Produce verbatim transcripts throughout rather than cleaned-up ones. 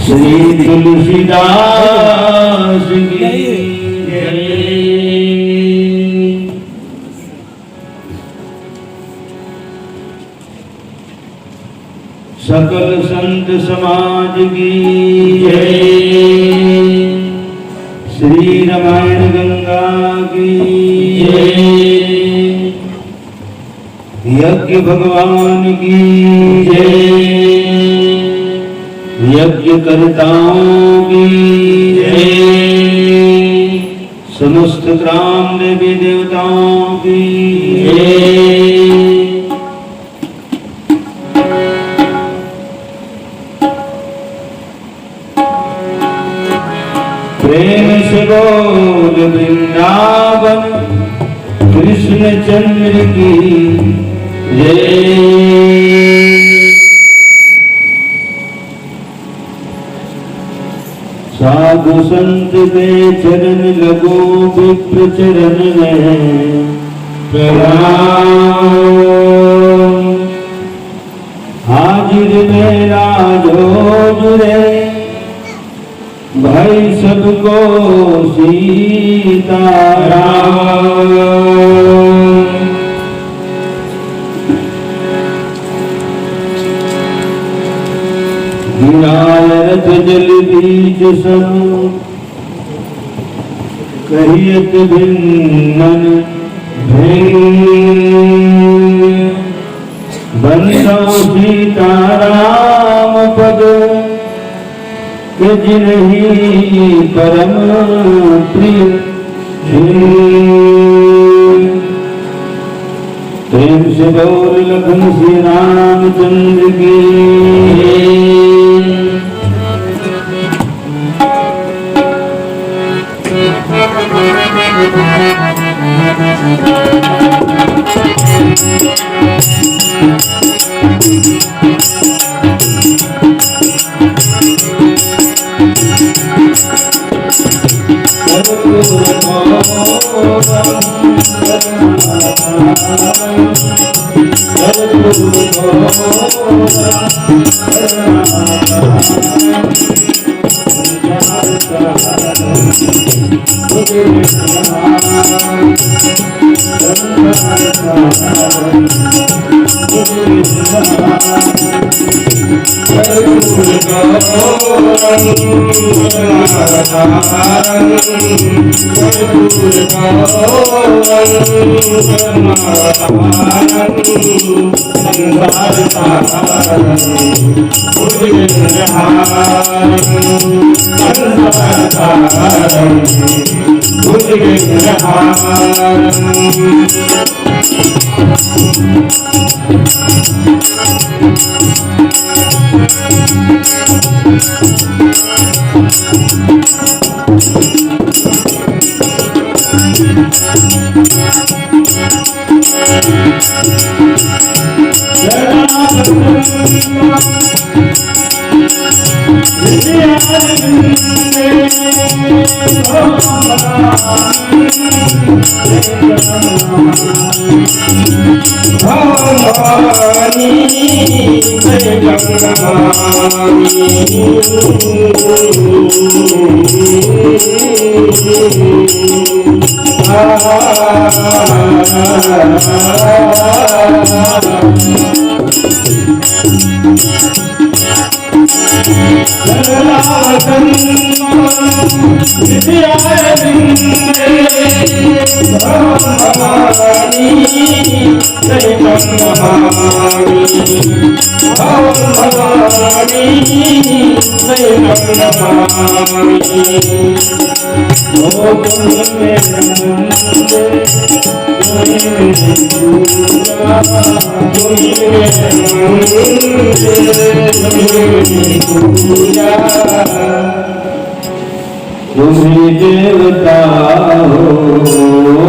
श्री तुलसीदास की जय। सकल संत समाज की जय। श्री रामायण गंगा की जय। यज्ञ भगवान की जय। यज्ञकर्ताओं की जय। समस्त ग्राम देवी देवताओं की जय। प्रेम से बोल वृंदावन कृष्ण चंद्र की जय। साधु संत के चरण लगो विप्र चरण में प्रणाम। हाजिर मेरा जो जुड़े भाई सबको सीताराम। गिराय रथ जल बीच सब कहियत भिन्न भिन्न। बंदौ सीताराम पद के जिनहि परम प्रिय जिन। प्रेम से बोल लखन श्री रामचंद्र की। तुम्ही देवता हो,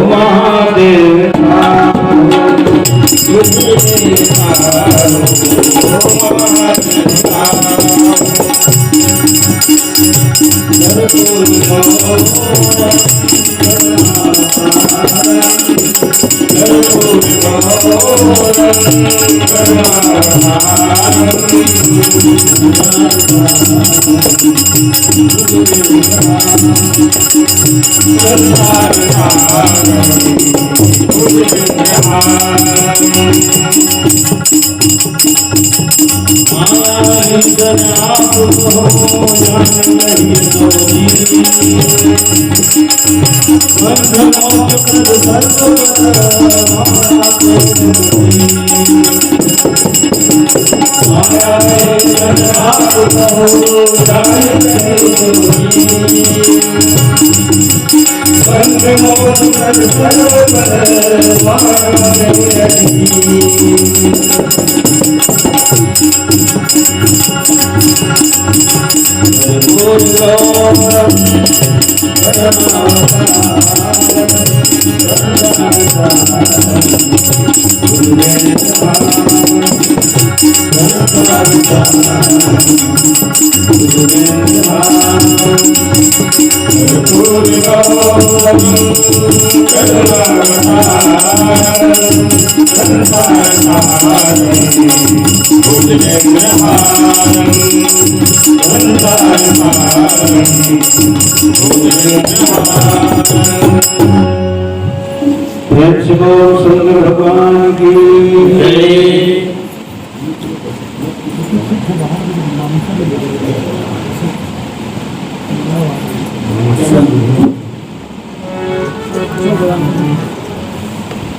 महादेवता हो, तुम्ही देवता हो, महादेवता हो। प्रेम से बोल शंकर भगवान की।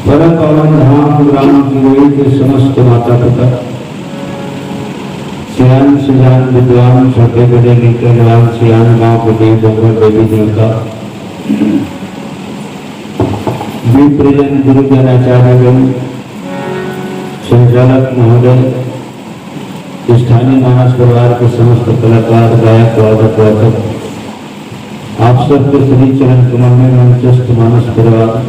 परम पावन धाम ग्राम किरोई के समस्त माता पिता, सियान सियान विद्वान, छोटे बड़े नीचे जवान, सियान गांव के देव डोंगर देवी देवता, विप्रजन गुरुजन आचार्यगण, संचालक महोदय, स्थानीय मानस परिवार के समस्त कलाकार, गायक, वादक, वाचक, आप सबके श्री चरण कमल में मंचस्थ मानस परिवार,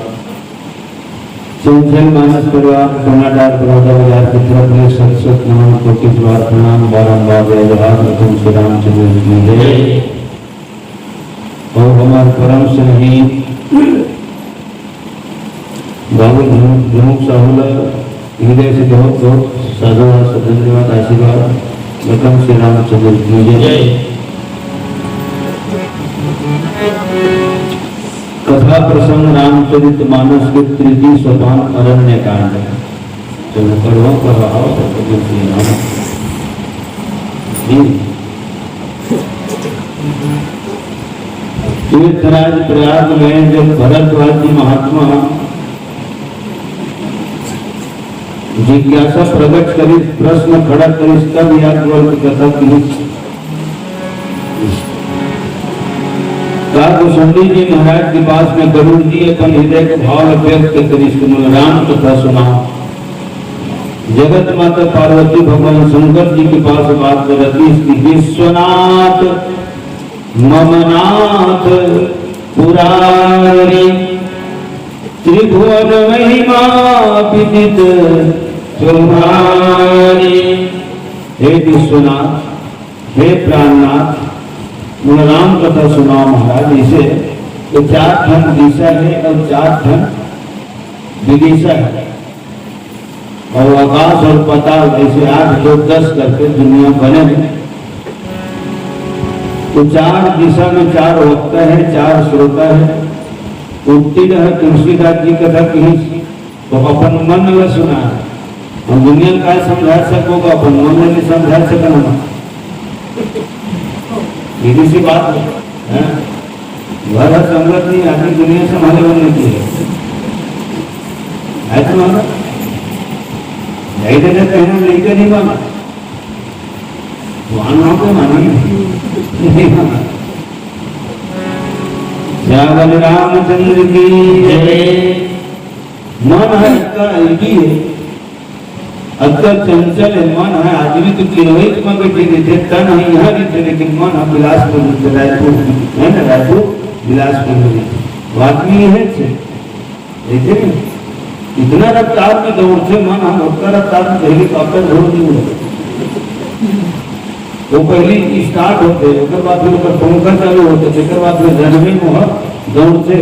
चंचल मानस परिवार, कोनाडार बड़ौदा बाजार की तरफ ले शत शत नमन, कोटि बार प्रणाम, बारंबार जय जोहार, प्रथम श्री रामचंद्र की जय। और हमारे परम स्नेही बाबू धनु-, धनुक साहू ला हृदय से बहुत बहुत साधुवाद, धन्यवाद, आशीर्वाद। लखन श्री रामचंद्र की जय। जय। कथा प्रसंग रामचरित मानस के तृतीय सोपान अरण्य कांड। चलो, पढ़ो, पढ़ो, आओ, तो तुम सुनाओ। जी। तीर्थराज प्रयाग में जब भरद्वाज जी महात्मा जिज्ञासा प्रकट करिस, प्रश्न खड़ा करिस, तब याज्ञवल्क्य कथा कहिस। का गोसंडी जी महाराज के पास में गरुड़ जी अपन हृदय के भाव व्यक्त करिस कि मोला राम कथा सुनाओ। जगत माता पार्वती भगवान शंकर जी के पास बात करत कि विश्वनाथ मम नाथ पुरारी, त्रिभुवन महिमा विदित तुम्हारी। हे विश्वनाथ, हे प्राणनाथ, मोला राम कथा सुनाओ महाराज। इसे तो चार ठन दिशा है और चार ठन विदिशा है। और आकाश और पाताल ऐसे आठ, दो, दस करके दुनिया बने हैं। तो चार दिशा में चार वक्ता है, चार श्रोता है। उत्तीर्ण है तुलसीदास जी कथा कहिस, तो अपन मन ला सुनाय। हम दुनिया ला काय समझा सको, अपन मन ला नहीं समझा सकन हम। सीधी सी बात है, हैं? घर है संगत नहीं, आदमी दुनिया संभाले बनने की है। है तो माना? नहीं देते कहना, लेकर नहीं माना। वहां ना तो माना नहीं। नहीं माना। श्यावल रामचंद्र की जय। मन है अतका ऐबी है, अतका चंचल है मन है। आदमी तो किरोहित में बैठे रहिथे, तन है यहाँ रहिथे, लेकिन मन है बिलासपुर रहिथे, रायपुर रहिथे, है ना, रायपुर बिलासपुर में रहिथे। वो आदमी है छे, देखे नहीं? इतना रफ्तार में दौड़थे मन, हम ओतका रफ्तार में हेलीकॉप्टर दौड़ नहीं होता। वो पहले स्टार्ट होथे, ओकर बाद फिर ओकर पंखा चालू होथे, तेकर बाद फिर रनवे में दौड़थे,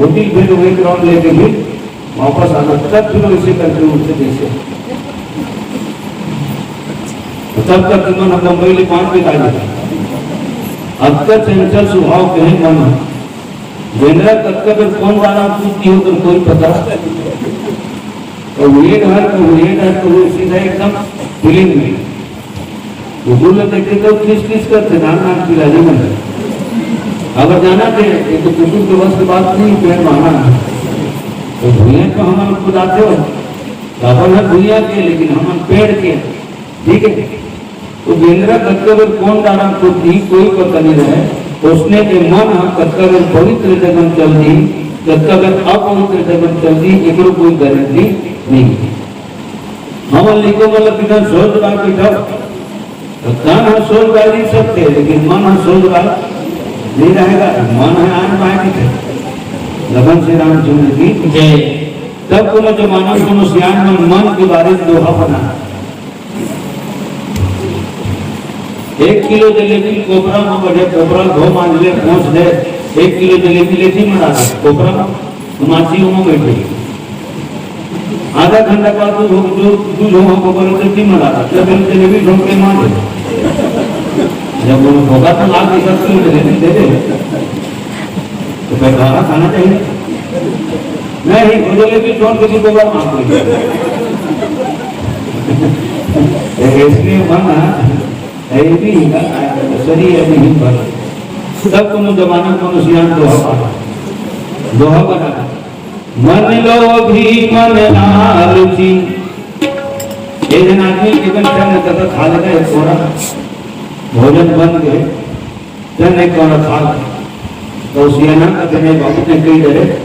ओती फिर वही ग्राउंड लेके फिर वापस आना, तब फिर वैसे करके उठते जैसे। तब तक मन हम बम्बई ले पाँच बजे आ जाता। अब तक चंचल स्वभाव कहे मन है। बेंदरा कतका बेर कौन गाना पूछ दियो तो कोई पता। तो ये घर, तो ये घर, तो वो सीधा एकदम फीलिंग में। कुकुर लोग देखते तो किस किस करते, नाम नाम की राजी में। अब जाना थे, ये तो कुकुर के बस की बात नहीं, पेड़ माना। तो भुइयां तो हम खुद आते हो, अपन है भुइयां के, लेकिन हम पेड़ के, ठीक है। तो बेंदरा कतका बेर कौन डारा को थी, कोई पता नहीं रहे। उसने के मन ह कतका बेर पवित्र जगह चल दी, कतका बेर अपवित्र जगह चल दी, एकरो कोई गारंटी नहीं। हमन लइका मन ल बिना सोच बार बैठा, तो तन ह सोच बार ही सकते, लेकिन मन ह सोच बार नहीं रहेगा। मन है आन बाय नहीं थे। लगन श्री राम चंद्र की जय। तब कोनो जमाना कोनो सियान मन मन के बारे में दोहा बना। एक किलो जलेबी कोपरा में बढ़े, कोपरा धो मांज ले, पहुंच ले, एक किलो जलेबी लेती मरा कोपरा में, मासी उमा बैठे। आधा घंटा बाद दूध हो, दूध, दूध हो, गोबर से भी मरा। जब हम जलेबी छोड़ के मार दे। जब वो होगा तो लाल पैसा क्यों जलेबी दे दे? तो फिर खाना खाना चाहिए। नहीं, वो जलेबी छोड़ के भी गोबर मार दे। एक इसलिए मन है, ये भी है, सही है, ये भी बन। तब कोनो जमाना कोनो सियान दोहा पाना। दोहा बना। मन लोभी मन लालची। एक जन आदमी के बन चंद तक खा लेता है थोड़ा। भोजन बन गए, चंद एक थोड़ा खा ले। तो उस ये ना कहते, "नहीं बाबू, ते कई डरे,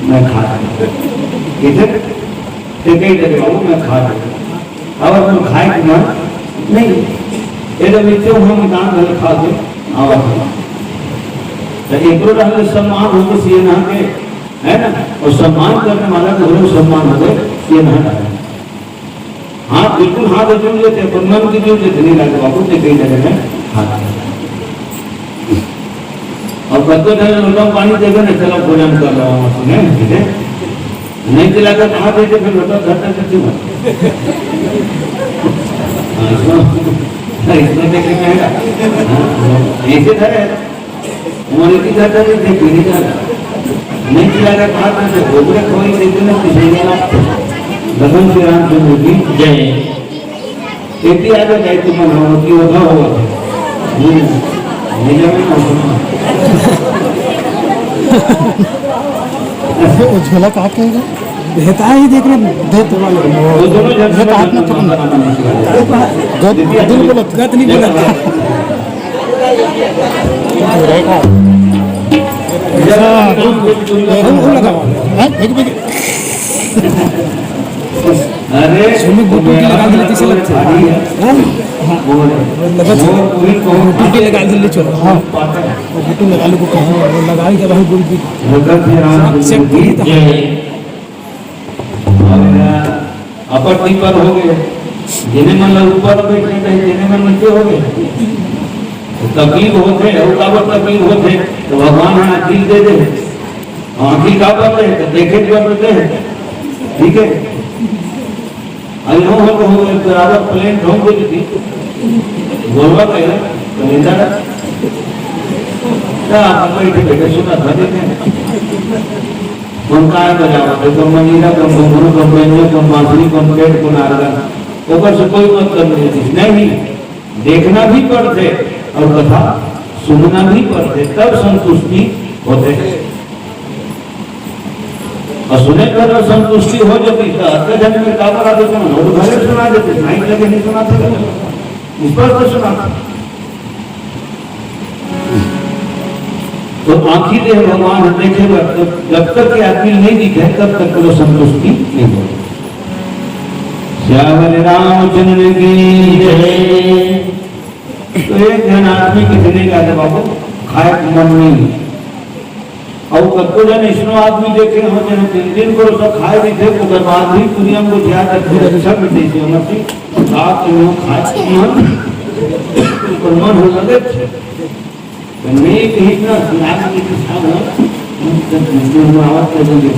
मैं खा ले।" ठीक है? "ते कई डरे बाबू, मैं खा ले।" अब अपन खाए के मन नहीं। ये तो मिलते हुए हम दान भले खा के आवा था। तो एकरो रहले सम्मान हो तो ये ना के, है ना? और सम्मान करने वाला को हमें सम्मान हो गए, ये ना है। हाँ, बिल्कुल हाथ जोड़ लेते, अपन मन की जोड़ लेते, "नहीं लागे बाबू, ते कई डरे, मैं हाथ।" और कद्दू डरे लोटा पानी देवे ना, "चलो भोजन कर लो, हम सुने, ठीक है?" नहीं चला कर कहाँ देते फिर लोटा धरते थे क्यों? हाँ, इसमें, इसमें देखे कहेगा। हाँ, ऐसे धरे। हमारे की धरते थे, फिर नहीं जाना। नहीं चला कर कहाँ देते, घोबरे खोई देते ना, किसी ने ना। लगन श्री रामचंद्र की जय। खेती आ जाए, तुम मनाओ कि वो था, वो था। हम्म, नहीं जावे ना, सुनो। वो झोला कहाँ के है? देता ही देख रहे, देता वाला। वो दोनों जन ये तो हाथ में पकड़। गत नहीं बोला, गत नहीं बोला। हाँ, वो, वो लगा हुआ है। हाँ, एक, एक। अरे, सुमित गुटुकी लगा दिले, तीसरे लगते। हाँ? वो लगा था। वो गुटुकी लगा दिले, चलो। हाँ। वो गुटू लगा लो, को कहा, वो लगा ही था भाई, गुरु जी। सब पूरी था। अपर ऊपर हो गए, जेने मन ला ऊपर बैठने चाहिए, जेने मन नीचे हो गए। तो तकलीफ होथे, अउ काबर तकलीफ होथे? तो भगवान ह आँखी दे दे, आँखी काबर दे? तो देखे के बर दे, ठीक है। अउ हो, हो, हो, बराबर प्लेन ढोंग दे दी, बोलवा कहे, तो लेता रहा। क्या आप बैठे बैठे सुना था, देखे। कोन काय बजावत हे, कोन मंजीरा, कोन घुंघरू, कोन बेंजो, कोन बांसुरी, कोन पेट, कोन आर्गन, ओकर से कोई मतलब नहीं हे। नहीं, देखना भी पड़थे अउ कथा सुनना भी पड़थे, तब संतुष्टि होथे। अउ सुने कर संतुष्टि हो जाती, तो अतका झन में काबर आथे, तो लोग घरे सुना देते, माइक लगे नहीं सुनाते, स्पष्ट सुनाते। तो आँखी दे भगवान ह देखे बर, तो जब तक ये आदमी नहीं दिखे, तब तक कोनो संतुष्टि नहीं हो। सियावर रामचंद्र की जय। तो एक झन आदमी के देने का, "बाबू, खाए के मन नहीं।" अउ कतको झन अइसनो आदमी देखे हो, जेन तीन दिन को सब खाए रहिथे, ओकर बाद भी दुनिया में गोठिया जाथे, अच्छा मिलथे, जैसे हमर से रात में खाए के मन, ओकर मन हो लगे थे। तो मैं कहीं ना सुनाई के किसान हो, हम सब मंदिर में आवत कर देंगे।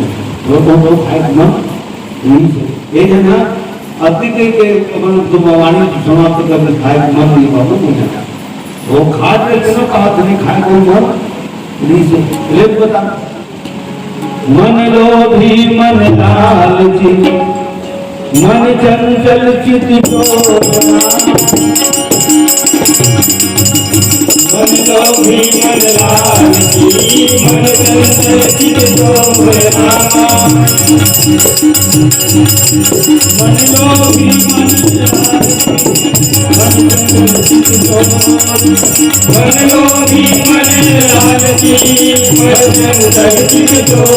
वो तो, तो खाए के मन नहीं से। ये जना अति कही के अपन तो वाणी समाप्त कर दे, खाए के मन नहीं बाबू, नहीं जाता। वो खा के चलो कहा तो नहीं खाए को मन नहीं से। ले बता। मन लोभी मन लालची, मन चंचल चित चोर। मन लोभी मन लालची, मन चंचल चित चोर। मन लोभी मन लालची, मन चंचल चित चोर। मन लोभी मन लालची, मन चंचल चित चोर।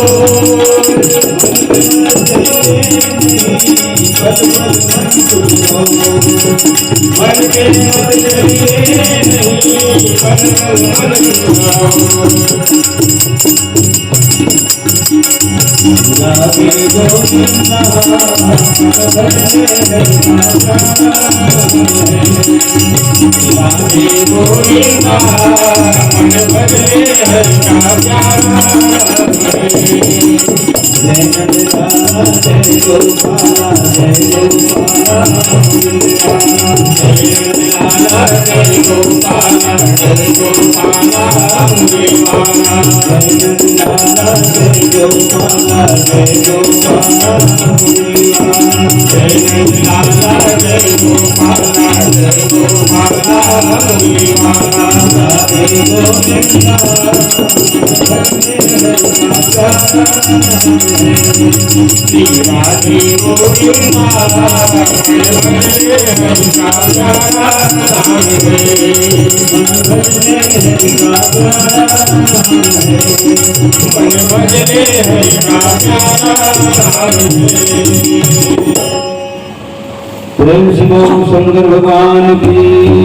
प्रेम से बोल शंकर भगवान की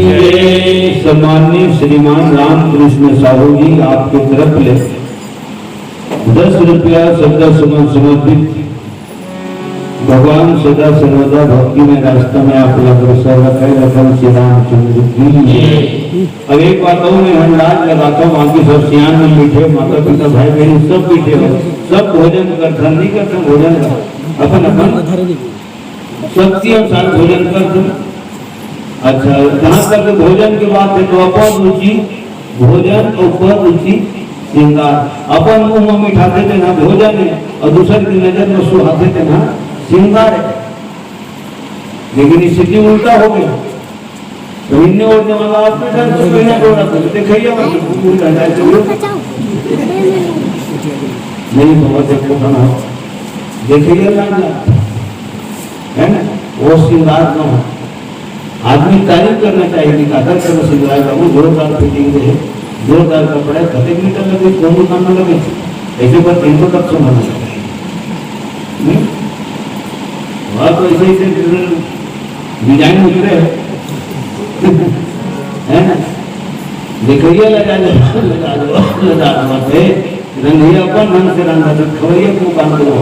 जय। सम्माननीय श्रीमान रामकृष्ण साहू जी, आपके तरफ ले दस रुपया श्रद्धा सुमन समर्पित। भगवान सदा सर्वदा भक्ति में रास्ता में आप अग्रसर रखे, लखन श्री रामचंद्र की जय। अब एक बात और मैं अंदाज लगाता हूँ, बाकी सब सियान में बैठे, माता पिता, भाई बहन सब बैठे हो, सब भोजन करथन, नहीं करथन भोजन का, अपन अपन शक्ति अनुसार भोजन करथन। अच्छा, जहाँ तक भोजन के बात है तो अपन रुचि भोजन और पर रुचि श्रृंगार। अपन मुंह में मिठाथे तेना भोजन है और दूसर की नजर में सुहाथे तेना श्रृंगार है। लेकिन स्थिति उल्टा हो गया। तो इन्ने और जमाना आप में डर तो कहीं ना डोरा तो देखिए मत, उल्टा जाए तो नहीं, बहुत एक को खाना हो। देखिए ना, है ना, वो श्रृंगार ना हो। आदमी तारीफ करना चाहिए कि काकर कर श्रृंगार का वो जोरदार फिटिंग दे, जोरदार कपड़ा है, कतेक मीटर लगे, कौन दुकान में लगे, ऐसे पर इनको तक से मना चाहिए। हम्म? वह तो ऐसे ऐसे डिजाइन उतरे हैं। है ना? देखिए, लगा लो, लगा लो, लगा लो, मत है। रंधिया अपन ढंग से रंधा, तो खवैया को काम करो।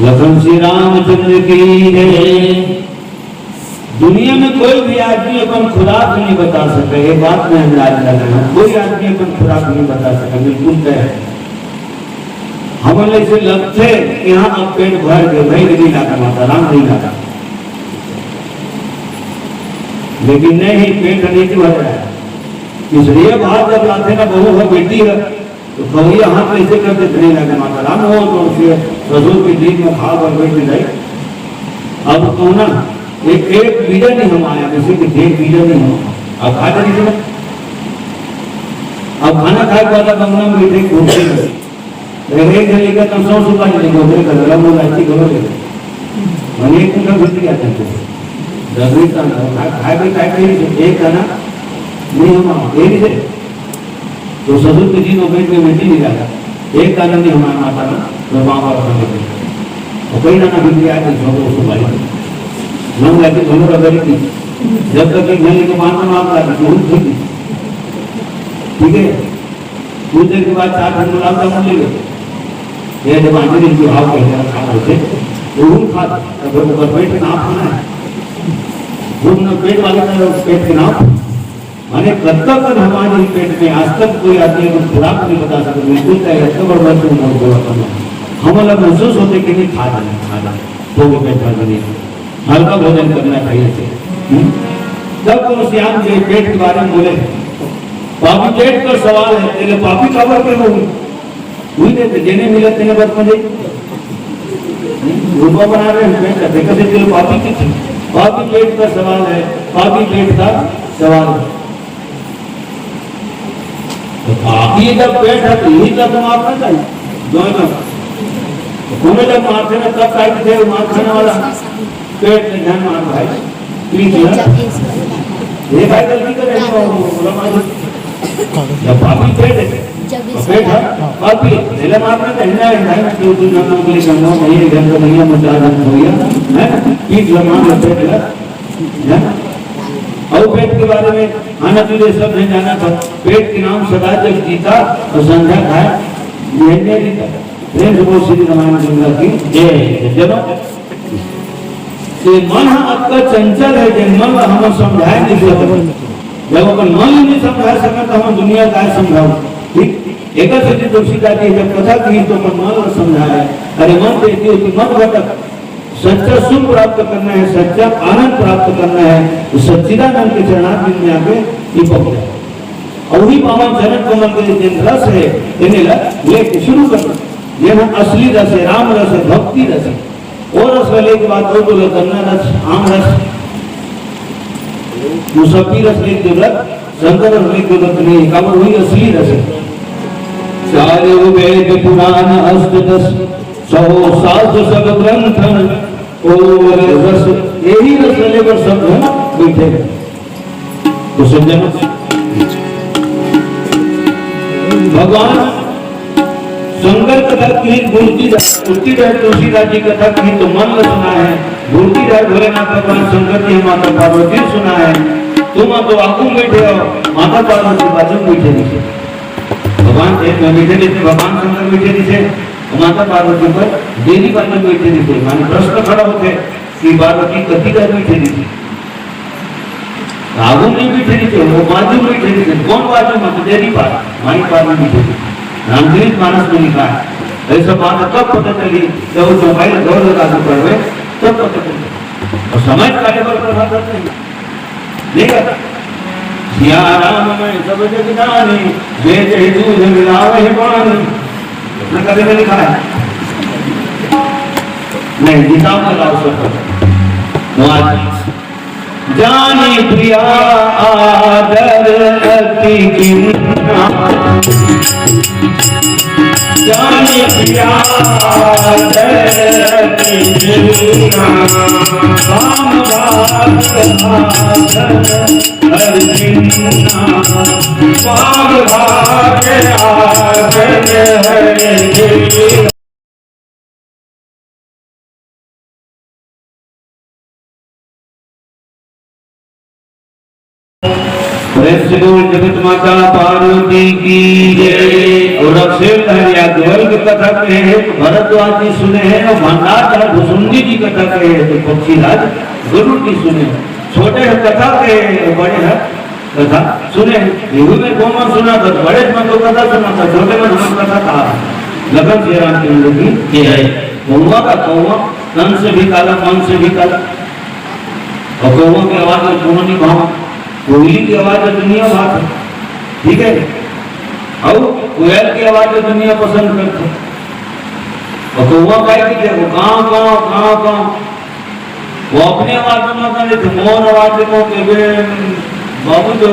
लखन श्री रामचंद्र की जय। दुनिया में कोई भी आदमी अपन खुराक नहीं बता सके, ये बात में अंदाज लगाना। कोई आदमी अपन खुराक नहीं बता सके, बिल्कुल तय है। हमन ला ऐसे लगथे कि हाँ, अब पेट भर गे, भई नहीं लागा, माता राम नहीं लागा। लेकिन नहीं, पेट नहीं भर रहा है। इसलिए भात जब लाथे ना, बहू हो, बेटी है, तो खवैया हाथ में ऐसे करके धरे लागे, माता राम हो, तो फिर ससुर के दिन में खा भर बैठ जाए। अब कौन ना, एक, एक बीजा नहीं हम आया, किसी के एक बीजा नहीं हम। अब खा जाने से ना। अब खाना खाए के बाद अब अंगना में बैठे घूमते रहे। अरे एक जने का तो सौ सुपारी लेके उधर कर रहा, वो लाठी करो ले। मैंने एक कुंडा घुस गया था तो। दसवीं का ना, खा, खाए भी खाए भी नहीं, एक का ना, नहीं हम, ये नहीं थे। तो ससुर के जी नौकरी में बेटी नहीं जाता। एक कारण नहीं हमारा माता ना, तो माँ बाप का बेटी। और कहीं ना, ना भी आए तो सौ दो सौ भाई। हम जाके दोनों का गरीब थी। जब तक एक महीने के बाद में माँ का तो ठीक थी। ठीक है? कुछ देर के बाद चार ठंड गुलाब जामुन ले लो। ये जब आंटी ने जो हाव कह दिया, खा रहे थे, तो वो खा, तब वो पेट में नाप होना है। वो ना पेट वाले का पेट के नाप। माने कतका कन हमारे ही पेट में आज तक कोई आदमी अगर खुराक नहीं बता सकता, बिल्कुल का इतना बड़ बात तुम बोल बोला था। हम लोग महसूस होते कि नहीं, खा जाना, खा जाना, तो वो पेट भर नहीं, हल्का भोजन करना चाहिए। हम्म? तब तो श्याम जी पेट के बारे में बोले, पापी पेट का सवाल है, तेरे पापी का वर्ग में होगी। हुई नहीं तो जेने मिला तेने बस मजे। रूपा बना रहे हैं, मैं कहते कैसे चलो पापी की थी। पापी पेट का सवाल है, पापी पेट का सवाल है। तो पापी जब पेट है तो यही जब मारना चाहिए। दोनों। तो कौन जब मारते ना तब साइड थे मार खाने वाला। पेट में ध्यान मार भाई। प्लीज ना। ये भाई गलती कर रहे हो, बोला मार। जब पापी पेट है, तो पेट है, पापी, पहले मार में कहना है, भाई, मैं दो तीन घंटों के लिए कहूँगा, मैं ये घर को नहीं, मैं चार घंटे हो गया, है ना? प्लीज जब मार लो, पेट है, है ना? और पेट के बारे में खाना पीने सब नहीं जाना था। पेट के नाम सदा जग जीता और संध्या खाए, यही नहीं जीता। प्रेम से बोल श्री रामायण गंगा की जय। जब ये मन ह अतका चंचल है, जे मन ला हम समझाए नहीं सकत। जब अपन मन ला नहीं समझा सकत, तो हम दुनिया का समझाओ? ठीक, एकर सेती तुलसीदास जी जब कथा की तो अपन मन ला समझाए, अरे मन, देखिए कि मत भटक, सच्चा सुख प्राप्त करना है, सच्चा आनंद प्राप्त करना है, तो सच्चिदानंद के चरणारविंद में आके चिपक जाए। और वही पावन चरण कमल के जिन रस है, इन्हें ल-, लेके शुरू करना। ये ना असली रस है, राम रस है, भक्ति रस है। और रस लेके बाद और बोलो, गन्ना रस, आम रस, मुसब्बी रस लेके जरूरत, शंकर रस लेके जरूरत नहीं, काबर वही असली रस है। चारों वेद पुराण अष्ट दस, सौ शास्त्र सब ग्रंथन, और रस, यही रस लेने पर सब धन बैठे हैं। तो समझे ना? भगवान शंकर कथा की गुरती, गुरती है, तुलसीदास जी कथा की तो मन में सुना है, गुरती है भोलेनाथ भगवान शंकर जी, माता पार्वती सुना है, तुम तो आगू बैठे हो, माता पार्वती बाजू बैठे नहीं। भगवान एक में बैठे नहीं थे, भगवान शंकर बैठे नहीं थे, और माता पार्वती पर देवी बाजू बैठे नहीं थे। माने प्रश्न खड़ा होते कि पार्वती कति का बैठे नहीं थे, आगू में बैठे नहीं थे, वो बाजू में बैठे नहीं थे। कौन बाजू में? तो देवी पार, माई पार में बैठे थे। रामचरित मानस में लिखा है। ऐसा बात कब पता चली? जब वो चौपाई गौर लगा के पढ़ रहे, तब पता चली। और समय काटे पर प्रभाव करते हैं। देखा? सिया राम में सब जग जानी, जे कही दूध मिलावे पानी। अपने कभी में लिखा है? नहीं, गीता में लाओ सब। वहाँ जानी प्रिया आदर अति कीन्हा। जानी प्रिया आदर अति कीन्हा। राम भाग आदर हरि कीन्हा। राम भाग आदर हरि कीन्हा। प्रेम से बोल जगत माता पार्वती की जय। और अक्षय धारी याज्ञवल्क्य कथा कहे हैं तो भरद्वाज जी सुने हैं, और भंडार धार भुसुंडी जी कथा कहे हैं तो पक्षीराज गरुड़ जी सुने हैं। छोटे हैं कथा कहे हैं, और बड़े हैं कथा सुने हैं। ये भी मैं कौन सुना था, बड़े मन तो कथा सुना था, छोटे मन हम कथा कहा। लखन श्री राम चंद्र की जय। कौवा का कौवा, तन से भी काला, मन से भी काला। और कौवा की आवाज में कोनो नहीं भाव, कोयली की आवाज में दुनिया भाव है, ठीक है। और कोयल की आवाज में दुनिया पसंद करते। और कौवा काय की जय, वो कांव, कांव, कांव, कांव। वो अपने आवाज में मत आने थे, मोर आवाज में कहो कि बे, बाबू तो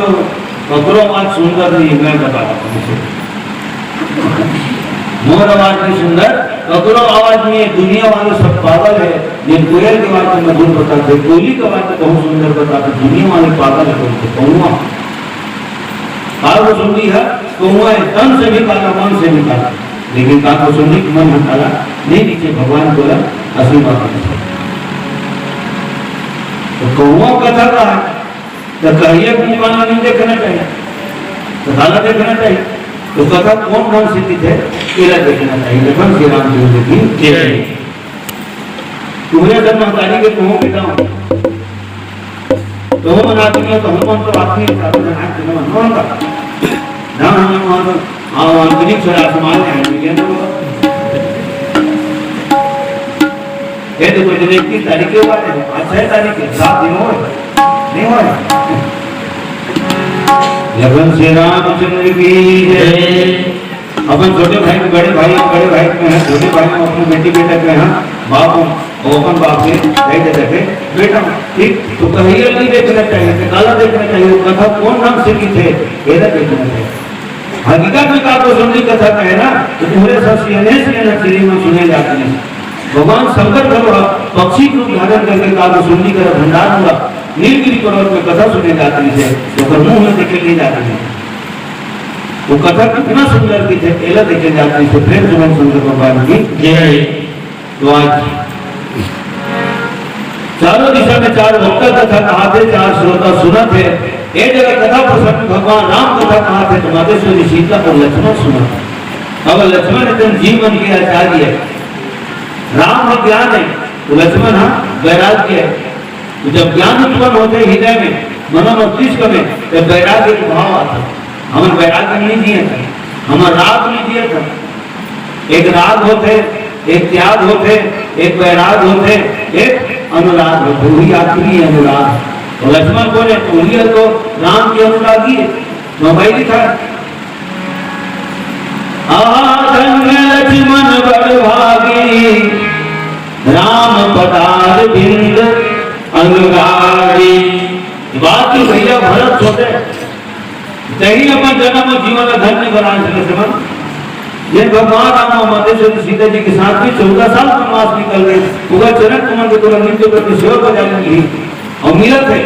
ककरो आवाज सुंदर नहीं है, मैं बता रहा हूँ तुमसे। मोर आवाज नहीं सुंदर, ककरो आवाज नहीं है, दुनिया वाले सब पागल है। ये कोयल के आवाज में मधुर बताते, कोयली के आवाज में बहुत सुंदर बताते, दुनिया वाले पागल है, बोलते कौवा। काल को सुन लिया, कौवा है, तन से भी काला, मन से भी काला। लेकिन का को सुनने की मन हटाला नहीं, नीचे भगवान बोला, आशीर्वाद दे। तो कौवा कथा का है, तो कहिए अपनी माना नहीं देखना चाहिए, तो काला देखना चाहिए। तो कथा कौन कौन सी चीज है, केला देखना चाहिए। लखन श्री राम जी की जय। तुम्हारे जब महतारी के कहूँ बेटा, तो वो बना दिया, तो हम तो आदमी चारों जन हाथ में हम लोगों का। ना, हम लोग वहाँ तो, हाँ, वहाँ तो नहीं छोड़ा, आसमान में आदमी है तो। ये तो कोई दिन इक्कीस तारीख के बात है, आज छह तारीख है, सात दिन हो गए, नहीं हो रहा। लगन से रामचंद्र की जय। अपन छोटे भाई को बड़े भाई, बड़े भाई को कहें, छोटे भाई को अपने बेटी बेटा को कहें, बाप को, वो अपन बाप से भाई दे देते, बेटा, ठीक, तो कहिए नहीं देखना चाहिए, तो काला देखना चाहिए, वो कथा कौन नाम से की थे, ये ना देखना चाहिए। हकीकत में का तो सुनली कथा कहे ना, तो पूरे सब सियाने सियाने श्री में सुने जाते हैं। भगवान शंकर भगवान पक्षी के रूप धारण करके का तो सुनली कर भंडार हुआ, नीलगिरी पर्वत में कथा सुने जाते हैं, तो ओकर मुंह में देखे नहीं जाते हैं। वो कथा कितना सुंदर की थे, एला देखे जाते हैं, तो फिर सुमन शंकर भगवान की जय। तो आज चारों दिशा में चार भक्त कथा कहा थे, चार श्रोता सुना थे। एक जगह कथा प्रसंग भगवान राम कथा कहा थे, तो मातेश्वरी सीता और लक्ष्मण सुना थे। अब लक्ष्मण एकदम जीवन के आचार्य है, राम में ज्ञान है, तो लक्ष्मण हाँ वैराग्य है। तो जब ज्ञान उत्पन्न होते हृदय में, मनोमस्तिष्क में, जब वैराग्य के भाव आता है, हमन वैराग्य नहीं जिए थे, हमन राग में जिए थे। एक राग होते, एक त्याग होते, एक वैराग होते, एक अनुराग होते, वही आखिरी अनुराग। तो लक्ष्मण बोले, तो वही है तो राम के अनुरागी है, मोबाइल लिखा है। आहा धन्य लक्ष्मण बड़ भागी, राम पदार बिंद अनुरागी। बात की भैया भरत छोटे, तही अपन जन्म और जीवन ला धन्य बना सके समझ। ये भगवान राम और मातेश्वरी सीता जी के साथ भी चौदह साल वनवास निकल गए। उनका चरण कमल के तोरा नित्य करके सेवा बजा ली और मिलत है।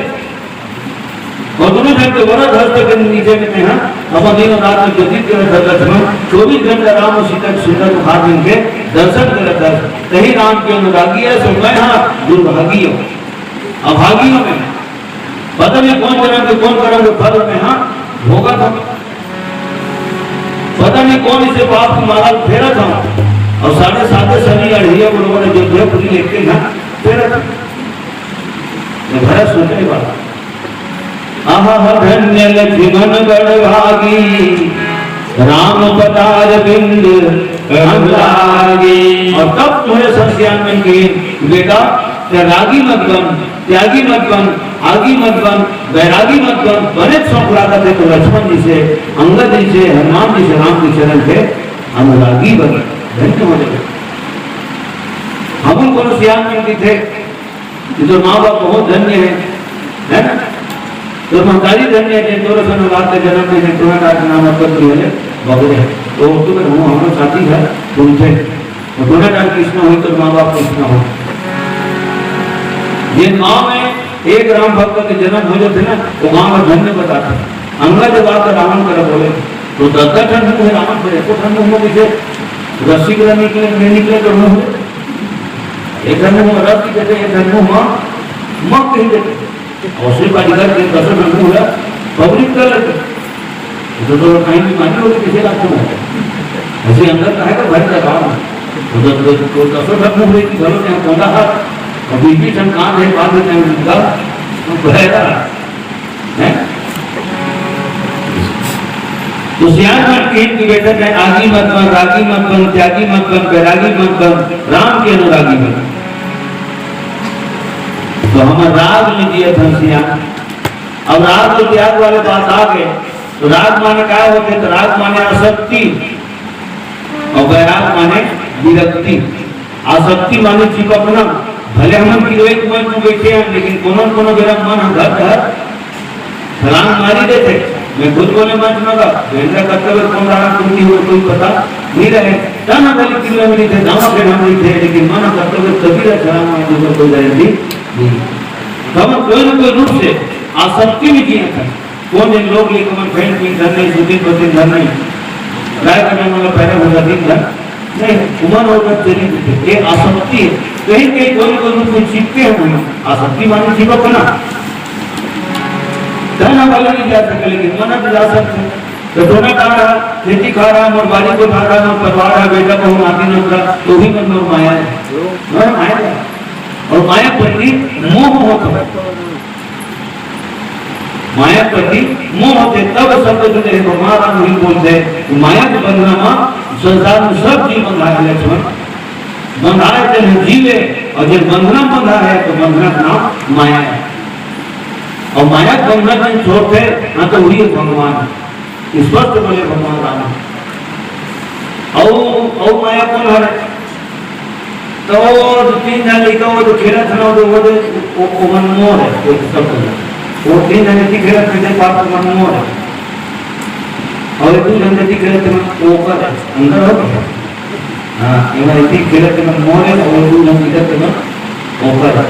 और दोनों जन के वरद हस्त के नीचे में है, अपन दिन और रात में व्यतीत करत है लक्ष्मण, चौबीस घंटा राम और सीता के सुंदर मुखार के दर्शन करत है। तही राम के अनुरागी है, सो मैं हाँ दुर्भागी हूँ, अभागी हूँ मैं। पता नहीं कौन जन्म के कौन कर्म के फल में हाँ भोगत हूँ। पता नहीं कौन इसे पाप की माला में फेरत हूँ। और साढ़े सात सनी अढ़िया बरोबर अयोध्या पूरी लेके ना फेरत हूँ। ये भरत सोचने वाला। आहा धन्य लक्ष्मण बड़ भागी, राम पदार बिंद अनुरागी। और तब तुम्हें संस्यान में कि बेटा, ते रागी मत बन, त्यागी मत बन, आगी मत बन, वैरागी मत बन, बने शौक लागत है तो लक्ष्मण जी से, अंगद जी से, हनुमान जी से, राम के चरण के अनुरागी बन, धन्य हो जाए। हम उनको सियान में भी थे, ये तो माँ बाप बहुत धन्य है, है ना? तो महतारी धन्य है, जिन तोर सन बात के जन्म में, जिन तोरा का नाम अपन भी है, बाबू है। तो उसको तो हम, हम लोग साथी है, उनसे। तो तोरा का कृष्ण हुई तो माँ बाप कृष्ण हो। ये गाँव में एक राम भक्त के जन्म हो जाते ना, वो गाँव में धन्य बताते। अंगद जब आकर रावण कर बोले, तो दस दस ठंड में रावण को एको ठंड में किसे रस्सी के निकले, नहीं निकले तो मुंह एक ठंड में रस्सी देते, एक ठंड में माँ, माँ कहीं देते। और सिर्फ अधिकार के दसों ठंड में पब्लिक कर लेते। तो, तो कहीं भी मानी होगी किसी का क्यों है? ऐसे अंदर का है तो भाई का काम है। तो दस, दस, तो दसों ठंड में की भलो क्या कौन हाथ, और बीच बीच हम काम है, बाद में टाइम निकाल, तो बहरा। हैं? तो सियान मन की हित की बैठक है, आगी मत बन, रागी मत बन, त्यागी मत बन, बैरागी मत बन, राम के अनुरागी बन। तो हम राग में जिए थे सियान। अब राग और त्याग वाले बात आ गए, तो राग माने क्या होते? तो राग माने आसक्ति और बैराग माने विरक्ति। आसक्ति माने चिपकना। भले हमन किलोई कुआं में बैठे हैं, लेकिन कोनो न कोनो बेरा मन ह धर धर छलांग मारी देथे। मैं खुद बोले मंच में का, बेंदा करते हुए कौन रहा, कौन नहीं हुआ, कोई पता नहीं रहे। तन भले किलो में नहीं थे, दावा के नाम नहीं थे, लेकिन मन करते हुए कभी रहा छलांग मारने को कोई गारंटी नहीं। तो हम कोई ना कोई रूप से आसक्ति में जिए थे। कौन दिन लोग ये कमर फैन की घर नहीं, दो तीन, दो तीन घर नहीं। गाय का नाम वाला पैदा होगा दिन घर। नहीं, उमर होगा चली देते। ये आसक्ति है। कहीं, कहीं कोई, कोई रूप में चिपके हैं हम। आसक्ति माने चिपकना। धन वाले नहीं जा सके, लेकिन मन तो जा सकते हैं। तो दोनों का रहा, खेती खा रहा, मोर बाड़ी को खा रहा, मोर परिवार रहा, बेटा को नाती नोत रहा, तो भी मन मोर माया है। मोर माया है। और माया प्रति मोह होता है। माया के प्रति मोह होथे, तब शब्द जो हे भगवान राम ही बोलथे, माया के बंधना म संसार में सब जीव बंधा हे लक्ष्मण। बंधाए तेन जीवे, अउ जे बंधना बंधा हे, तो बंधना के नाम माया हे। अउ माया के बंधना जेन छोड़थे, हाँ, तो वही भगवान हे। स्पष्ट बोले भगवान राम। अउ, अउ माया कोन हरे? तो वो जो तीन झन लइका, वो जो खेलत हे ना, वो, वो जो, वो, वो मन मोर हे, वो सब बोला। वो तीन झन लइका खेलत हे, जो पाप मन मोर हे। अउ दू झन लइका खेलत हे, वो ओकर हे, अंदर हो गया। हाँ, ये मन लइका खेलत हे, मन मोर हे, अउ दू झन लइका खेलत हे, ओकर हे।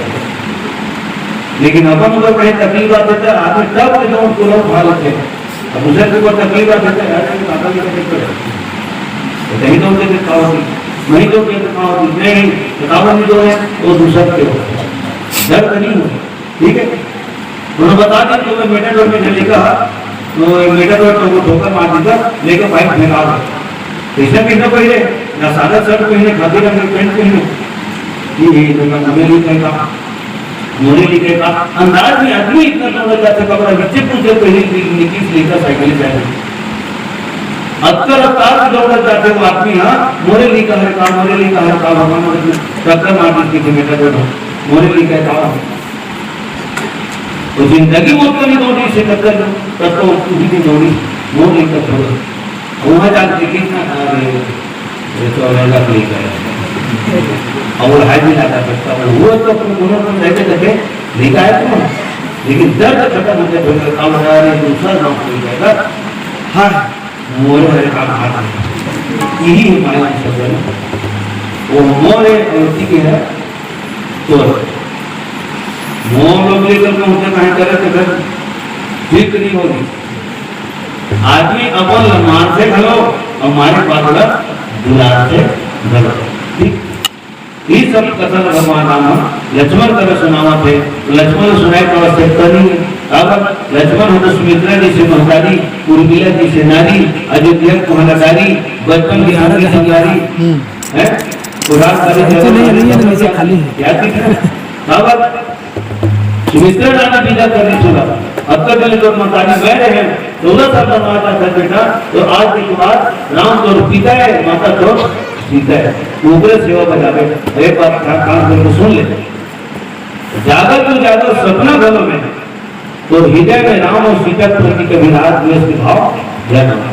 लेकिन अपन ऊपर कहीं तकलीफ आथे, तो आदमी तब के तब उसको लोग उठा लेथे। अब दूसरे के ऊपर तकलीफ आथे, तो यार, ये पागल, ये कैसे करे? तो कहीं तो उनके दिखाओ की, नहीं तो क्या दिखाओ की, नहीं, बताओ नहीं तो है, वो दूसरा के हो। डर तो नहीं हो, ठीक है? उन्होंने बता दिया, तो मैं मेटाडोर में जो लेकर, तो मेटाडोर तो वो ठोकर मार दीजिए, लेकर बाइक फेंका दो। तो इसने पहनना पहले, ना सादा शर्ट पहने, खादी रंग की पैंट पहने, ये, ये तो मैं मोरे लइका हे का, मोरे लइका हे का। अंदाज में आदमी इतना दौड़ जाथे, कपड़ा नीचे पूछे पहले निकली लेकर साइकिल जाए। अतका रफ्तार से दौड़ जाथे वो आदमी, हाँ, मोरे लइका हे का, मोरे लइका हे का, भगवान मोरे, टक्कर मार दी थी मेटाडोर, मोरे लइका हे का। वो जिंदगी में उतना नहीं दौड़ी से टक्कर, तब तो उतनी नहीं दौड़ी, मोरे लइका छोड़ो। वहाँ जाके कितना, अरे, ये तो अलग लइका हे। अउ वो हाय भी लगा सकता है। वो तो अपने दोनों को लेके देखे, लइका हे तो। लेकिन दर्द खत्म हो जाए, तो काम हो जाए, दूसरा गाँव हो जाएगा। हाँ, मोरे हरे काम हाथ में। यही है माया शब्द है ना। वो मोरे अवती के है, तो मोर लोग लेकर में होते कहीं करे तो फिर ठीक नहीं होगी। आदमी अपन ल मारथे घलो अउ मारे के बाद ओला दुलारथे घलो। ठीक? ये सब कथा ल भगवान राम ह लक्ष्मण करा सुनावत हे। लक्ष्मण ल सुनाए के आवश्यकता नहीं है। काबर? लक्ष्मण ह तो सुमित्रा जइसे महतारी, उर्मिला जइसे नारी, अयोध्या के महतारी, बचपन के आनंद संगारी, हम्म। हैं? उधार करे नीचे नहीं है, नहीं है, नीचे खाली है। याद दिख रहा है? काबर? सुमित्रा रानी विदा कर दी छोला। अब तक ले तो महतारी मैं रहे, चौदह साल का माता था बेटा, तो आज के बाद राम तो पिता है, माता तो सीता है। ओकरे सेवा बजावे। एक बात ध्यान, कान खोल के सुन ले। जागत में जागत सपना घलो में, तो हृदय में राम अउ सीता के प्रति कभी राग द्वेष के भाव जागृत हो।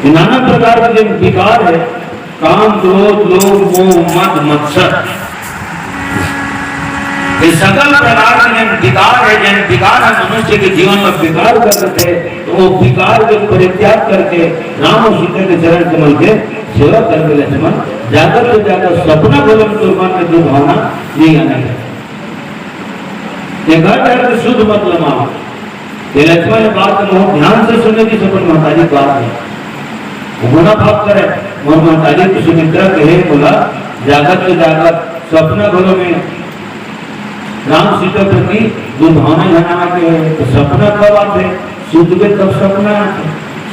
ये नाना प्रकार के जो विकार है, काम, क्रोध, लोभ, मोह, मद, मत्सर, ये सकल प्रकार के जो विकार है, जो विकार है मनुष्य के जीवन में विकार कर देथे, तो वो विकार के परित्याग करके राम अउ सीता के चरण कमल के सेवा करके लक्ष्मण जागत तो जागत सपना घलो में तोर मन में दुर्भावना नहीं आना चाहिए। ये घर घर के शुद्ध मत लमाओ। ये लक्ष्मण ने बात को बहुत ध्यान से सुने, जिस अपन महतारी की बात है। वो गुना पाप करे, मोर महतारी को सुमित्रा कहे, बोला, जागत तो जागत, सपना घलो में राम सीता प्रति दुर्भावना झन आना के, तो सपना कब आथे? सुतबे तब सपना आथे,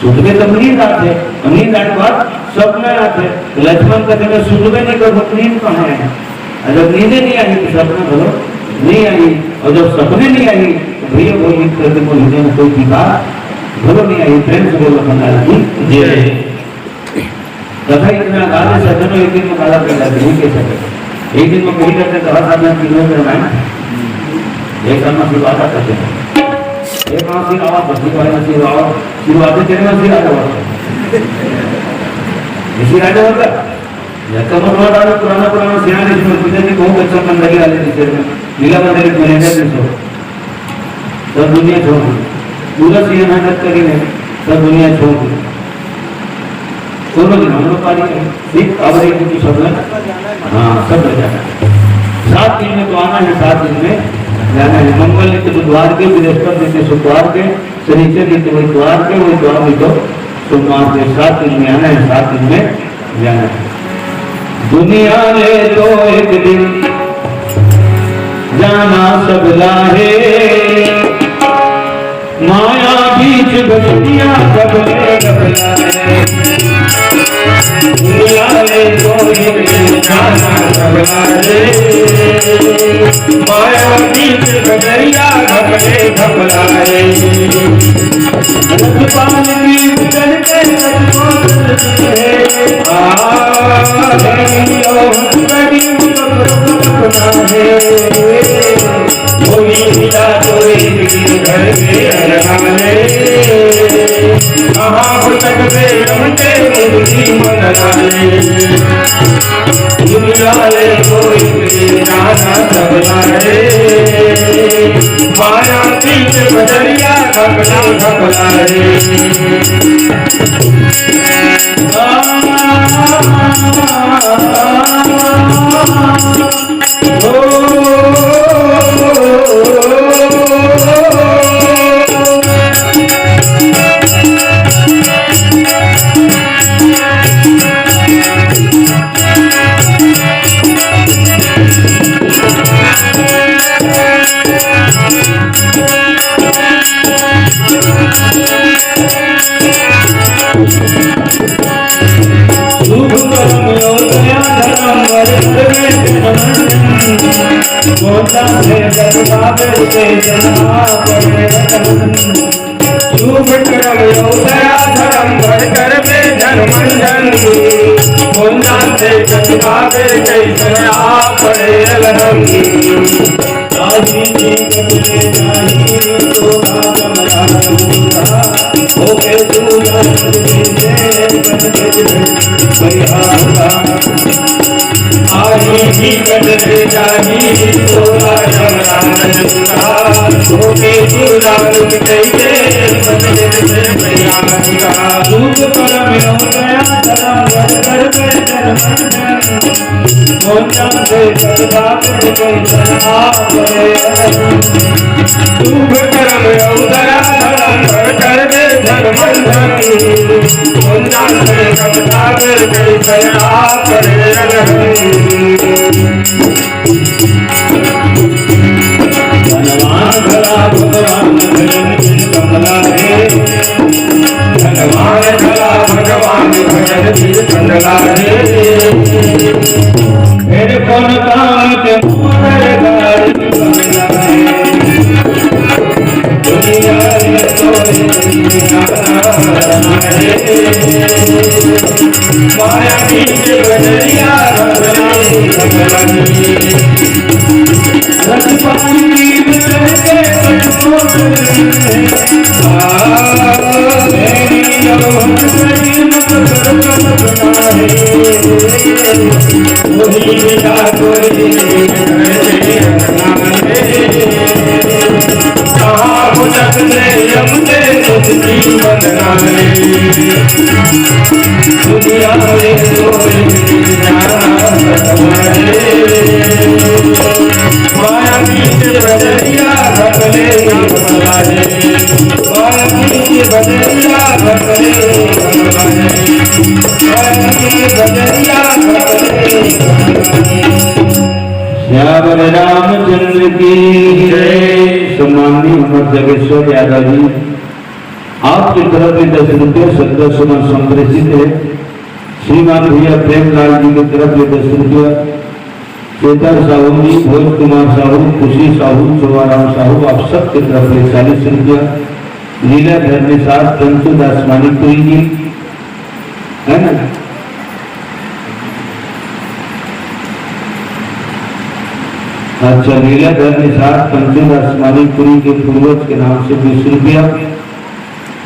सुतबे तब नींद आथे, अउ नींद आए के बाद सपना आथे। तो लक्ष्मण कथे, मैं सुतबे नहीं करूँ, नींद कहाँ है? अउ जब नींदे नहीं आई, तो सपना घलो नहीं आई, अउ जब सपने नहीं आई, तो भैया वो नींद करके मोर हृदय में कोई विकार घलो नहीं आई। प्रेम से बोलो, भंडारी की जय। कथा इतना गा दे सज्जनों, एक दिन में गाला कर जाते, नहीं कह सकते। एक दिन में कोई करते, कहा साधना की लोग रामायण, एक साल में फिर वादा करते हैं। एक मास फिर आवा, बस्ती वाले में फिर आवा, फिर वापस तेरे में फिर आ जाओ। इसी राजा होता, जब कब थोड़ा डालो पुराना, पुराना सियान इसमें पिताजी बहुत अच्छा मंडली वाले थे, तेरे में लीला मंडली मैनेजर भी सो। सब दुनिया छोड़ दी। पूरा सीएम है, जब करी है, सब दुनिया छोड़ दी। दोनों दिन हम लोग पारी है। ठीक, अब एक दिन सब लोग, हाँ, सब लोग जाना है। सात दिन में तो आना है, सात दिन में जाना है। मंगल दिन तो बुधवार के, बृहस्पति दिन तो शुक्रवार के, शनिचर दिन तो वही द्वार के, वही द्वार दिन तो सोमवार के। सात दिन में आना है, सात दिन में जाना है। दुनिया ले तो एक दिन जाना सब लाहे, माया बीच बजरिया सबले बदलाए। दुनिया ले तो एक दिन जाना सब लाहे, माया बीच बजरिया सबले बदलाए। रजपाल की चढ़ के रजपाल है। आ, है, यो हंस गरीब का प्रभु अपना है। होली मिला तो एक दिन घर के अंगना में। कहाँ भटकबे हमके मुक्ति मन लाए। दुनिया ले कोई जाना सब लाए। माया की बदरिया घबरा घबरा रे। शुभ कर्म लो दया धर्म वर में गोता से जगतावे से जना पड़े। शुभ कर्म लो दया धर्म वर कर में जन्मंजन। गोता से जगतावे से जना पड़े अलहम। आही जी कटले जाही तो राम राम होके तू जान दे दे बन दे दे भैया होगा। आही जी कटले जाही तो राम राम होके तू जान दे दे बन दे दे भैया होगा। दूध पर में हो गया धर्म घर घर में जन्म। मोचन से सदा के कोई सदा करे। शुभ कर्म अवसरा धर्म कर दे धर्म धर्म। मोचन से सदा के कोई सदा करे। धनवान भला भगवान भजन बिन कमला है। भगवान भला भगवान भजन बिन कमला है। फिर कौन काम के मोर गाड़ी कमला है। दुनिया रे तोरे दुनिया है। माया की बदरिया भगवान। श्यावर रामचंद्र की जय। सम्माननीय हमर जगेश्वर यादव जी, आपके तरफ से दस रुपया श्रद्धा सुमन संप्रेषित है। श्रीमान भैया प्रेमलाल जी की तरफ से दस रुपया, चेतन साहू जी, भोज कुमार साहू, खुशी साहू, चोवाराम साहू, आप सबके तरफ से चालीस रुपया, लीलाधर निषाद, चंचू दास मानिकपुरी जी, है ना? अच्छा, लीलाधर निषाद, चंचू दास मानिकपुरी के पूर्वज के नाम से बीस रुपया,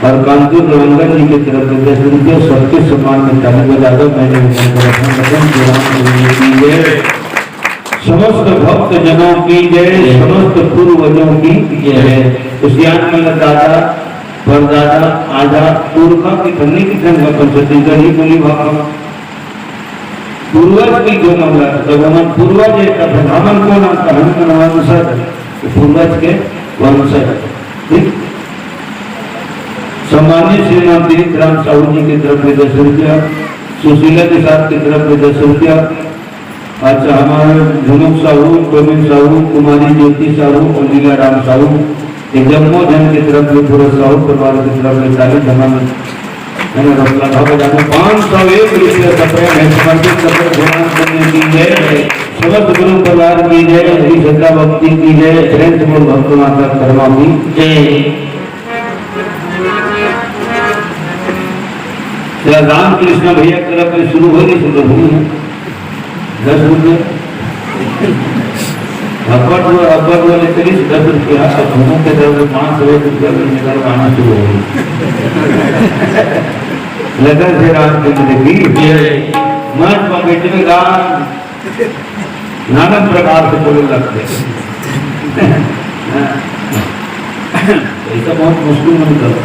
और कानपुर देवंगन जी की तरफ से दस रुपये। सबके सम्मान में ताली बजा दो। मैंने उनका प्रथम वचन प्रदान करने की जय। समस्त भक्त जनों की जय, समस्त पूर्वजों की जय। उस ज्ञान में दादा, परदादा, आधा, पुरखा की धरनी की धन अपन छत्तीसगढ़ी बोली भाखा। पूर्वज की जो मामला है, जब हमन पूर्वज है, तब हमन कौन आता है? हमन वंशज है, तो पूर्वज के वंशज है। ठीक? सम्मानित श्रीमान तीर्थ राम साहू जी की तरफ से दस रुपया, सुशीला निषाद की तरफ से दस रुपया, अच्छा, हमारे झुनुक साहू, गोविंद साहू, कुमारी ज्योति साहू और लीला राम साहू, ये जम्मो झन की तरफ से, पूरा साहू परिवार की तरफ से ताली जमा में, है ना, रसला भाव जानो पाँच सौ एक रुपये का प्रेम है समर्पित करके प्रणाम करने की जय है। समस्त गुरु परिवार की जय, श्री श्रद्धा भक्ति की जय, प्रेम से बोल भक्त माता कर्मा की जय। श्री रामकृष्ण भैया की तरफ से शुरू हो रही शुरू हुई है। दस रुपये। अब्बट वो, अब्बट वाले चलिए दस रुपये, आप घूमों के दस रुपये, पाँच सौ एक रुपये में निकल आना शुरू हो गई। लगन से रामचंद्र की जय। मंच पर बैठे हुए राम नाना प्रकार से बोले लगते। ऐसा बहुत मुश्किल मन करो।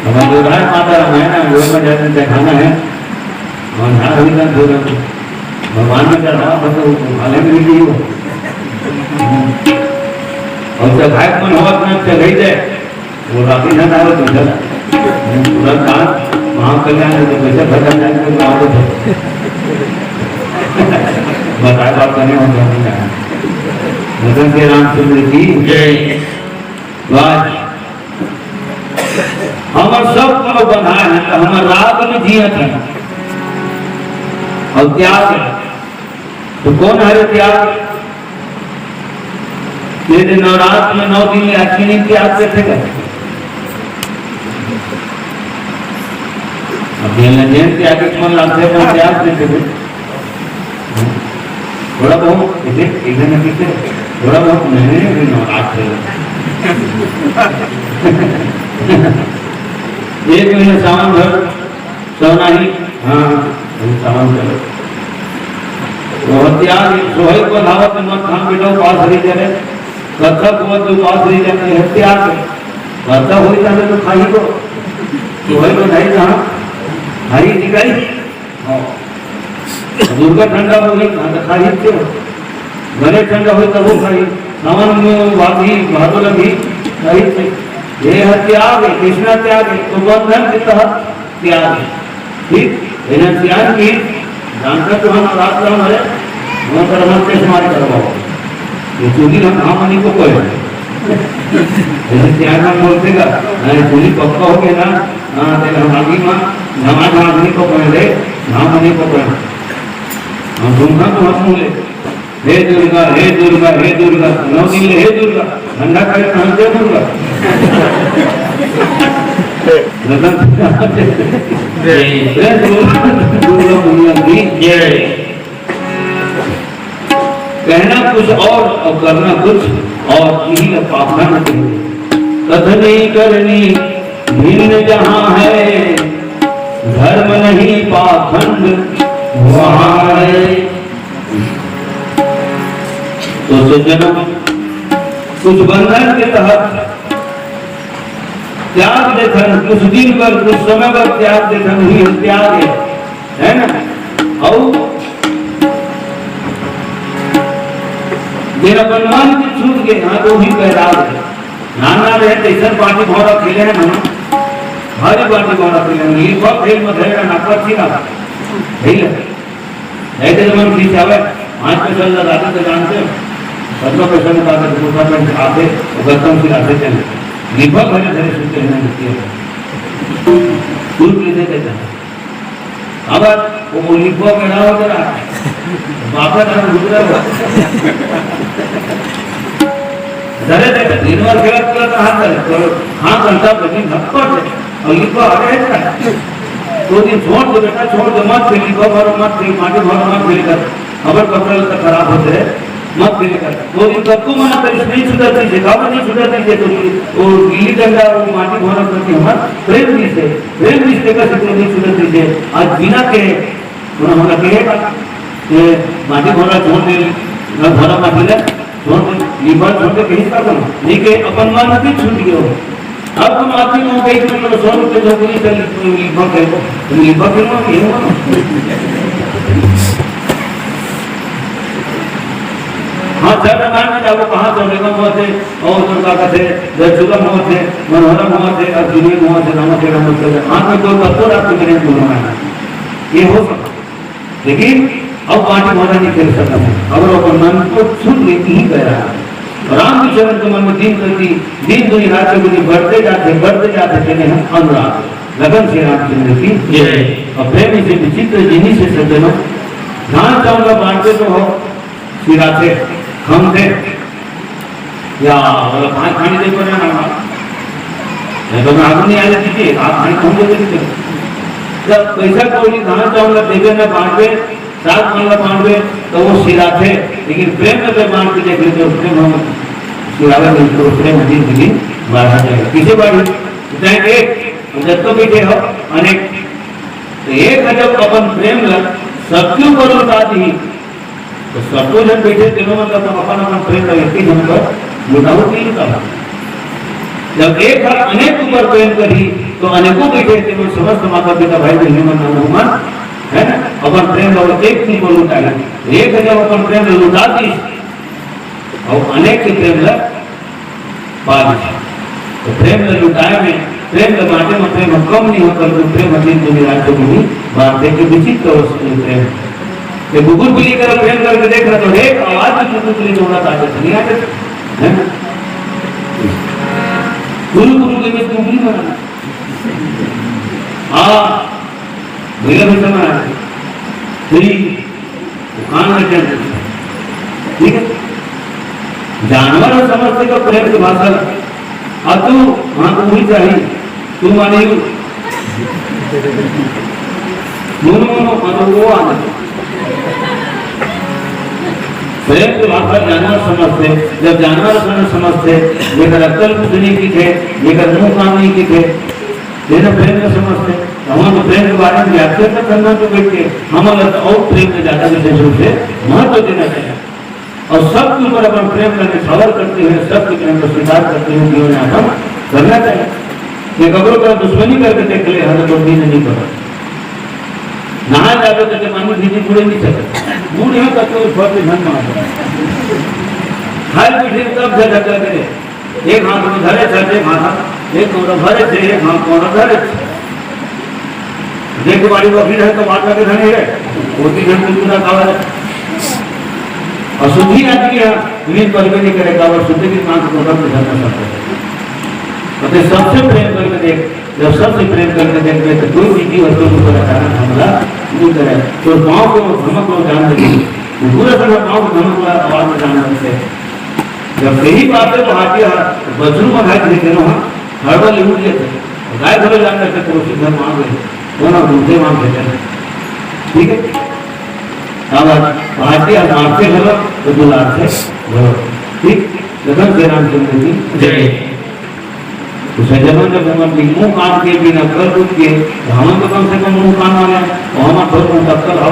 हमारे राय माता रामायण है, वो में जाके दिखाना है। और यहाँ भी ना दो रंग। भगवान ने चढ़ावा था तो वो हाले में नहीं हो। और चढ़ाए मन हो अपना चढ़ाई जाए। वो राखी ना डालो तो चल। पूरा कान महाकल्याण है, तो कैसे भजन जाए तो गाँव को। बताए बात करने हो जाने का। भजन के रामचंद्र की जय। आज हमर सब कोनो बंधा है, तो हमर राग में जियत है। और त्याग है। तो कौन हरे त्याग? ये जो नवरात्र में नौ दिन में आदमी नहीं त्याग करते क्या? अब ये न जैन त्याग के मन लाते हैं, वो त्याग करते थे। थोड़ा बहुत, इसे, इसे न पीछे, थोड़ा बहुत नहीं, नहीं, नहीं, नवरात्र है। एक महीना सावन भर सोना ही, हाँ, हम सावन चलो। वो त्याग, सोहई को धावत मत खान बेटा उपास रही करे, कथा को मत उपास रही जाते हैं, त्याग है। कथा हो जाने तो खाई को, सोहई को धाई कहाँ? हरी निकाली। हाँ। दुर्गा ठंडा हो गई, हाँ, तो खाई क्यों? गणेश ठंडा हो तब वो खाई। सावन में वादी, भादो लगी, खाई थे। ये है त्याग है, कृष्णा त्याग है, तो बंधन के तहत त्याग है। ठीक? इन्हें त्याग की जानकर तो हम रात का हमारे वहाँ पर हम कैसे मार करवाओ। ये चूड़ी हम, हम नहीं को कोई। जैसे त्याग हम बोलते का, हाँ, ये चूड़ी पक्का हो गया ना, हाँ, तो हम आगे माँ, नमाज हम नहीं को कोई ले, हम नहीं को कोई। हम तुमका तो हम ले। हे दुर्गा, हे दुर्गा, हे दुर्गा, नौ दिन ले हे दुर्गा, ठंडा करे तो हम दे दुर्गा। मतलब, जय। जय दुर्गा, दुर्गा मैया की जय। कहना कुछ और, और करना कुछ और, यही अब पाखंड है। कथनी करनी भिन्न जहाँ है, धर्म नहीं पाखंड वहाँ है। तो सज्जनों, कुछ बंधन के तहत त्याग देथन, कुछ दिन बर, कुछ समय बर त्याग देथन, वही हम त्याग है, है ना? अउ जेन अपन मन के छूट के, हाँ, तो वही बैराग है। नाना रहे, तैसन बाटी भौरा खेले हैं ना, भारी बाटी भौरा खेले हैं, ये सब खेल में धरे ना, पर थी ना, ठीक है। नहीं तो मन खींच आवे, पाँच पैसा लगाते तो जानते हो, सत्रह पैसा निकालते, दूसरा पैसा आते, वो गत्तम सिखाते चले। लिखा भरे भरे सूत्र है ना, लिखते हैं। दूध पीते थे जहाँ। अब वो लिखो के ना हो जरा, बाबा का दूसरा हो। जरे जरे दिन भर खेलत खेलत हाथ करे, तो हाथ घंटा बजे झपट है। और लिखो आ रहे हैं ना। दो दिन छोड़ दो बेटा, छोड़ दो, मत खेल, लिखो भरो मत खेल, माटी भरो मत खेल कर। अगर कपड़ा लत्ता खराब होते हैं, मत खेल कर। दो दिन तक को मना करिस, नहीं छूटत रहिसे, काबर नहीं छूटत रहिसे, तो वो गिल्ली डंडा, वो माटी भरो करके हमार प्रेम रहिसे, प्रेम रहिसे का से नहीं छूटत रहिसे। आज बिना के, उन्होंने हमरा कहे बा, ये माटी भरा छोड़ दे, मैं भरा माटी ले, छोड़ दे, ये बात छोड़ दे, कहीं का करो, नहीं के अपन मन भी छूट गयो। अब तुम आदमी को कहीं तुम लोग सौ रुपये दो, कोई चल, तुम लिखा के, तुम लिखा के ना, ये हुआ। हाँ, सर, मैं मान के जाओ, कहाँ से लेगा, वहाँ से, और उधर का कहते, जय चुगम हुआ थे, मनोहरम हुआ थे, और दुनिया हुआ थे, रामा के राम होते थे। हाँ, तो कोई तत्व रात को मेरे को होना है। ये हो सकता। लेकिन अब पार्टी वाला नहीं खेल सकता है। अगर अपन मन को छूट लेती ही गया। राम के चरण के मन में दिन प्रति दिन, दुई रात के दिन बढ़ते जाते, बढ़ते जाते, चले हम अनुराग। लगन से रामचंद्र की जय। और प्रेम से विचित्र जिन्हीं से सज्जनों, धान चाउर ला बांटबे तो हो, सिराथे, खमथे, या ओला भात पानी दे परे ना, ये तो मैं आगू नहीं आने दीजिए, भात पानी कौन दे दीजिए? जब पैसा कौड़ी धान चाउर ला देबे ना बांटबे, साग पान ला बांटबे, तो वो सिराथे, लेकिन प्रेम में तो बांट के देख लेते हो, प्रेम हम सिरावे नहीं तो प्रेम अजीब दिन बढ़ा जाएगा। किसे बढ़ी? चाहे एक, जब तो बैठे हो, अनेक। तो एक है जब अपन प्रेम ला सबके ऊपर लुटा दी, तो सबको जब बैठे तीनों मतलब तो अपन अपन प्रेम ला एक ही जन पर लुटाओ, नहीं लुटाओ। जब एक हर अनेक ऊपर प्रेम करी, तो अनेकों बैठे तीनों समस्त माता पिता भाई बहन मन नंद मन, है ना, अपन प्रेम ला एक ही पर लुटाई। एक है जब अपन प्रेम ला लुटा दी, और अनेक के प्रेम ला बांट। तो प्रेम ल लुटाए में, प्रेम ल बांटे में प्रेम ह कम नहीं हो, परंतु प्रेम ह दिन दुनिया रात में बांटे के विचित्र वस्तु प्रेम। ये कुकुर बिल्ली कर प्रेम करके देख रहा तो एक आवाज में कुकुर बिल्ली दौड़ा ताकत नहीं आते, है ना? गुरु गुरु के बीच कुकुर नहीं बना। हाँ, भैया भी समझ आ गए। वो कान में क्या, ठीक है? जानवर ह समझथे का प्रेम के भाषा ला। अब तू, हाँ, तू भी चाही, तू माने यू। मोनो, मोनो, हाँ, तो वो आ जाए। प्रेम के भाषा जानवर समझथे, जब जानवर समझ, समझथे, जेकर अक्कल बुद्धि नहीं किथे, जेकर मुंह काम नहीं किथे, ये तो प्रेम का समझथे। तो हम तो प्रेम के बारे में व्याख्या तक करना तो बैठ के, हम अलग और प्रेम में ज्यादा विशेष रूप से महत्व देना चाहिए। और सबके ऊपर अपन प्रेम का निछावर करते हुए, सबके प्रेम का स्वीकार करते हुए जीवन यापन करना चाहिए। ये ककरो का दुश्मनी करके देख ले, हर तो नींद नहीं पड़ा। नहा जावे तो जब मानी भीजी बूढ़े नहीं सकते। बूढ़े हो तब तो उस पर भी धन मार। खाए पीछे तब झगड़ा करे। एक हाथ में धरे छे, एक हाथ, एक कौड़ा भरे छे, एक हाथ कौड़ा धरे छे। देख के बाड़ी बकरी रहे तो बात लगे धनी है, वो भी धन कुछ ना खावा है। और शुद्धि आदमी है, नींद पर भी नहीं करे, कावर शुद्धि की मांग को धर्म में धरना पड़ता है। मतलब सबसे प्रेम करके देख, जब सबसे प्रेम करके देख में तो कोई भी जीव हत्या को बड़ा कारण हमला नहीं करे। तो पाँव को धमक लो जान दे, पूरा समय पाँव को धमक लो आवाज में जान दे। जब यही बात है तो हाथी हा-, बछरू में घात देखे ना, हड़बड़ ले उठ लेते। गाय घोड़े जान दे तो उसी घर मांग ले, वो ना दूसरे मांग लेते हैं। ठीक है? अब हाथी हा मारते घलो तो दुलार से घलो। ठीक? जगत के रामचंद्र की जय। जय। तो सज्जनों, जब हम अपनी मुंह काम के बिना कर कुछ के, तो हम तो कम से कम मुंह काम वाले हैं, तो हम थोड़ा मुंह तक्कर हो,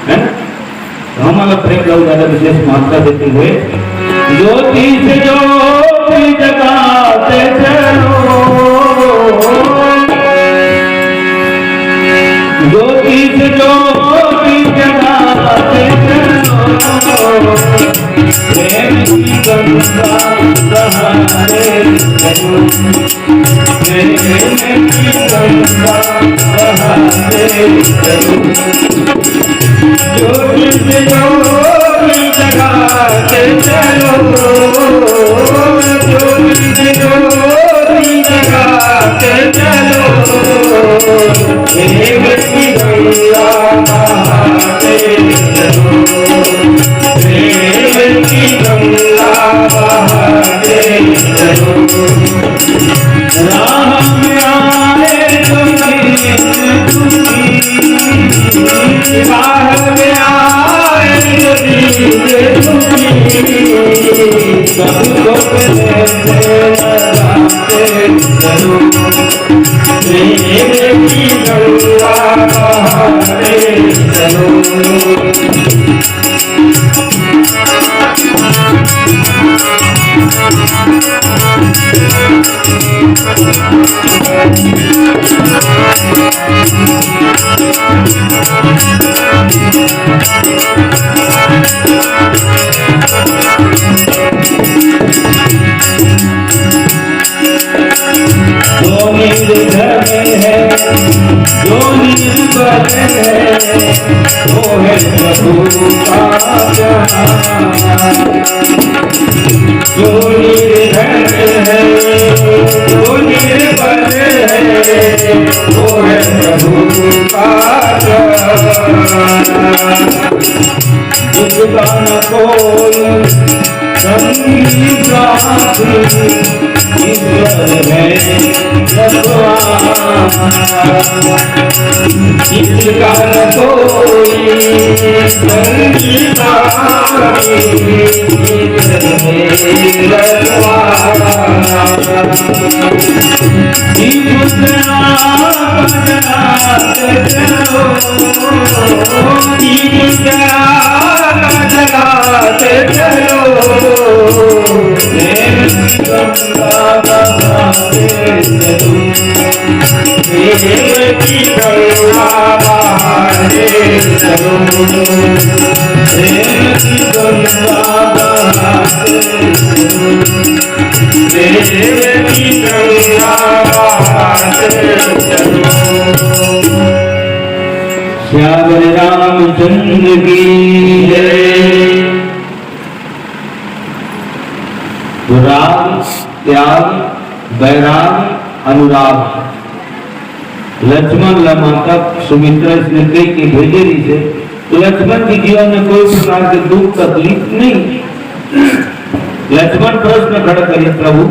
है ना? तो हम अलग प्रेम ला ज्यादा विशेष महत्ता देते हुए, ज्योति से ज्योति जगाते चलो, ज्योति से ज्योति जगाते चलो, प्रेम की गंगा बहाते चलो। प्रेम की गंगा बहाते चलो। ज्योति से ज्योति जगाते चलो। ज्योति से ज्योति जगाते चलो। प्रेम की गंगा बहाते चलो। प्रेम की गंगा बहाते चलो। राह में आए जो नीत दुखी, राह में आए जो नीत दुखी, सबको प्रेम से लगाते चलो। प्रेम की गंगा बहाते चलो। जो निर्धन है, जो निर्बल है, वो है प्रभु का प्यारा। जो निर्धन है, जो निर्बल है, वो है प्रभु का प्यारा। जिसका न कोई संगी साथी, ईश्वर है रखवाला। जिसका न कोई संगी साथी, ईश्वर है रखवाला। श्याम रामचंद्र की जय। राग, त्याग, बैराग, अनुराग। लक्ष्मण ला माता सुमित्रा इसने कही के भेजे रहिसे, तो लक्ष्मण के जीवन में कोई प्रकार के दुख तकलीफ नहीं। लक्ष्मण प्रश्न खड़ा करे, प्रभु,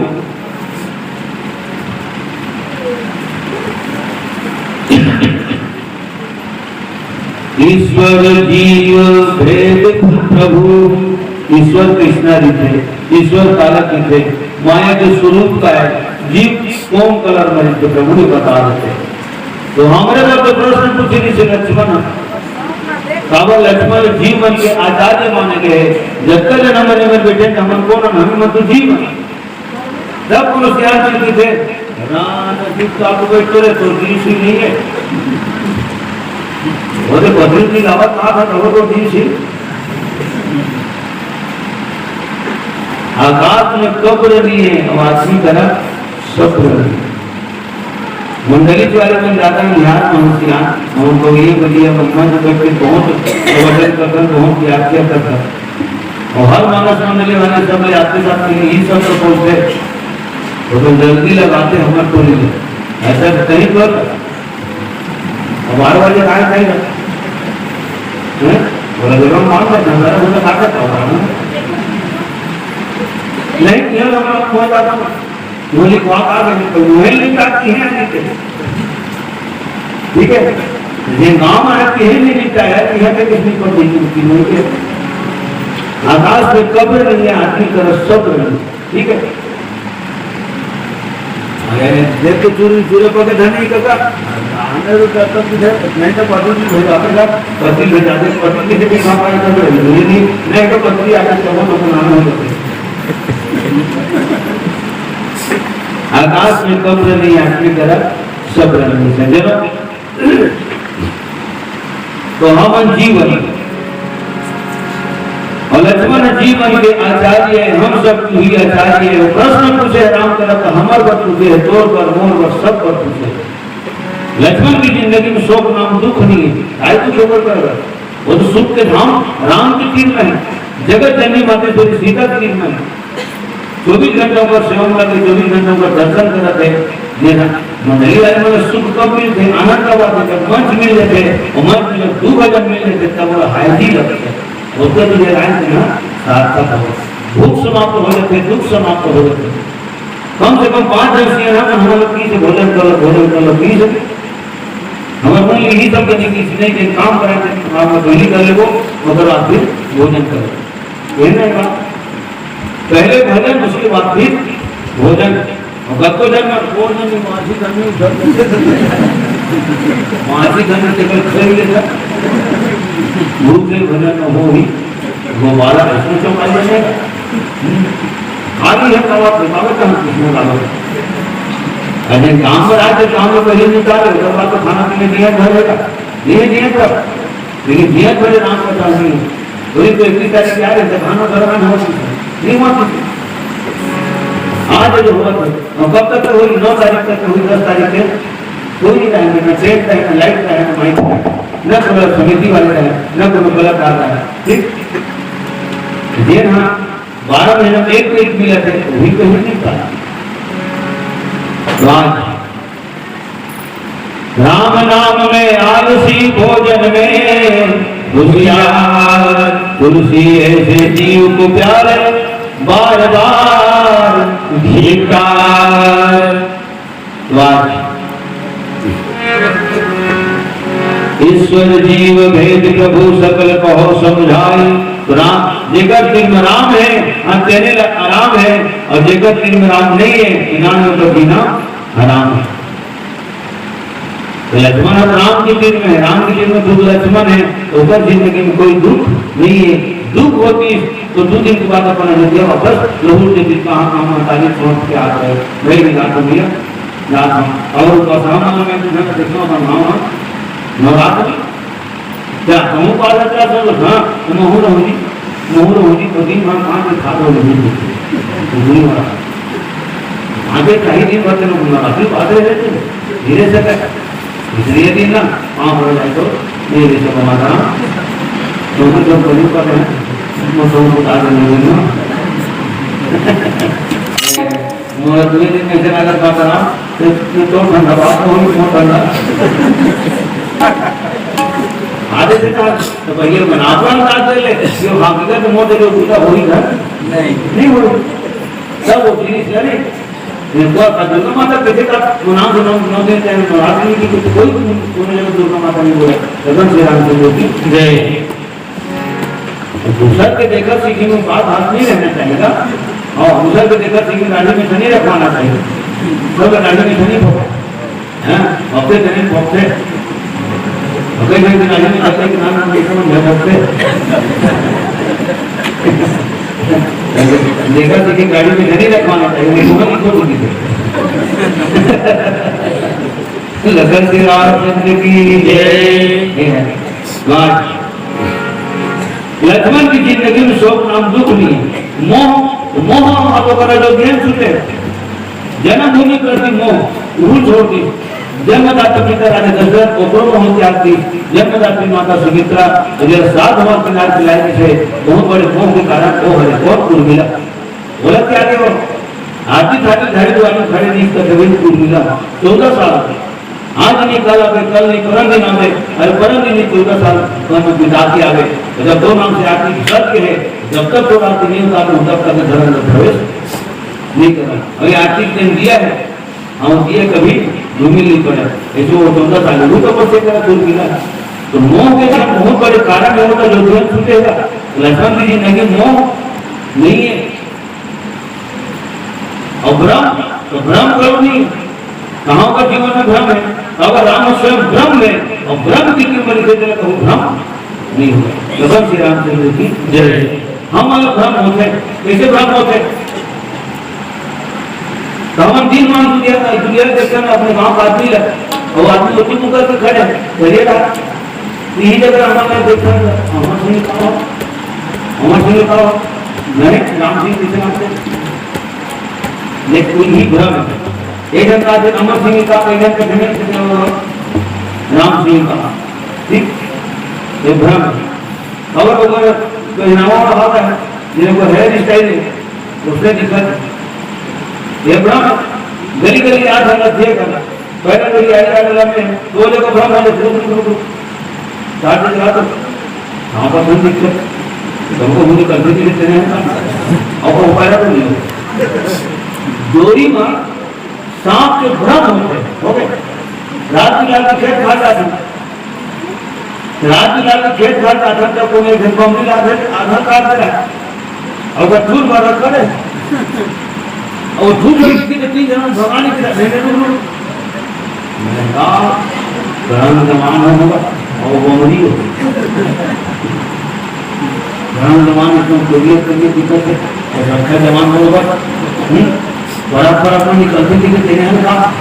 ईश्वर जीव भेद प्रभु, ईश्वर कृष्णा जी थे, ईश्वर तारक जी थे, माया के स्वरूप का है, जीव कौन कलर में थे, प्रभु ने बता देते। तो हमरे बर तो प्रश्न पूछे नहीं से लक्ष्मण, काबर लक्ष्मण जीव मन के आचार्य माने गए, जतका जन हमर में बैठे, हमन कौन हन? हमन तो जीव हन। जब पुलिस यार जी थे, राम जी तो आपको बैठ करे तो जीव सी नहीं है। वो तो बद्री जी लावा कहा था, वो तो जीव सी। आकाश में कब्र नहीं है, अब आदमी करा सब्र नहीं। मंडली वाले में ज्यादा ध्यान महंसियान, हम तो ये बढ़िया मंच बैठ के बहुत प्रवचन करते, बहुत व्याख्या करते। और हर मानस मंडली वाले सब ले आते साथ में यही सब तो बोलते, वो तो जल्दी लगाते हमारे टोली में। ऐसा कहीं पर हमारे वाले कहाँ कहीं ना। हैं? बोला, "जब हम मान लेते हैं, हमारा मुझे काटा था, नहीं किया तो हमारा कोई बात नहीं।" वो लिखवा का तो वो लिखा कि है, नहीं के। ठीक है? ये गांव में आके ही नहीं लिखा है कि यहाँ पे किसने पढ़ नहीं की, नहीं के। आकाश में कब्र नहीं है, आदमी का सब नहीं। ठीक है? अरे, देख तो चूरू, चूरू पकड़ धनी काका। आने तो करता तुझे, नहीं तो पति जी भेजा देगा, पति भेजा दे, पति जी के भी खा पाए तो बोले, नहीं, नहीं, नहीं तो पति आके सब तो बनाना हो जाते। आकाश में कब्र नहीं, आदमी करा सब्र नहीं। समझे ना? तो हमन जीवन और लक्ष्मण जीवन के आचार्य है, हम सब ही आचार्य है। प्रश्न पूछे राम का, तो हमर बर पूछे है, तोर बर, मोर बर, सब बर पूछे है। लक्ष्मण की जिंदगी में शोक नाम दुख नहीं है, काय दुख होकर करेगा? वो तो सुख के धाम राम के तीर में है, जगत जननी मातेश्वरी सीता के तीर में है। चौबीस घंटा ओकर सेवा में लगे, चौबीस घंटा ओकर दर्शन करत हे। ये ना, मंडली वाले मन सुख कब मिलथे? आनंद कब आथे? जब मंच मिल जाथे, और मंच में जब दू भजन मिल जाथे, तब वो हाय जी लगथे। ओकर तो ये लाइन से ना सार्थक हो, भूख समाप्त हो जाथे, दुख समाप्त हो जाथे। कम से कम पाँच दस ये ना, हमर लोग की से भोजन कर लो, भोजन कर लो, की से हमर मन यही सब करने की, नहीं कि काम करा थे, काम में पहले कर लेबो, ओकर बाद फिर भोजन कर लेबो। ये नहीं बात। पहले भजन, उसके बाद फिर भोजन। और कतको जन में भोजन में माझी धन में उधर, माझी धन में टेबल खरीद लेता। भूख से भजन न हो ही, वो वाला इसमें चौपाई बनेगा। खाली है तब आप बताओ, तो हम किसमें डालो? अरे काम पर आके काम में पहले निकाले, उसके बाद तो खाना पीने दिया घर रहेगा, दिए दिए तब। लेकिन जिया थोड़े राम कथा नहीं है। वही तो इतनी तारीख क्या है, जब खाना धरना नहीं होती है। नहीं होती। आज जो हुआ था, और कब तक तो हुई? नौ तारीख तक तो हुई, दस तारीख के कोई नहीं रहेंगे, ना ट्रेन रहेंगे, ना लाइट रहेंगे, ना माइक रहेंगे, ना कोई समिति वाले रहेंगे, ना कोई कलाकार रहेंगे। ठीक? ये ना, बारह महीने में एक, एक मिला थे, वही तो हुई नहीं पाया। तो आज राम नाम में आलसी, भोजन में होशियार। तुलसी ऐसे जीव को प्यारे, बार बार धिक्कार। वाह। ईश्वर जीव भेद प्रभु सकल कहो समझाई। तो राम, जेकर दिल में राम है, हाँ, तेने ला आराम है, और जेकर दिल में राम नहीं है, इनान में तो जीना हराम है। तो लक्ष्मण अब राम के दिल में है, राम के दिल में दुख लक्ष्मण है, तो ओकर जिंदगी में कोई दुख नहीं है। दुख होती तो दो दिन के बाद अपन अयोध्या वापस लहुट देती, कहाँ कहाँ ताली पहुँच के आ गए, वही निकाल दिया। जात हूँ। और बसहा मन में तुझे देखना बनवाओ, हाँ। नवरात्रि क्या कहूँ, पादल क्या सब, हाँ, तो महू रहूँगी, महू रहूँगी, तो दिन भर पाँच दिन खा लो, नहीं। तो दिन भर। आगे कहीं दिन भर चलो, नवरात्रि पादल रहते, धीरे से कर। इसलिए दिन ना, पाँच हो जाए तो, ये भी सब हमारा, तो कुछ जो बड़ी पर है, वो सब बता देंगे ना। मोर दुई दिन में से अगर बात रहा, तो, तो, तो ठंडा बात तो होई, मोर ठंडा। आधे से कहा, तो भैया मनापन बात दे ले, ये हकीकत मोर दे, उल्टा होई घर? नहीं। नहीं होई। सब वो चीज करे। ये हुआ था, दुर्गा माता कैसे का, वो नाम से नौ, नौ दिन चाहे नवरात्रि की, तो कोई, कोई जगह दुर्गा माता नहीं बोला। गगन श्री राम चंद्र की जय। दूसर के देखा सीखी में बात हाथ नहीं रहना चाहिए ना। और दूसर के देखा सीखी में गाड़ी में नहीं रखवाना चाहिए। सब गाड़ी में नहीं पकड़। हैं? पकड़े तो नहीं पकड़े। पकड़े नहीं तो गाड़ी में जाते कि नाम नाम देखो, मैं पकड़े। देखा सीखी गाड़ी में नहीं रखवाना चाहिए, नहीं तो नहीं खोल दीजिए। लखन श्री रामचंद्र की जय। ये है। वाह। लक्ष्मण की जिंदगी में शोक नाम दुख नहीं है। मोह, मोह हम लोग का जो ज्ञान छूटे, जन्मभूमि प्रति मोह, भूल छोड़ दी। जन्मदाता पिता राजा दशरथ, ओकरो मोह त्याग दी। जन्मदात्री माता सुमित्रा, अगर सात बार किनार पिलाई से, बहुत बड़े मोह के कारण वो हरे कौन उर्मिला। बोला क्या रे वो? आती थाती धारी दुआरी खड़े नहीं कर देवे उर्मिला। चौदह साल के। आज नहीं कल आवे, कल नहीं परम दिन आवे, अरे परम दिन नहीं चौदह साल कौन बिता के आवे। तो जब दो नाम से आती सत्य है, जब तक वो रात नहीं उतार, तब तक धर्म में प्रवेश नहीं करना। अभी आरती के दिन दिया है, हम दिए कभी धूमिल नहीं पड़ा। ऐसे वो चौदह साल वो तपस्या करा, दूर मिला। तो मोह के सब बहुत बड़े कारण है, होता जो जीवन छूटेगा। लक्ष्मण की जिंदगी मोह नहीं है। और भ्रम, तो भ्रम करो नहीं। कहाँ का जीवन में भ्रम है? अगर राम स्वयं ब्रह्म है, और ब्रह्म की कीमत के जगह कहूँ भ्रम नहीं होगा। तो भगवान श्री रामचंद्र की जय। हम अलग भ्रम होते हैं। कैसे भ्रम होते हैं? तो हम दिन मान दुनिया का, दुनिया देखते हैं अपने गाँव का आदमी लग, और आदमी उठी मुकर के खड़े हैं, चलिए रहा। यही जगह हमारा देखा था, अमर सिंह का हो, अमर सिंह का हो, नहीं, राम सिंह किसे नाम से? ये कोई ही भ्रम है। एक जन का आदमी अमर सिंह का, एक जन का भ्रम है, राम सिंह का। ठीक? ये भ्रम है। और अगर पहनावा ओढ़ावा है, जिनको हेयर स्टाइल है, उससे दिक्कत है। ये भ्रम गली गली आ जाना चाहिए था। पहले तो ये आई आने लगे, तो देखो भ्रम है, रुक, रुक, रुक, रुक। चार दिन रात, हाँ, पर कोई दिक्कत, तुमको मुझे कंफ्यूज नहीं देते हैं। अब वो पैदा तो नहीं हो। डोरी में सांप के भ्रम होते हैं, हो गए। रात की रात खेत खा जाते हैं। रात में जाके खेत घर का घर का कोने घर बमरी ला दे, आधा काट दे रहा है। और वो चूर मारा करे। और झूठ बोल के तीन जन भगवान की तरफ भेजे तो लोग। मैं कहा, "गरम जवान हो होगा, और बमरी हो।" गरम जवान एकदम तबीयत करके दिक्कत है, और रखा जवान हो होगा। हम्म? बड़ा बड़ा अपना निकलते थे कि तेरे हम का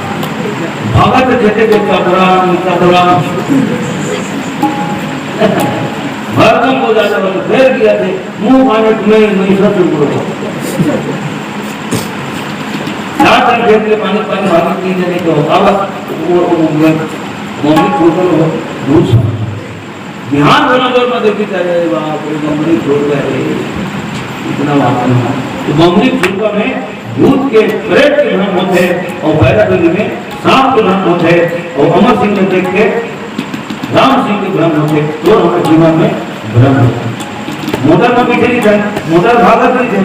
भागत थे थे कपड़ा, कपड़ा। भरकम को ज्यादा बड़ा फेर किया थे, मुंह पानी तुम्हें नहीं सब चुप रहो। चार चार फेर के पानी पानी भागत नहीं जाने को होता बस। वो, वो, वो, वो, वो, वो, वो, वो, वो, बिहान भर अगर मैं देखी, अरे बाप रे, बमरी छोड़ गए, इतना वापस ना। तो बमरी छोड़ में भूत के, प्रेत के भ्रम होते हैं और भैरव में सांप के भ्रम होथे, अउ अमर सिंह ल देख के राम सिंह के भ्रम होथे, तो हमर जीवन में भ्रम होथे। मोटर में बैठे रहिथे, मोटर भागत रहिथे,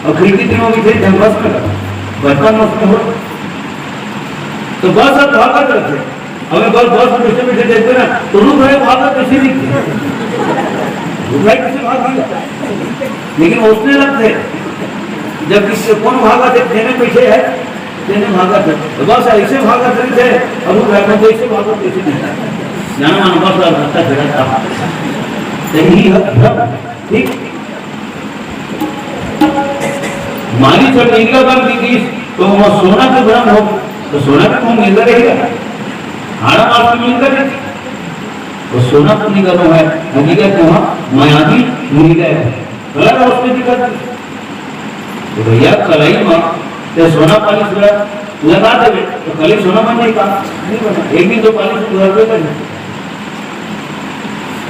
अउ खिड़की तीर में बैठे रहिथे, बस में लगा, बचपन बस में हो, तो बस अब भागत रहिथे। हमें बस, बस में बैठे बैठे देखते ना, तो रुक रहे, भागत कैसे दिखते? रुक रहे, कैसे भाग भाग? लेकिन उसने लगते, जब किसी कौन भागा थे, देने बैठे है, देने भागा थे, तो बस ऐसे भागा थे, अब वो भ्रम तो ऐसे भागा, कैसे नहीं? जाना मानो बस और धक्का भिड़ा था। तो यही है भ्रम, ठीक? मारी जब नीला बन की चीज, तो वहाँ सोना के भ्रम हो, तो सोना के मुंह नीला रहेगा, हाड़ा मार के नीला रहेगा। तो सोना तो निकल है, हकीकत में वहाँ मायावी नीला है। कलर है उसमें दिक्कत नहीं। तो भैया, कलई में ते सोना पालिश लगा, लगा देवे, तो कलई सोना बन जाई का? नहीं बना। एक दिन तो पालिश उधर पे बन।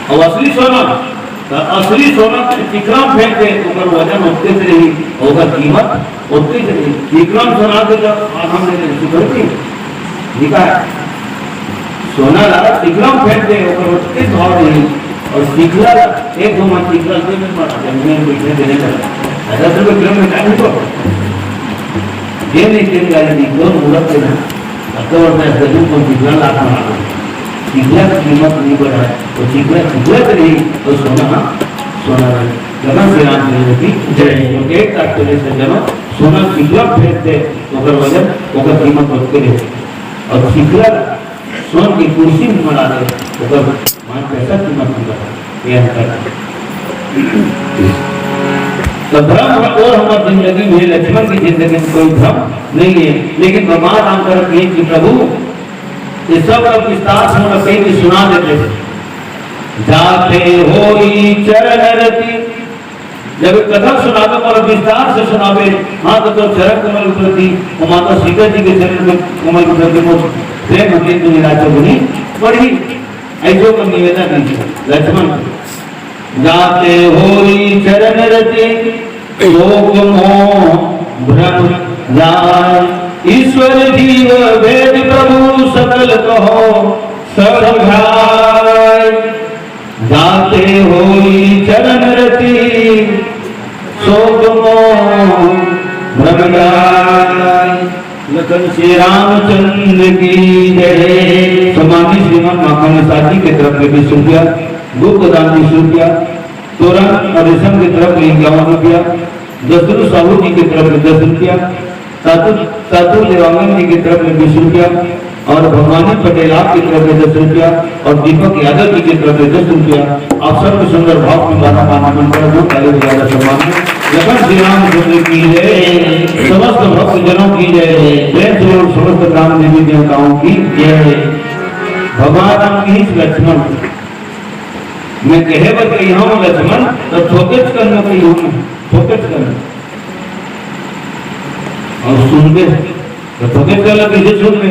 अब असली सोना, तो असली सोना के चिकरा फेंक दे, ओकर वजन ओतके से रही, ओकर कीमत ओतके से रही। चिकरा सोना के जब हम ले लें, सुधरती? निकाय। सोना ला चिकरा फेंक दे, ओकर ओतके भाव रही। और चिखला ला, एक दो मन चिखला दे में पड़ा, जमीन में बैठे देने लगा। ऐसा तो कोई क्रम में क्या नहीं पड़ा? ये नहीं, तेल गाड़ी नहीं, कौन मुहूर्त देना? अब तो और मैं जरूर कौन चिखला लाख में आ गया। चिखला की कीमत नहीं बढ़ा, तो चिखला चिखला तो रही, तो सोना, सोना रही। गगन श्री राम चंद्र की जय। तो एक तात्पर्य से जनो, सोना चिखला फेंक दे, ओकर वजन, ओकर कीमत बढ़ते रहे। और चिखला सोन की कुर्सी में बना दे, ओकर मान पैसा कीमत नहीं बढ़ा। ये अंतर है। तो भ्रम और हमारी जिंदगी में, लक्ष्मण की जिंदगी में कोई भ्रम नहीं है, लेकिन भगवान राम करत ये कि प्रभु, ये सब का विस्तार से उन्हें कहीं भी सुना देते थे। जाते होई चरण रति, जब एक कथा सुनावे, पर विस्तार से सुनावे, हाँ, तो, तो चरण कमल के प्रति, वो माता सीता जी के चरण में कमल के प्रति वो प्रेम होते तो निराशा बनी पड़ी। ऐसो का निवेदन नहीं है, लक्ष्मण। जाते होई चरण रति, शोक मोह भ्रम जाय। ईश्वर जीव भेद प्रभु सकल कहो समझाय। जाते होई चरण रति, शोक मोह भ्रम जाय। लखन श्री रामचंद्र की जय। सम्मानित श्रीमान माखन साथी के तरफ से बीस रुपया, गुप्त दान बीस रुपया, तोरण और रेशम की तरफ से इक्यावन रुपया, दसरू साहू जी की तरफ से दस रुपया, सातु, सातु देवांगन जी की तरफ से बीस रुपया और भवानी पटेल आपकी तरफ से दस रुपया और दीपक यादव जी की तरफ से दस रुपया। आप सबके सुंदर भाव में बारह पाँच नमन कर दो, ताली बजाकर सम्मान। लखन श्री रामचंद्र की जय, समस्त भक्त जनों की जय, प्रेम से बोल समस्त ग्राम देवी देवताओं की जय। भगवान राम की लक्ष्मण मैं कहे बर कहिहूँ लक्ष्मण, तो थोकेच करना कहिहूँ मैं, थोकेच करना। और सुनबे, तो थोकेच करना कैसे सुनबे?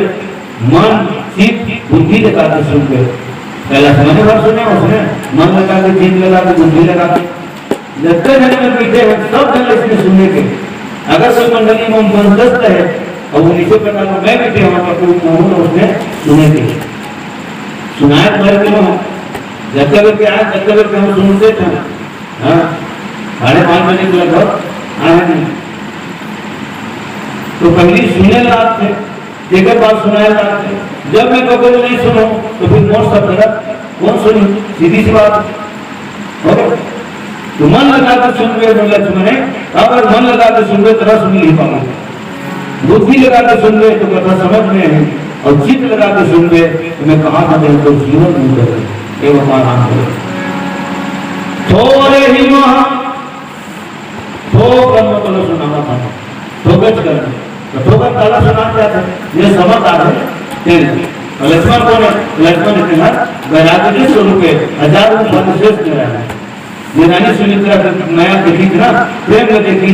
मन, चित्त, बुद्धि लगा के सुनबे। कैलाश मने भर सुने उसने, मन लगा के, चित्त लगा के, बुद्धि लगा के। जितने जन में बैठे हैं, सब जन इसमें सुने के। अगर कोई मंडली में मंदस्त है, और वो नीचे प्रकार में मैं बैठे हूँ, तो कोई कहूँ ना उसमें सुने के। सुनाए भर के हम, जब तक के आए, जब तक के हम सुनते थे। हाँ, साढ़े पाँच बजे के लगभग आए नहीं। तो पहली सुने लाग थे, जेकर बात सुनाए लाग थे। जब मैं कबूल नहीं सुनो, तो फिर मोर सब गलत, कौन सुनी? सीधी सी बात। और तो मन लगा के सुनबे, बोले लक्ष्मण है, अगर मन लगा के सुनबे, तो रस मिल ही पाओगे। बुद्धि लगा के सुनबे, तो कथा समझ में है, और चित्त लगा के सुनबे, तो मैं कहा था, तो जीवन नहीं कर। ये भगवान राम बोले। थोरे ही महा, थोकन मतलब सुनाना था, थोकच करना। तो थोकन काला सुना क्या था? ये समझ आ रहे, तेरे। और लक्ष्मण कौन है? लक्ष्मण इतना वैराग्य के स्वरूप है, हजार रूप भक्त श्रेष्ठ में रहना है। ये रानी सुमित्रा की माया देखी थी ना, प्रेम में देखी।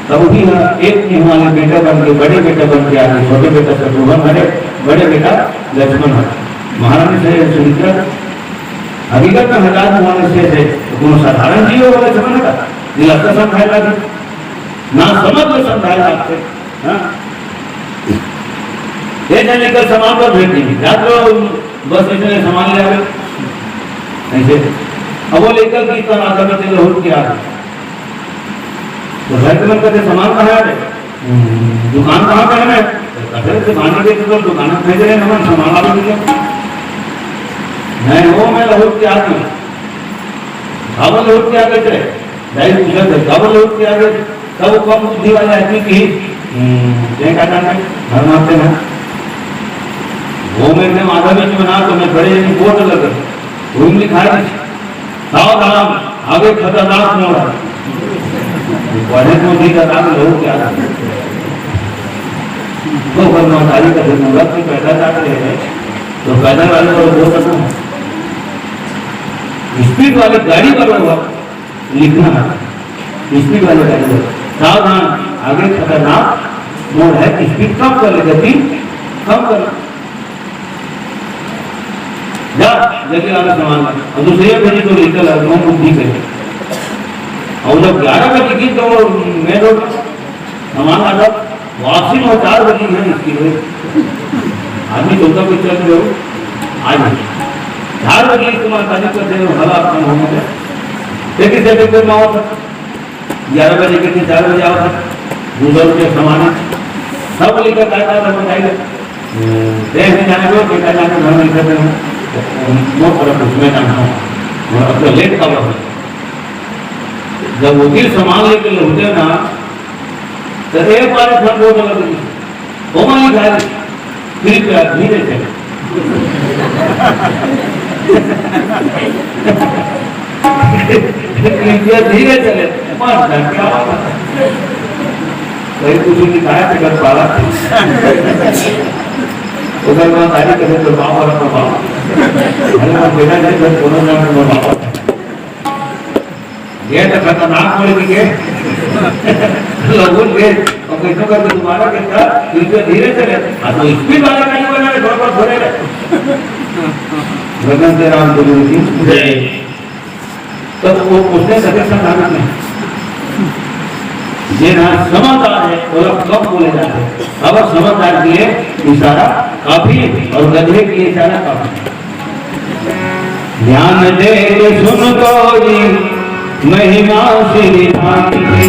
तब भी यहाँ एक मुँह वाले बेटा बन के, बड़े बेटा बन के आ गए। छोटे बेटा शत्रुघ्न हरे, बड़े बेटा लक्ष्मण हरे। महारानी से सुमित्रा हकीकत में हजार मुँह वाले से थे, तो कोनो साधारण जीव हो लक्ष्मण का? ये लगता समझाए लागे, ना समझ में समझाए लागते। हाँ? ये जन लेकर सामान पर भेज देंगे, जात रहो बस स्टेशन ले सामान ले आवे। ऐसे अब वो लेकर कि इतना राजा में तेरे लहुट के आ गए। तो घर के मन कहते, "सामान कहाँ है रे? दुकान कहाँ पे है?" तो कहते, "दुकान के तो दुकान में भेज रहे हैं, हम सामान आ रहे हैं।" नहीं हो, मैं लहुट के आ गई। अब लहुट के आ गए थे, दाई पूछा थे, "कब लहुट के आ गए?" तब वो कम बुद्धि वाले आदमी की, हम्म, "देख आ जाना, घर में आते ना।" वो मैं एकदम आधा बीच में ना, तो मैं बड़े जने बोर्ड लगे, रूम लिखा है, "सावधान, आगे खतरनाक मोड़ है।" बड़े मोदी का नाम लोग क्या था? तो पर महतारी का जब मुहूर्त में पैदल जाते हैं, तो पैदल वाले को बोल सकता हूँ, स्पीड वाले गाड़ी वालों का लिखना है, स्पीड वाले गाड़ी वालों, "सावधान, आगे खतरनाक मोड़ है, स्पीड कम कर ले, गति कम कर।" जा, जल्दी लाना सामान।" और दूसरे भेजी तो लेकर आ, वो बुक भी करे। और जब ग्यारह बजे की तो मेन रोड सामान आ जाओ, वापसी में चार बजे है इसकी रोड। आदमी चौदह को चल रहे हो, आज चार बजे तुम्हारा तारीफ करते हो, भला आपका मोहम्मद है। लेकिन से कोई माहौल ग्यारह बजे के दिन चार बजे आओ, दूसरा रुपये सामान है। सब लेकर काय काय रखो, काय रखो। देश में जाने दो, बेटा जाने घर में इधर में। वो फर्क उसमें जाना हो। और अब तो लेट का वक्त है। जब वकील सामान लेकर लौटे ना, तो एक बार घर बोर्ड लग गई। वो मालिक आ गई। कृपया धीरे चले। कृपया धीरे चले। मार क्या बात है? भाई, कुछ नहीं कहा, तो बस बाबा। उधर वहाँ गाड़ी करे तो बाबा और बाबा। अरे, वो बेटा नहीं, बस दोनों जन को बाबा। ये तो खतरनाक पड़ गई है। लोगों के, और कैसे करके दोबारा कहता, कृपया धीरे चले। हाँ, तो स्पीड वाला गाड़ी वाला है, थोड़ा बहुत भरे रहे। गगन से राम गुरु जी। जय। तो वो उसने कभी संभावित नहीं। ये ना समझदार है, वो लोग कम बोले जाते हैं। अब समझदार के लिए इशारा काफी है और गधे के लिए इशारा काफी है। ध्यान दे के सुन गौरी महिमा श्री राम की।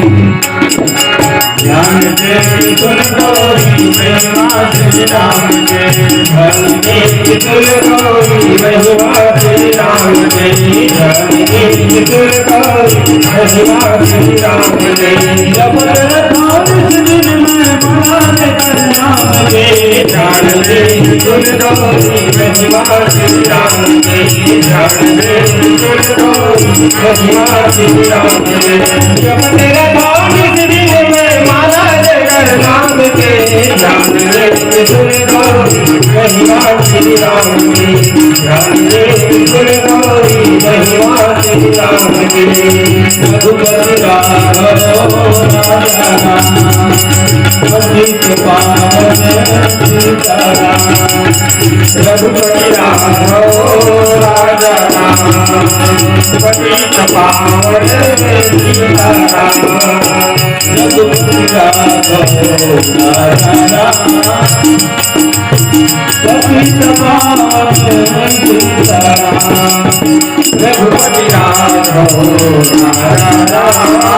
ध्यान दे के सुन गौरी महिमा श्री राम की। ध्यान दे के सुन गौरी महिमा श्री राम की। ध्यान दे के सुन गौरी महिमा श्री राम की। जब तक दिन में महाराज के नाम के। ध्यान दे सुन गौरी महिमा श्री राम की। ध्यान दे सुन गौरी महिमा श्री राम की। जब तेरा ध्यान इस दिल में महाराज के नाम के। ध्यान दे सुन गौरी महिमा श्री राम की। ध्यान दे सुन गौरी महिमा श्री राम की। रघुपति राघव राजा राम। पतित पावन सीताराम। रघुपति राघव राजा राम। पतित पावन सीताराम। रघुपति राघव राजा राम। पतित पावन सीताराम। रघुपति राघव राजा राम।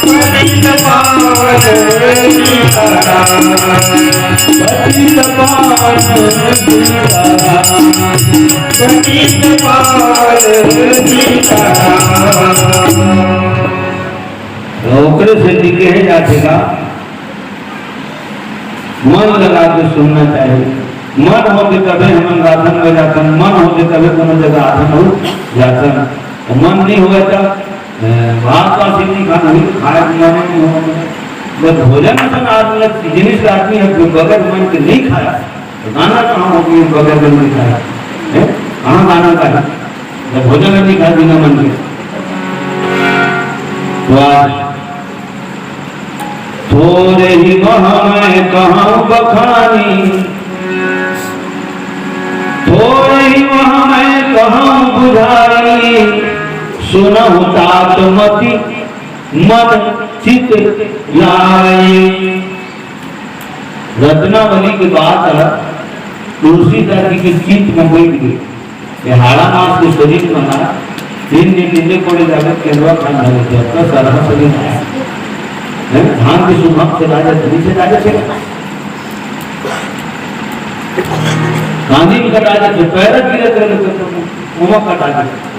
पतित पावन सीताराम। पतित पावन सीताराम। पतित पावन सीताराम। तो ओकरे से टिके है जाते का मन लगा के सुनना चाहिए। मन होते तबे हमन गाथन में जाथन, मन होते तबे कोनो जगह आथन अउ जाथन। अउ मन नहीं होवे त, अ, भात बासी नहीं खाना, नहीं तो खाए के मन नहीं होवे। जब भोजन असन आदमी, जिनिस आदमी है, बगैर मन के नहीं खाए, तो गाना कहाँ हो गई बगैर मन के खाए? हैं? कहाँ गाना का है? जब भोजन नहीं खाए बिना मन के। तो आज थोरे ही वह मैं कहूँ बखानी, थोरे ही वह मैं कहूँ बुझाई, सुनहु तात मति मन चित लाई। रत्नावली के बात ह तुलसीदास जी के चित्त में बैठ गे। ये हाड़ा मास के शरीर में ना, दिन दिन नींदे कोड़े जाके केंदवा खान लगे थे, अपना सारा शरीर आया। हैं? धान के सुबह से राजा धनी से राजा थे। कांदी में कटा जाते, पैर गिरे थे, ओमा कटा जाते।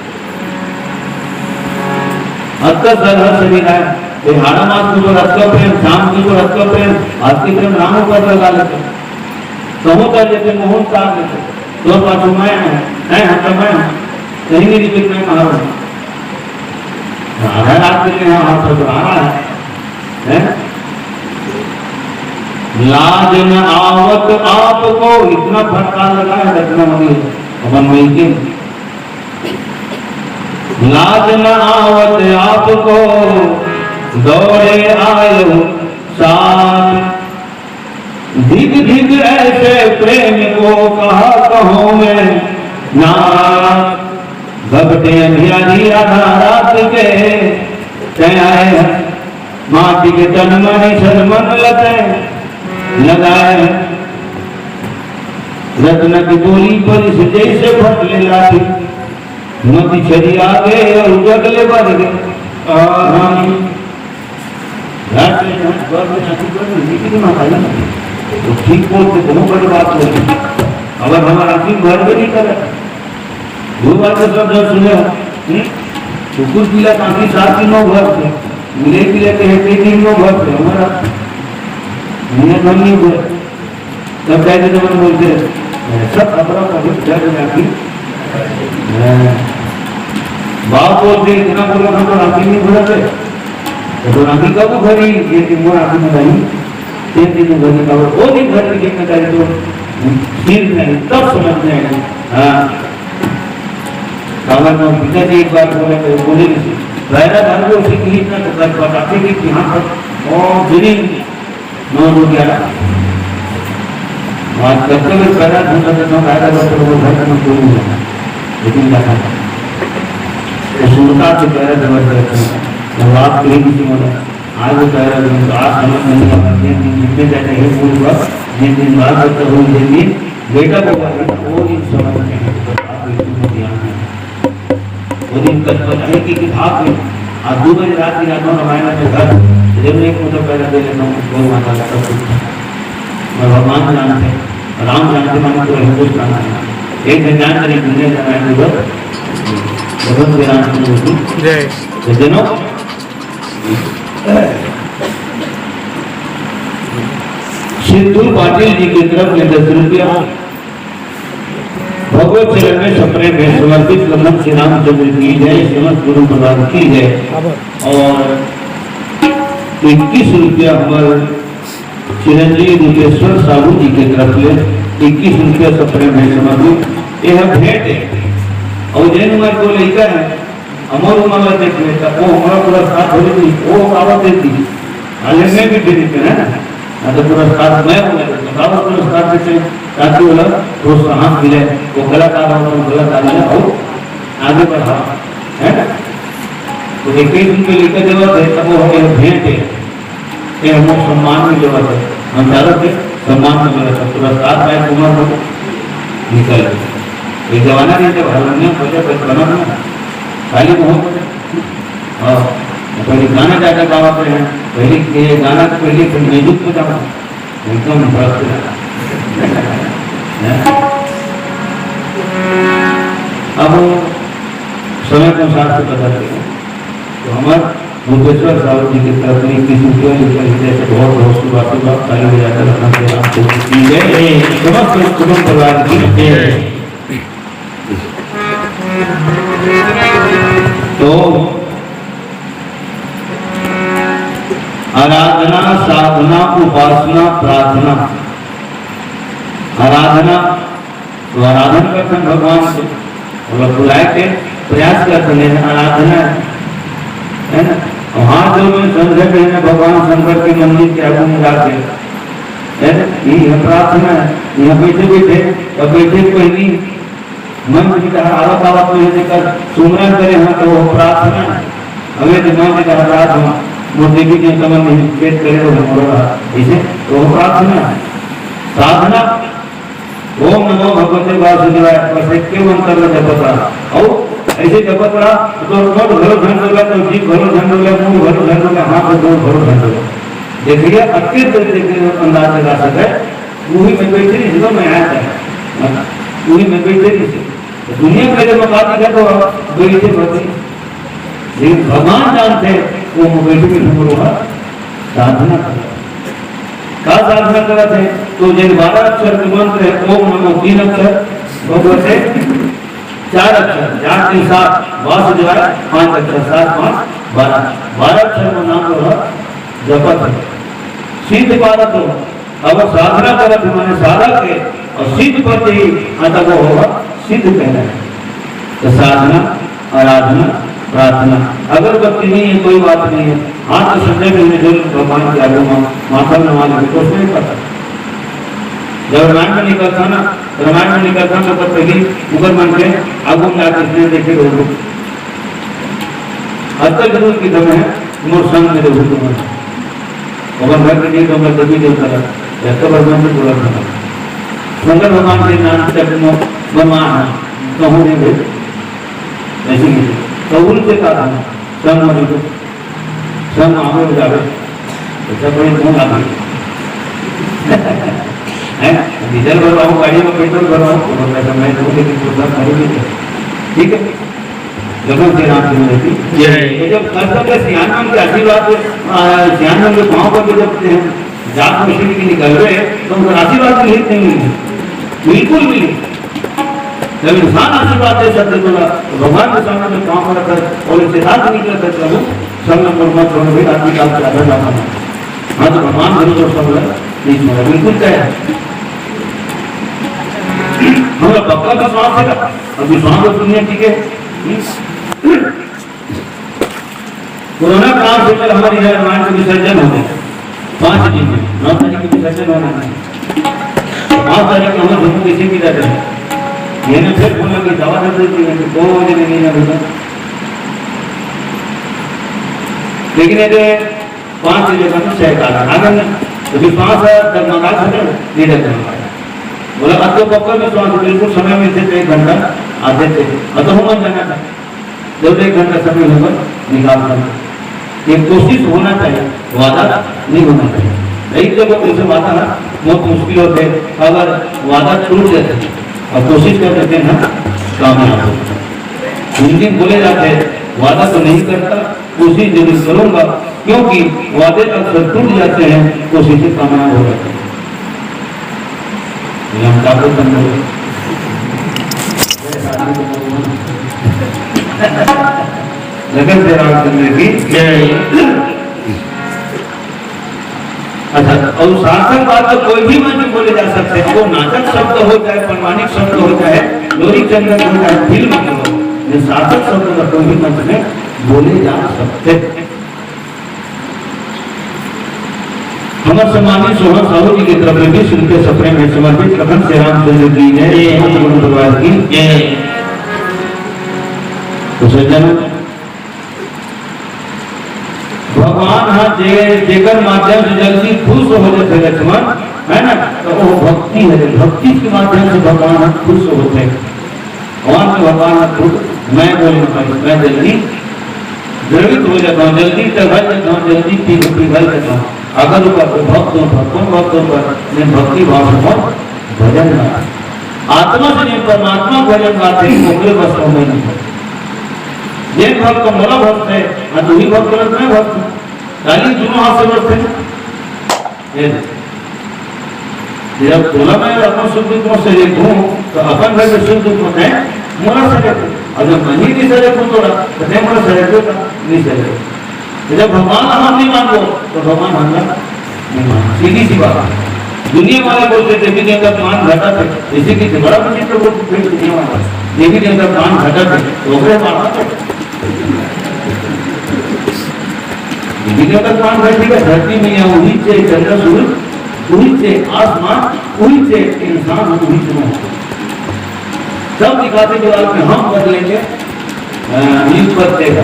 अतका सरहद से मिला है। ये हाड़ा मास को तो रतका प्रेम, शाम को तो रतका प्रेम, आज के प्रेम राम ऊपर लगा लेते। कहूँ कर लेते, मोहन तार लेते। तो पाछू मैं है, मैं हूँ, तो मैं हूँ। कहीं नहीं निकल, मैं कहाँ हूँ? आधा रात के लिए यहाँ हाथ रख रहा है, हैं? लाज न आवत आपको, इतना फटकार लगा है रत्नावली अपन मई के। लाज न आवत आपको, दौड़े आयो साथ। धिक धिक ऐसे प्रेम को कहा कहूँ मैं ना। घबटे अंधियारी आधा रात के, तै आए हैं। माटी के तन मनी छन मन लते लगाए। रत्न की बोली पर इस जैसे फट ले लाठी। मत छरी आगे और जगले बढ़ गए। रात में यहाँ घर में आती, घर में नीचे की माता है ना। तो ठीक बोलते, बहुत बड़ी बात होती। अगर हमारा आदमी घर में नहीं करे, वो बात तो सब जन सुने हो। हम्म? कुकुर पीला काफी सात दिन नौ घर थे। मिले पीले के एक दिन नौ घर थे। हमारा दुनिया भर नहीं हुआ। तब जाके जब हम बोलते हैं, सब खतरा का भी डर लगा कि, हाँ। बाप बोलते, "इतना बोला था तो राखी नहीं भरते।" तो राखी कब भरी? ये कि वो राखी नहीं भरी। तीन दिन भरी का वो दिन भर की जिम्मेदारी तो सिर नहीं, तब समझ में आएगी। हाँ। कावड़ में पिताजी एक बार बोले, तो बोले, "पैरा धर लो, सीख ली ना, तो कल बताते कि यहाँ पर और दिन नौ रुपया।" आज कब तक पैदा ढूंढ सकते हो, पैदा करते हो, वो घर में कोई नहीं है। लेकिन क्या था? तो सुनता तो पैदा जबरदस्त है। तो आप कहीं किसी को आज वो पैदा ढूंढ, आज समझ नहीं आ रहा है, जितने जाते हैं, वो बस जिन दिन बात करते हो, जिन दिन बेटा को, वो दिन समझ नहीं है। तो आप बिल्कुल ध्यान नहीं। वो दिन कल पता है कि, कि भाग गए। आज दो बजे रात की रात में रामायण में घर, जब मैं एक फोटो पैदा दे लेता हूँ, गौ माता का सब कुछ। मैं भगवान जानते हैं, राम जानते, मानो पूरा हिंदुस्तान जानते। एक दिन जान करें, दुनिया जाना है, उधर भगवान श्री राम की मूर्ति। जय। तो जनो, सिद्धू पाटिल जी की तरफ से दस रुपया। भगवत चरण में सपने में समर्पित कदम श्री रामचंद्र की जय, समस्त गुरु भगवान की जय। और इक्कीस रुपया हमारे चिरंजीव रूपेश्वर साहू जी के तरफ ले, इक्कीस रुपया सपने में समर्पित। ये हम भेंट है। और जैन हमारे को लेकर है, हमर उमर ला देख ले, त वो हमरा पुरस्कार थोड़ी दी, वो कावत देती। अले मैं भी देती है ना, ना तो पुरस्कार मैं हूँ, ना तो कावत पुरस्कार देते, ताकि वो लोग प्रोत्साहन मिले, वो कलाकार हो, तो कलाकार मिले, और आगे बढ़ा, है ना? तो इक्कीस रुपये लेकर देवा थे, तब वो हमें भेंट है। ये हमको सम्मान मिले वाला है। हम चारों के सम्मान मिले वाला है। पुरस्कार पाए कुमार को निकल गए। ये जमाना नहीं जब हारमोनियम बजे, बज बना ना। खाली बहुत बजे। हाँ। पहले गाना जाकर गावा पे हैं। पहले ये गाना तो पहले फिर म्यूजिक को जाओ। एकदम मस्त है। हैं? अब समय के अनुसार से बदलते हैं। तो हमारे भूपेश्वर साहू जी की तरफ से इक्कीस रुपया लेकर हृदय से बहुत बहुत शुभ आशीर्वाद, ताली बजाकर अपना प्रोग्राम शुरू कीजिए। समस्त कुटुंब परिवार की जय। तो आराधना, साधना, उपासना, प्रार्थना। आराधना तो आराधन करथन भगवान के, मतलब बुलाए के प्रयास करथन, ये आराधना है, है ना? और हाथ जोड़ में संघ में है ना, भगवान शंकर के मंदिर के आगू में जाके, है ना? ये है प्रार्थना है। यहाँ बैठे बैठे, अब बैठे कोई नहीं, मंच की तरह आवत आवत में है, जेकर सुमरन करे हैं तो वो प्रार्थना है। हमें तो मंच का अपराध हम, वो देवी के समझ में भेद करे तो हम बोल रहा, ऐसे तो वो प्रार्थना है। साधना, ओम नमो भगवते वासुदेवाय, बस एक के मंत्र ला जपत रहा। अउ ऐसे जपत रहा, तो मोर घलो झन डोला, तो जीभ घलो झन डोला, मुंह घलो झन डोला, हाथ अउ गोड़ घलो झन डोला। देखिए, अतके देर देखे अंदाज लगा सके, उही में बैठे रहिस, मैं आया था, उही में बैठे रहिस। तो दुनिया में जब मकान दिखा तो बैठे भरते, लेकिन भगवान जानते, वो बैठे भी हम लोग साधना करत हे। का साधना करत हे? तो जैसे बारह अक्षर के मंत्र है, ओम नमो तीन अक्षर, भगवते चार अक्षर, चार तीन सात, वासुदेवाय पांच अक्षर, सात पांच बारह, बारह अक्षर का नाम लो, जपत हे, सिद्ध पारत हो। अब साधना करत हे, माने साधक हे, अउ सिद्ध पद ही, हाँ, तब वो होगा सिद्ध कहलाए। तो साधना, आराधना, प्रार्थना, अगरबत्ती नहीं है, कोई बात नहीं है, हाथ तो संजय में जो भगवान के आगे मा-, माथा में नवा लेंगे, कुछ नहीं पता। जब रामायण में निकलता ना, तो रामायण में निकलता तो पहली उगर मन के आगू में आके इसने देखे लोग। अतका जरूर की दम है, मोर संग में रहू तुम। अपन घर के नहीं तो मैं देवी देवता ला, या तो भगवान से बोला था। शंकर भगवान के नाम से अपने भगवान है, कहूँ नहीं भेज। ऐसे ही। तो उनसे कहा था, संग में रहू, संग में हो जावे। ऐसा कोई कौन आ गया? है? डीजल भरवाओ, गाड़ी में पेट्रोल भरवाओ, तो बोलता था, मैं तो लेकिन तो सब खरीद लेते। ठीक है? गगन से राम चंद्र की जय। तो जब कल तक के सियान मन के आशीर्वाद, आ, सियान मन के पाँव पर जब जात मशीन की निकल रहे, तो उनका आशीर्वाद भी नहीं मिले, बिल्कुल भी नहीं। जब इंसान आशीर्वाद दे सकते बोला, तो भगवान के सामने जब पाँव पर रखा और इससे रात निकल सकते, प्रभु, सब नंबर मत छोड़ो भाई, आदमी काल के आधा जाता है। हाँ, तो भगवान गुरु तो सब नहीं छोड़ा, बिल्कुल तय है। हमारा पक्का विश्वास है, अब विश्वास तो दुनिया ठीक है। कोरोना काल से कल हमारे यहाँ रामायण का विसर्जन हो गया, पाँच दिन में, नौ तारीख को विसर्जन होना है। पाँच तारीख को हम लोग किसी की जाते हैं, मैंने फिर बोला कि दवा दे दो, दो बजे नहीं ना होता। लेकिन ये पाँच बजे का तो शहर का आ गया, तो फिर पाँच हजार डगमगा खत्म, नहीं डगमगा। बोला, अब तो पक्का विश्वास है, बिल्कुल समय में थे तो एक घंटा आते थे, अब तो हम जाना था। जब एक घंटा समय होगा, निकाल कर ये कोशिश होना चाहिए, वादा नहीं होना चाहिए। नहीं तो वो उनसे वादा ना बहुत मुश्किल होते, अगर वादा टूट जाते और कोशिश कर देते हैं ना, कामयाब हो। हिंदी में बोले जाते हैं, वादा तो नहीं करता, कोशिश जरूर करूंगा, क्योंकि वादे अक्सर टूट जाते हैं, कोशिशें कामयाब हो जाती हैं। ये हम क्या बोलते हैं? लगन से रामचंद्र की जय। अच्छा, और सार्थक बात तो कोई भी मंच में बोले जा सकते हैं, वो नाटक शब्द हो चाहे, पारमाणिक शब्द हो चाहे, लोरी चंदन हो चाहे, फिल्म हो, ये सार्थक शब्द का कोई भी मंच में बोले जा सकते हैं। हमर सम्मानित सोहन साहू जी की तरफ से बीस रुपये सप्रेम भेंट समर्पित लखन श्री रामचंद्र जी ने, ये समस्त गुरु परिवार की। ये तो सज्जन, भगवान हा जे, जेकर माध्यम से जल्दी खुश हो जाते लक्ष्मण, है ना, तो वो भक्ति है, भक्ति के माध्यम से भगवान हा खुश होते हैं। भगवान के भगवान हा खुद मैं बोल, मैं जल्दी द्रवित हो जाता हूँ, जल्दी टघल जाता हूँ, जल्दी पिघ-, पिघल जाता हूँ। अगर ऊपर कोई भक्त हो, भक्तों, भक्तों पर मैं भक्ति भाव से भजन गाता। आत्मा से जिन परमात्मा भजन गाते, ओकरे बस में नहीं। जे भक्त मोला भक्त है, आ तू ही भक्त बोलत, मैं भक्त हूँ। खाली दोनों हाथ से भक्त है। ये जब बोला मैं अपन सुख दुख में से एक हूँ, तो अपन घर में सुख दुख में है, मोला सरे को। और जब मैं ही नहीं सरे को, तो मैं मोला सरे को, नहीं सरे को। तो जब भगवान हम नहीं मानो, तो भगवान हमला नहीं मानो। सीधी सी बात है। दुनिया वाले बोलते देवी देवता मान घटा थे, इसी की बड़ा विचित्र बोलते थे दुनिया वाला। देवी देवता मान घटा थे, तो ओकरे माना थे। विगत पान बैठेगा धरती में, यहाँ उही से चंद्र सूरज, उही से आसमान, उही से इंसान, उही से मनुष्य। सब दिखाते के बाद में हम बदलेंगे, अ, युग बदलेगा।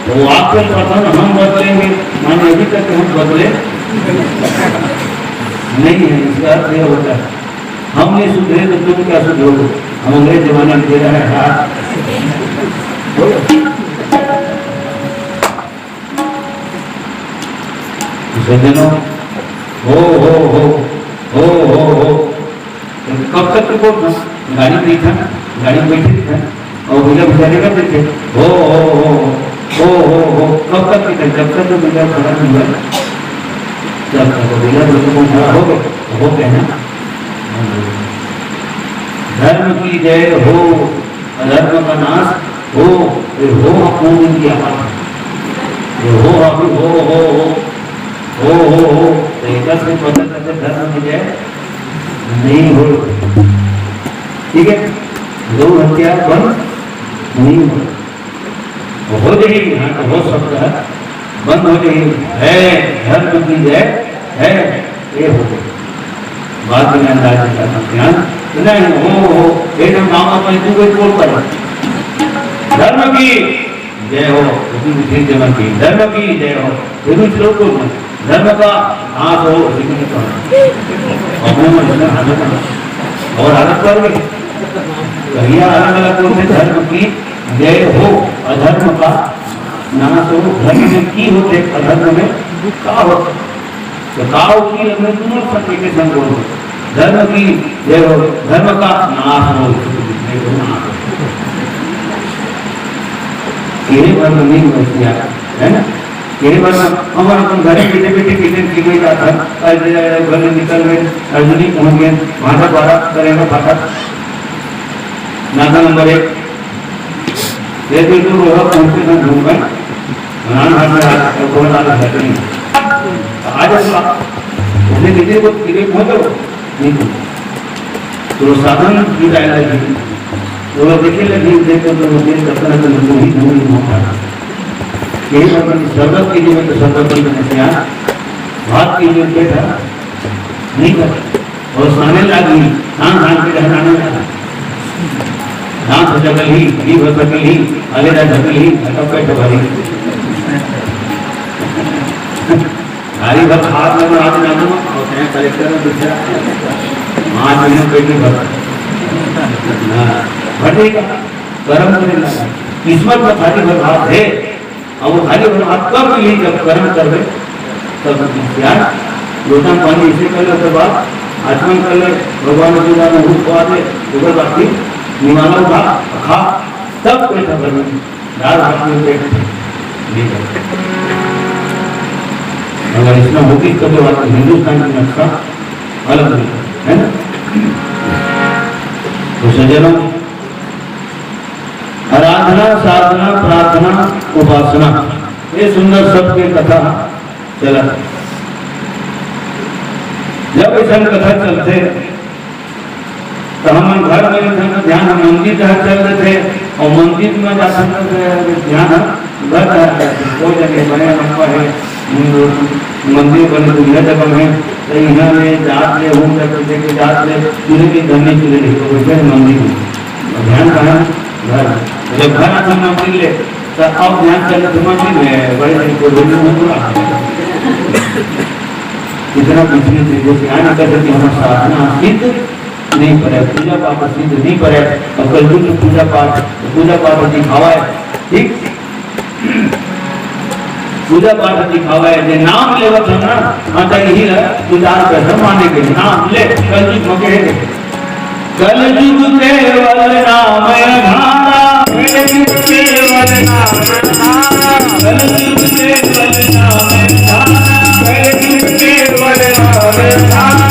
तो वो आपको पता ना, हम बदलेंगे, माने अभी तक हम बदले। नहीं है, इसका अर्थ यह होता है, हम नहीं सुधरे तो तुम क्या सुधरोगे? हम अंग्रेज जमाने में रहे हैं। सज्जनों, हो, हो, हो, हो, हो, हो। कब तक तो बोलना? गाड़ी में था, गाड़ी में बैठे था, और भैया बेचारे कर देते, हो, हो, हो, हो, हो, हो, हो। कब तक के? जब तक तो भैया खड़ा नहीं हुआ, जब तक तो भैया बिल्कुल खड़ा हो गए, तो हो गए ना। धर्म की जय हो, अधर्म का नाश हो, ये हो कौन की आवाज? ये हो अभी हो, हो, हो, हो, हो, हो। तो एक से पता चलता धर्म की जय नहीं हो। ठीक है, गौ हत्या बंद नहीं हो। हो जाही, यहाँ तो हो सकता है, बंद हो जाही, है, धर्म की जय है, ये हो गई। बात में अंदाज नहीं करना, ध्यान नहीं हो, हो, ये जो मामा तो तू कोई बोल पड़े, धर्म की जय हो, लेकिन फिर जमा की, धर्म की जय हो, फिर भी श्लोक बोल, धर्म का नाश हो, लेकिन तो अपने मन में हालत और हालत कर गई। तो भैया अलग अलग बोलते, धर्म की जय हो, अधर्म का नाश हो। धर्म में की होते, अधर्म में का होते? तो का हो की, हमने दोनों शब्द के संग बोलो। धर्म की जय हो, धर्म का नाश हो, ये हो नाश हो। ये धर्म नहीं हो किया, है ना? ये बात हम अपन घर में बैठे बैठे किचन की गई जाता है, घर में निकल गए, अर्जुनी पहुंच गए, वहां तक बारह करेगा फाटक, नाका नंबर एक। ये तो, तो रोड़ा पहुंचते ना घूम में, नान हाथ में हाथ, और बहुत आगे घर नहीं। आज ऐसा, उसने किसी को किसी पहुंचो, नहीं पहुंचो। तो साधन की जाए लगी, तो वो देखे लगी, देखो तो वो देख करता है, तो वो ही धन नहीं होता। यही बात है कि शरबत के लिए तो शरबत नहीं बने थे यार, भात के लिए बैठा नहीं कर। और सामने लागी, धान धान के घर आने लगा, धान से जगल ही, भी भर सकल ही, अले जा जगल ही, घर का पेट भरी। भारी भर हाथ में आज ना दूंगा, और कहीं कलेक्टर में दूसरा, आज महीने पेट में भर। हाँ, भर देगा, गरम होने लगा। किस्मत में भारी भर भात है, अब वो खाली बना हाथ कब मिली, जब कर्म करबे, तब यार, लोटा में पानी इसे कर ले, ओकर बाद आचमन कर ले, भगवान जी का मुहूर्त खवा दे, ओकर बाद फिर निवाला उठा, खा, तब कोई खबर नहीं। दाल भात में पेट नहीं भरता। अगर इसमें होती, तो जो आज हिंदुस्तान की नक्शा अलग होता, है ना? तो सज्जनों, आराधना, साधना, प्रार्थना, उपासना, ये सुंदर सबके कथा चलत। जब ऐसन कथा चलथे, तो हमन घर में रहिथन, तो ध्यान हम मंदिर डहर चल देथे, और मंदिर में जाथन, तो ध्यान हम घर डहर जाथे। कोई जगह बने लंबा है, मंदिर बने दुनिया जगह में, तो यहाँ ले जात ले, हम जब देखे जात ले, चूल्हे की धरनी चूल्हे देखो, वैसे मंदिर में। ध्यान कहाँ? घर। जब घर आता मंदिर ले, तो अब ध्यान करना तो मंदिर में है, बड़े बड़े को बोलना मत रहा। इतना कुछ नहीं थे, जैसे यहाँ निकल करके हमारा साधना सिद्ध नहीं पड़े, पूजा पाठ सिद्ध नहीं पड़े, और कलयुग में पूजा पाठ, पूजा पाठ दिखावा है, ठीक? पूजा पाठ दिखावे, जे नाम लेवत हन ना, हाँ, त इही ला उतार कर माने के नाम ले, कलयुग में कहे के। कलयुग केवल नाम अधारा, कलयुग केवल नाम अधारा, कलयुग केवल नाम अधारा, कलयुग केवल नाम अधारा।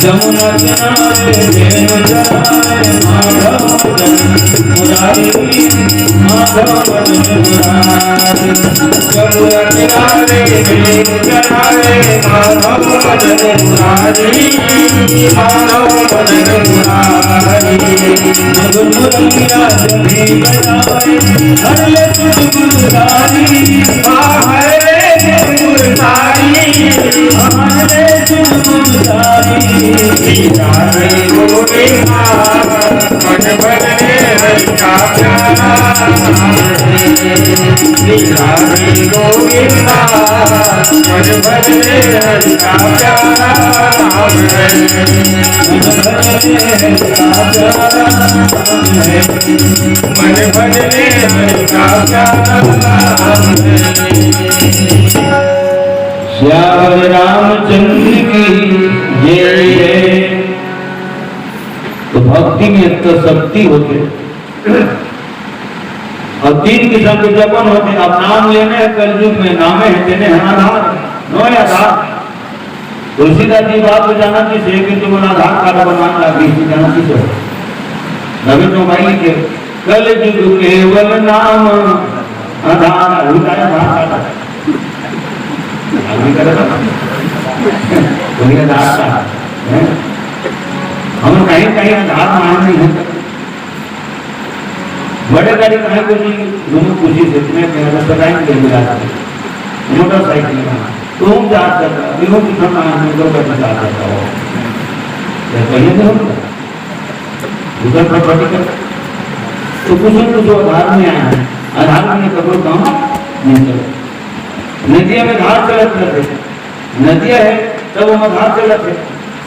जमुना किनारे प्रेम जनाए माधव भजन मुरारी, माधव भजन मुरारी। जमुना किनारे प्रेम जनाए माधव भजन मुरारी, माधव भजन मुरारी। मधुर मुरलिया जब भी बजाए, हर ले तुझ गुलजारी। हाँ, हर ले तुझ गुलजारी। हाँ, हर ले तुझ गुलजारी। श्री राधे गोविंदा, मन भजने हरि का प्यारा नाम है। श्री राधे गोविंदा, मन भजने हरि का प्यारा नाम है। मन भजने हरि का प्यारा नाम है। मन भजने हरि का प्यारा नाम है। श्याम रामचंद्र की जय है। तो भक्ति में इतना शक्ति होते। और तीन किस्म के जपन होते। अब नाम लेने हैं कलयुग में, नामे है, देने हैं आधार, नो आधार। तुलसीदास जी बात को जाना किसे कि तुम आधार कार्ड बनवाने लग गई थी, जाना किसे? रविंद्र मोबाइल लिखे, "कलयुग केवल नाम आधार", उल्टा है आधार कार्ड। आदमी करे ना, वही आधार कार्ड है। हम कहीं कहीं आधार मान नहीं है। बड़े गाड़ी कहीं को नहीं, दोनों खुशी से इतने प्यारे से टाइम के मिला था। मोटरसाइकिल का, तो हम चार्ज करता, अभी हम कितना कहाँ है, दो बजे चार्ज करता हो। या कहीं नहीं होता। उधर पर बड़ी कर। तो कुछ न कुछ आधार में आया है। आधार में कपड़ों काम नहीं करता। नदिया में धार चलत रहते। नदिया है, तब हम धार चलत है।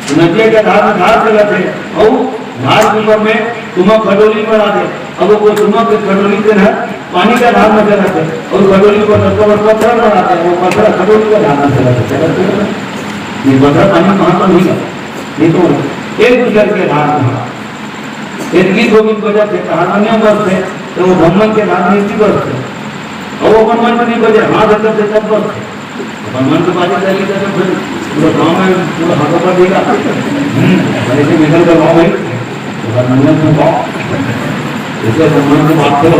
तो नदिया के धार में धार चलत है। और धार के ऊपर में तुमा खडोली बना दे। अब वो तुमा के खडोली के ना पानी का धार में चलत है। और खडोली पर तब पर पत्थर बना दे। वो पत्थर खडोली का धार में चलत है। चलत है। ये पत्थर पानी कहाँ पर नहीं जाता। ये तो एक दूसरे के धार में। एक गीत गोविंद बजत है, हारमोनियम बजत है, तो वो ब्रह्मन के धार में इसी बजत है। और वो अपन मन में नहीं बजे, हाथ हटक से तब बजत है। अपन मन तो बाजे चली जाता फिर पूरा गाँव में पूरा हाथों पर देगा। हम्म, ऐसे निकल कर गाँव में, तो हारमोनियम को गाओ। जैसे अपन मन को बात करो।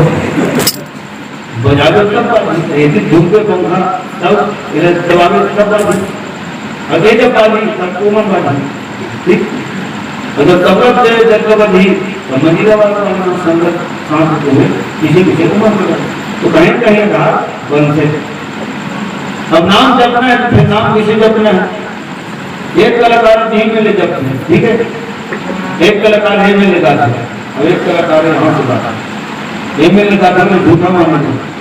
बजावे तब बाजी, ऐसी धुन पे पंखा, तब इधर दबावे तब बाजी। अगे जब बाजी, तब कोमल बाजी। ठीक? अगर कबरत दे जब कबड्डी, तो मंजीरा वाला वाला संगत साथ होते हुए किसी किसी को मन लगा। तो कहीं कहीं आधार बन से। अब नाम जपना है, तो फिर नाम किसे जपना है? एक कलाकार जी में ले जपते हैं, ठीक है, एक कलाकार है में ले गाते हैं, और एक कलाकार है यहाँ से गाता है। ये में ले गाता में झूठा माने,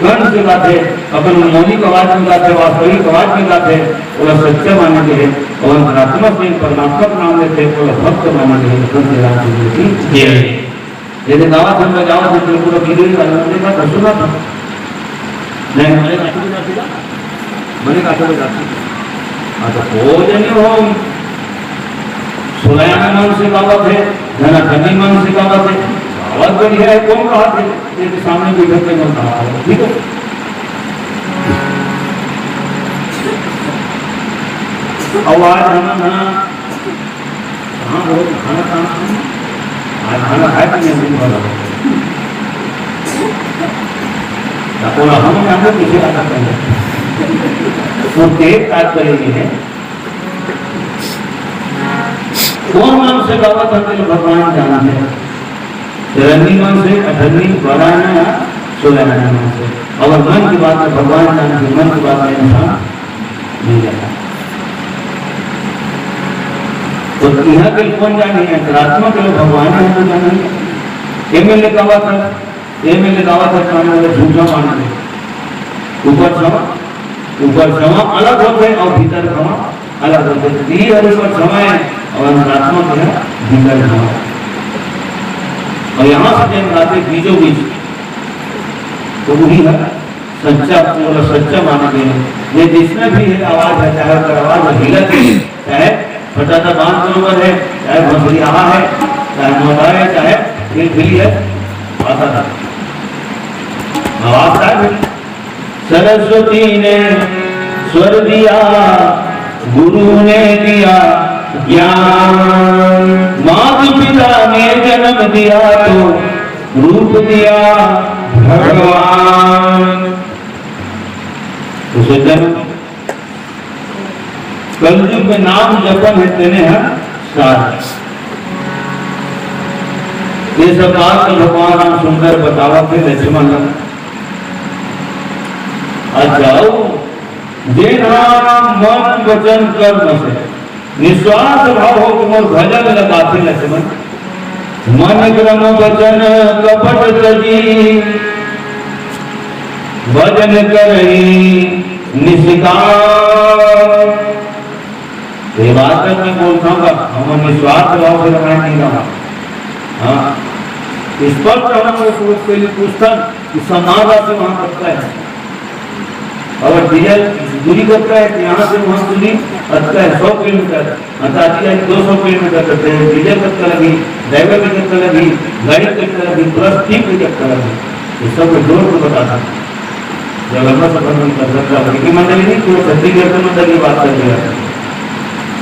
कर्ण से गाते, अपन मौलिक आवाज में गाते, वास्तविक आवाज में गाते, और सच्चा माने के है, और अंतरात्मा से परमात्मा का नाम लेते, और भक्त माने के है, भगवान श्री राम जी की जय। यदि गावत हम बजावत हम तो पूरा वीडियो ही डालना देखा था, सुना था। नहीं, हमारे काटो में जाती ना, हमारे काटो में जाती। हाँ, तो वो जने हो, सुलाया मन से गावत है, धनाधनी मन से गावत है, बहुत बढ़िया है, कौन कहा थे? ये तो सामने बैठक के मन कहा है, ठीक है? और आज हम ना हाँ, वो खाना खाना है। आज खाना खाए कि नहीं, दिन भर? ना बोला, हम यहाँ पे पीछे आ सकते हैं। वो देख काज करेगी है। कौन मन से गावत है, तेरे भगवान जानते हैं। रन्नी मन से, अठन्नी, बारह आना, सोलह आना मन से। अगर मन की बात है, भगवान जानते हैं, मन की बात है, इंसान नहीं जाता। तो यहाँ के कौन जाने, अंतरात्मा के लोग भगवान है, तो जाने। एमएलए का बात है, एमएलए का बात है, खाने वाले झूठा माने। ऊपर क्षमा, ऊपर क्षमा अलग होते हैं और भीतर क्षमा अलग होते हैं। तो ये हर ऊपर क्षमा है और अंतरात्मा के है भीतर क्षमा। और यहाँ से जब आते बीचों बीच, तो वही है। सच्चा, पूरा सच्चा माने के। ये जिसमें भी है आवाज है, चाहे ओकर आवाज हिलत है, चाहे फटाका बांध के ऊपर है, चाहे भोसड़ी आवा है, चाहे मोटा है, चाहे फिर भी है, आता था। आवाज का है। सरस्वती ने स्वर दिया, गुरु ने दिया ज्ञान, माता पिता ने जन्म दिया तो रूप दिया भगवान। तो सज्जन, कलयुग में नाम जपन है तेने है सार। ये सब बात तो भगवान राम सुंदर बतावत है लक्ष्मण ला। अच्छा, जेन हा मन वचन कर्म से निस्वार्थ भाव हो के मोर भजन लगाथे लक्ष्मण। मन क्रम वचन कपट तजी, भजन करही निष्काम। ये बात मैं बोलता हूँ, हम निस्वार्थ भाव से रामायण नहीं गावा। हाँ, स्पष्ट हम लोग को पहले पूछता कि समाज से वहाँ तक है। अगर डीजल दूरी करता है तो यहाँ से वहाँ दूरी करता है सौ किलोमीटर, अंताजी है दो सौ किलोमीटर करते हैं, डीजल कब तक लगी, ड्राइवर भी कब तक लगी, गाड़ी कब तक लगी, प्लस टीम भी कब तक लगी, ये सब को जोड़ के बताता है। जो लंबा सफर नहीं कर सकता, लेकिन मंडली नहीं, पूरे छत्तीसगढ़ के मंडल की बात कर दिया।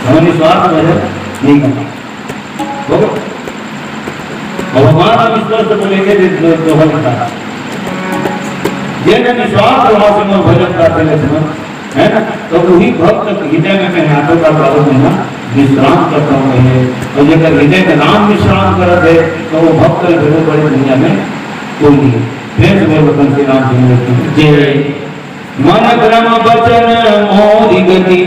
हमें निस्वार्थ भजन नहीं करना। हो गया? अब हमारा विश्वास तो बोलेंगे, जो, जो, जो हल था। ये ना निस्वार्थ भाव से मोर भजन करते हैं, सुनो, है ना? तो वही भक्त हृदय में मैं हाथों का बाबू में ना विश्राम करता हूँ, ये। और जेकर हृदय में राम विश्राम करत है, तो वो भक्त के भेदों बड़े दुनिया में कोई नहीं है। प्रेम से बोल, भगवान श्री रामचंद्र की जय। मन क्रम वचन मोरि गति,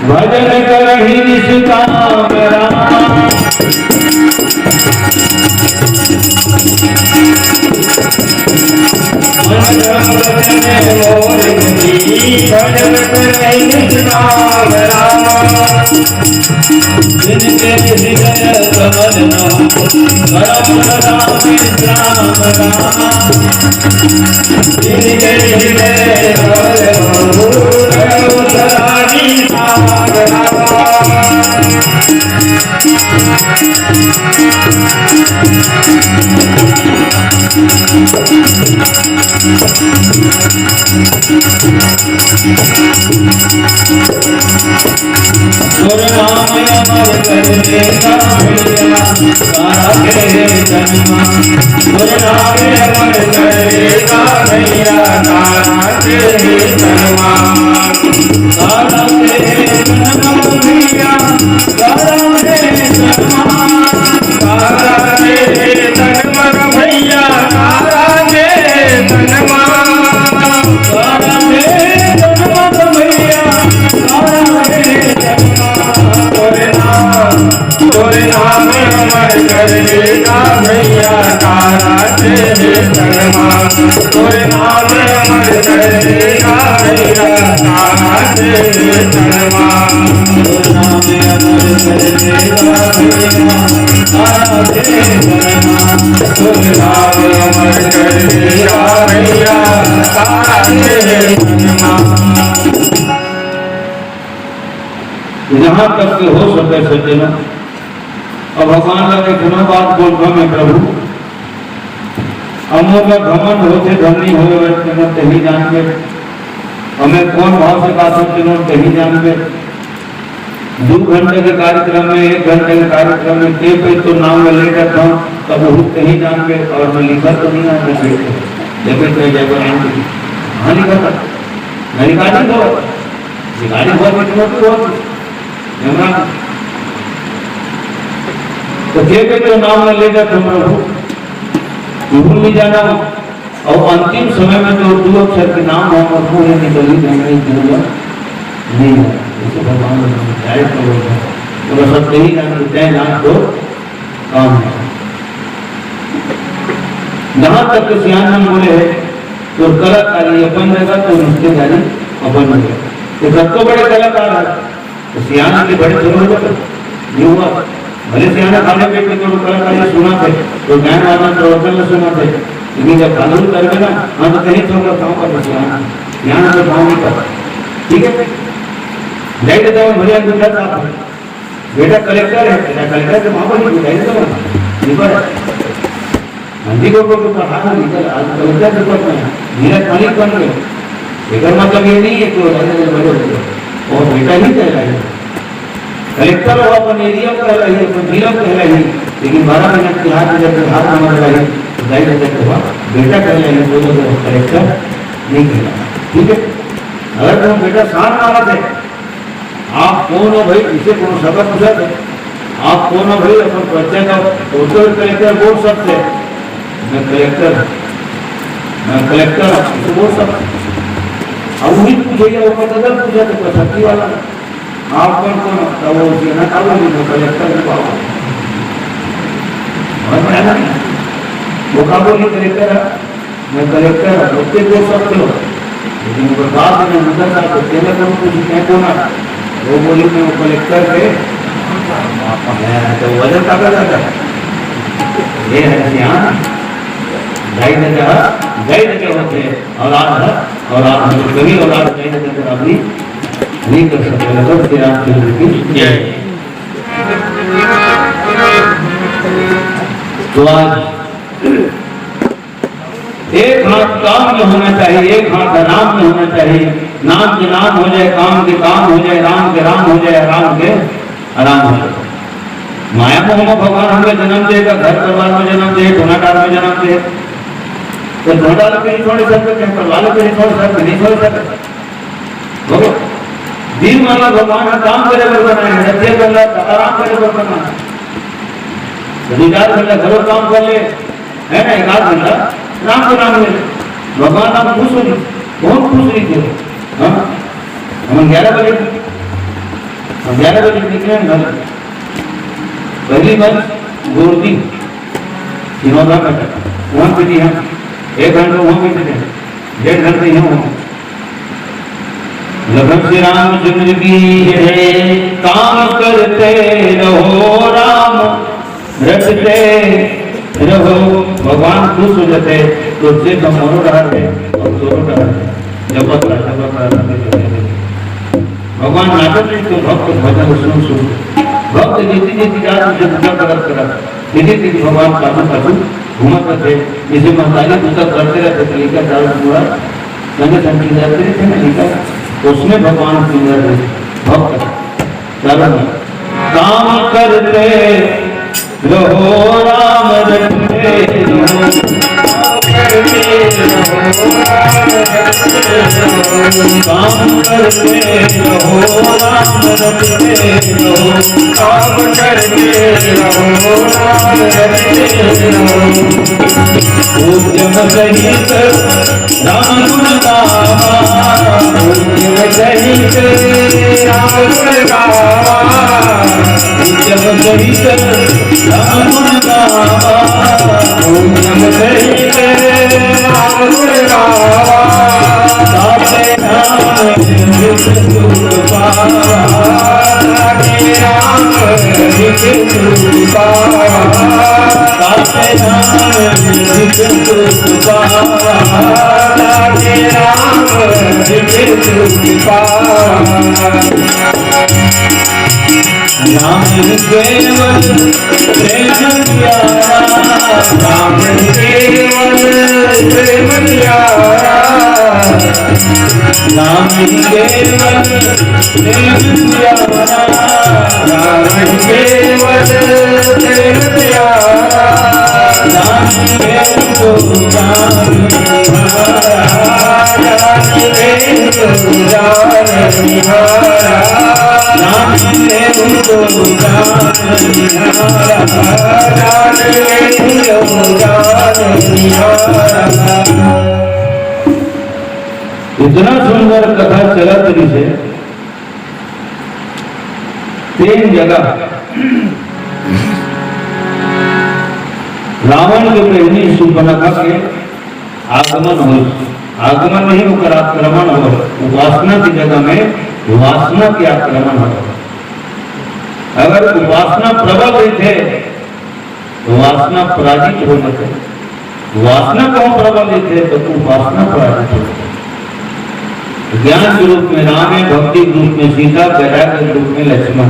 भजन करहि निष्काम राम। मन क्रम वचन मोरि गति, भजन करहि निष्काम राम। जिनके हृदय कमल में करम सदा विश्राम राम। जिनके हृदय कमल में करम सदा विश्राम राम। तोर नाम अमर कर देगा भैया, तारा के जन्मा। तोर नाम अमर कर देगा भैया, तारा के जन्मा। तारा के जन्मा भैया, तारा के जन्मा। तारा के जन्मा भैया, तारा के जन्मा। तारा के जन्मा भैया, तारा के जन्मा। तोरे नाम, तोरे नाम अमर कर देगा भैया, तारा के जन्मा। तोरे नाम अमर कर देगा भैया, तारा के जन्मा। तोरे नाम अमर कर देगा भैया, तारा के जन्मा। तोरे नाम अमर कर देगा भैया, तारा के जन्मा। जहाँ तक के हो सके सज्जनों, अब भगवान ला एक ठो बात बोलबो मैं प्रभु, हमो का घमंड होथे, धनी होवे तेनो तेही जानबे, हमें कौन भाव से बात होथे तेनो तेही जानबे। दू घंटे के कार्यक्रम में, एक घंटे के कार्यक्रम में के पे तो नाम ले लेकर था, तब वो तेही जानबे, और मैं लिखा तो नहीं आता, लेकिन मैं जब हाँ लिखा था, मैं रिकॉर्डिंग हो, रिकॉर्डिंग हो, रिकॉर्डिंग हो। यमुना। तो के के तो नाम ला लेकर तुम प्रभु, तुम भी जाना। और अंतिम समय में तो दो अक्षर के नाम हो और पूरे निकली नहीं, नहीं दूंगा, नहीं है। इसे भगवान ने डायरेक्ट बोल दिया। तो बस अब यही जान के तय नाम तो काम है। जहां तक के सियान मन बोले है, तो कलाकारी अपन जगह, तो रिश्तेदारी अपन जगह। तो सब तो बड़े कलाकार है। तो सियान के बड़े जरूर बता, ये हुआ। भले सियाना खाली पेट में तो कलाकारी सुना थे, तो ज्ञान वाला प्रवचन में सुना थे, लेकिन जब कानून करबे ना, हाँ, तो कहीं तो ओकर पाँव पर बस यहाँ, यहाँ तो पाँव नहीं पड़ता। ठीक है? जाई तो भैया गुंडा साहब, बेटा कलेक्टर है, बेटा कलेक्टर के पाँव पर नहीं, जाई तो नहीं पड़ा। मंडी को, को पढ़ा ना निकल, आज कलेक्टर के पद में है, मेरा मालिक बन गए। एकर मतलब ये नहीं है कि वो राजा के बड़े हो गए। वो बेटा नहीं कहलाए। कलेक्टर हो, अपन एरिया में कहलाए, अपन जिला में कहलाए, लेकिन बारह महीना के हाथ में जब हाथ में लगे, तो जाई रहते तो हुआ, बेटा कहलाए, वो तो कलेक्टर नहीं कहलाए। ठीक है, अगर तुम बेटा शान वाला थे, आप कौन हो भाई, इसे कौन सबक पूछा थे? आप कौन हो भाई, अपन परिचय का, वो तो कलेक्टर बोल सकते हैं, मैं कलेक्टर, मैं कलेक्टर हूँ, इसे बोल सकते हैं। अब वही पूछेगा, वो पता पूछा तो कोई सच्ची वाला। आप कौन कौन हो? तो वो सेना का वो जो कलेक्टर है, बाबा। समझ में आया ना? वो का बोली कलेक्टर है? मैं कलेक्टर हूँ, उसके बोल सकते हो। लेकिन वो बात में अंदर का तो तेरे को कुछ नहीं बोला। वो बोली, "मैं वो कलेक्टर है।" मैं तो वजन का कर जाता है। ये है यहाँ। गाइड ने कहा, गाइड के होते हैं। औलाद है, औलाद है, कभी औलाद नहीं रहते तो आदमी नहीं कर सकता। तो श्री रामचंद्र की जय। तो आज एक हाथ काम में होना चाहिए, एक हाथ आराम में होना चाहिए। नाम के नाम हो जाए, काम के काम हो जाए, राम के राम हो जाए, आराम के आराम हो जाए। माया मोह में भगवान हमें जन्म देगा, घर परिवार में जन्म दे, गुनागार में जन्म दे, तो ढोंढा लोग नहीं छोड़ सकते, कहीं परिवार लोग नहीं छोड़ सकते, नहीं छोड़ सकते। बोलो, दिन वाला भगवान का काम करे बर बनाए हैं, रतिया कर ला, आराम करे बर बनाए हैं। दो चार घंटा घरों काम कर ले, है ना, एक आध घंटा राम को नाम ले। भगवान आप खुश हो, बहुत खुश हुई थे। हाँ, हम ग्यारह बजे, हम ग्यारह बजे निकले हैं घर। पहली बार गोरती, तीनों का कटा, वहाँ पे नहीं हम, एक घंटा वहाँ पे थे, डेढ़ घंटे यहाँ वहाँ। लखन श्री रामचंद्र की जय। काम करते रहो राम रटते रहो। भगवान खुश हो जाते तो से कम मनो रहा है और दोनों रहा है। जपत रहा, जपत रहा, जपत रहा। भगवान नाचत नहीं तो भक्त भजन सुन सुन। भक्त जीती जीती जात उसे पूजा करत करत। धीरे धीरे भगवान पाछू पाछू घूमत रहते, जैसे महतारी दूसरा करते रहते, तो लइका चारों पूरा संगे संग की जाते रहते ना, लइका उसमें भगवान की रहते, भक्त चारों में। काम करते रहो राम रटते रहो। काम करते रहो राम रटते रहो। काम करते रहो राम रटते रहो। उद्यम सहित राम गुण गावा। उद्यम सहित राम गुण गावा। उद्यम सहित राम गुण गावा। उद्यम सहित राम गुण गावा। ताके राम दुख सुख पावा। ताके राम दुख सुख पावा। ताके राम दुख सुख पावा। ताके राम दुख सुख पावा। राम केवल प्रेम प्यारा। राम केवल प्रेम प्यारा। राम केवल प्रेम प्यारा। राम केवल प्रेम प्यारा। राम प्रेम को जान निहारा। राम प्रेम को जान निहारा। राम प्रेम को जान निहारा। राम प्रेम को जान निहारा। इतना सुंदर कथा चलत रहिसे। तीन जगह रावण के बहिनी सुपनखा के आगमन हो, आगमन नहीं, ओकर आक्रमण हो। उपासना की जगह में वासना के आक्रमण हो। अगर उपासना प्रबल रहिथे, तो वासना पराजित हो जाथे। वासना कहूँ प्रबल रहिथे, तो उपासना पराजित होथे। ज्ञान के रूप में राम हे, भक्ति के रूप में सीता, वैराग्य के रूप में लक्ष्मण।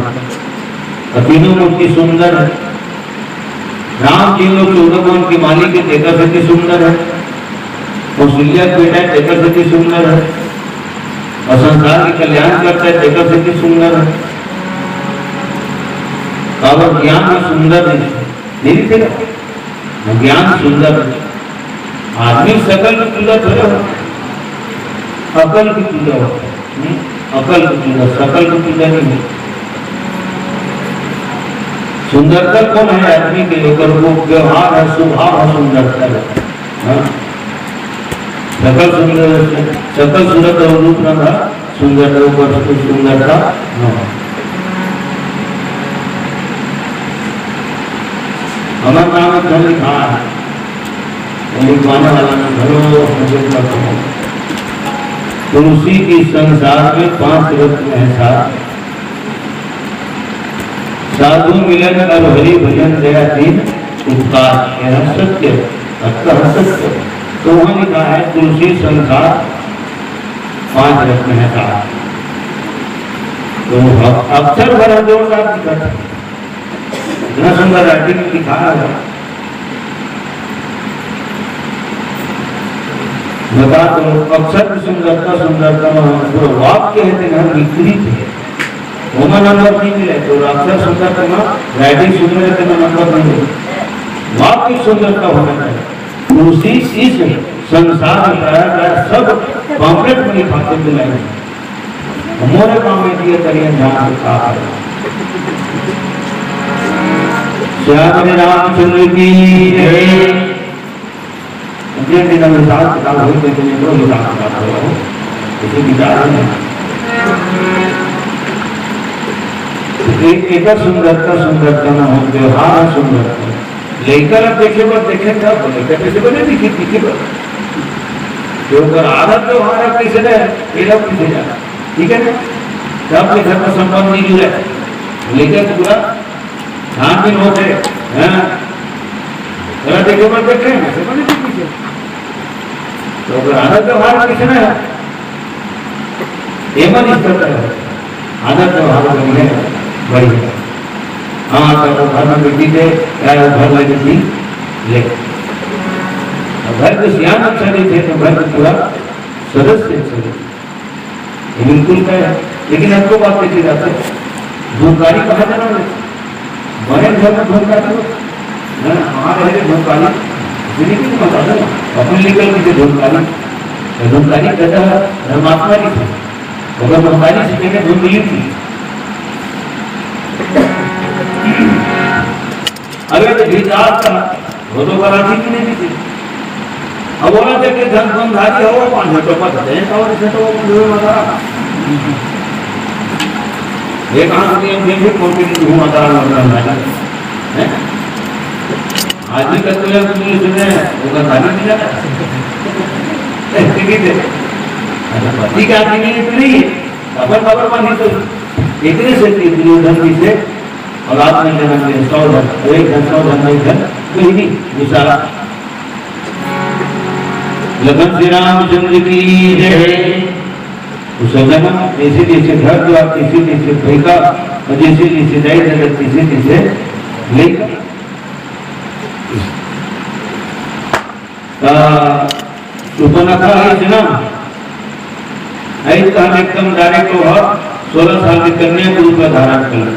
और तीनों मूर्ति सुंदर हे। राम तीन लोग चौदह भुवन के मालिक हे, तेकर सेती सुंदर हे। कौशल्या के बेटा हे, तेकर सेती सुंदर हे। और संसार के कल्याण करता हे, तेकर सेती सुंदर हे। काबर ज्ञान में सुंदर हे। नहीं, फिर ज्ञान सुंदर हे। आदमी सकल के पूजा थोड़े हो, अकल के पूजा हो। हम्म? अकल के पूजा, सकल के पूजा नहीं हो। सुंदरता कौन हे आदमी के? ओकर वो व्यवहार हे, स्वभाव हे सुंदरता हे। हाँ? सकल सुंदर, सकल सूरत और रूप रंग हे, सुंदर तो ऊपर से सुंदर का न हो। हमर नाम में धन लिखा है, वो लिखवाने वाला ने भलो मुझे मत हो। तुलसी की संसार में पांच रत्न है साथ, साधु मिलन और हरि भजन दया दीन उपकार, यह सत्य, अतः सत्य। तो वहां लिखा है, तुलसी संसार पांच रत्न है साथ। तो अक्षर बड़ा जोरदार दिखत हे, इतना सुंदर राइटिंग लिखा है। बता तो, अक्षर की सुंदरता, सुंदरता में पूरा वाक्य हे, तेन ह विकृत हे, ओमा नंबर नहीं मिले। तो अक्षर सुंदर करना, राइटिंग सुंदर करना नंबर नहीं मिले, वाक्य सुंदरता होना चाहिए। उसी इस संसार में पाया गया सब पॉम्पलेट में लिखा के दिलाई। मोरे काम में दिए करिए जान का है। श्याम रामचंद्र की जय। उनके दिन में हिसाब किताब हो, लेकिन ये लोग हिसाब किताब हो, इसे विचार नहीं। एक, एक सुंदरता, सुंदरता ना हो, व्यवहार सुंदरता। लइका ला देखे बर देखे तब, लइका कैसे बने दिखी, दिखी बर। जो ओकर आदत व्यवहार हे, कैसे रहे, तेला पूछे जाना, ठीक है ना? तब ले घर का संबंध नहीं जुड़े, लेकिन पूरा छानबीन होते, हैं? ओला देखे बर देखे, कैसे बने दिखी से? तो ओकर आदत व्यवहार कैसे रहे? एमन इस तरह है। आदत व्यवहार बढ़िया, बढ़िया। हाँ, तो वो घर में बेटी थे, क्या वो घर में बेटी ले। अब घर के सियान अच्छा नहीं थे, तो घर के पूरा सदस्य अच्छा नहीं। ये बिल्कुल तय है। लेकिन हमको बात देखी जाती है, धूपकारी कहाँ जाना है? बड़े घर में धूपकारी हो। ना, हमारे है धूपकारी, जिंदगी में बता दो, अपने लेकर के धूपकारी। तो धूपकारी कहता है, धर्मात्मा की थी। अगर धूपकारी से कहते धूप मिली थी। अरे तो भी जात का, वो तो कराची की नहीं थी। अब बोला थे कि धन धनधारी हो, पाँच सौ टोपा देते हैं, और इसे तो वो मुझे बता। ये कहाँ से हम देंगे, कौन सी चीज़ घुमाता है, मतलब, है? आदमी का तो यार, तुमने सुने, वो का गाली नहीं जाता। ठीक है। अच्छा, पति का आदमी नहीं, तो नहीं है। खबर, खबर पर नहीं तो इतने से कि दुर्योधन जी से औलाद में जन्म ले, सौ धन, एक धन, सौ धन, एक धन, तो ही नहीं, दूसरा। लखन श्री रामचंद्र की जय। तो सज्जन, जैसे जैसे घर द्वार, जैसे जैसे भूखा, और जैसे जैसे दाई ददा, जैसे जैसे लेकर। त सुपनखा है ना, ऐसा हम एकदम डायरेक्ट हो, सोलह साल के कन्या के रूप में धारण कर ले।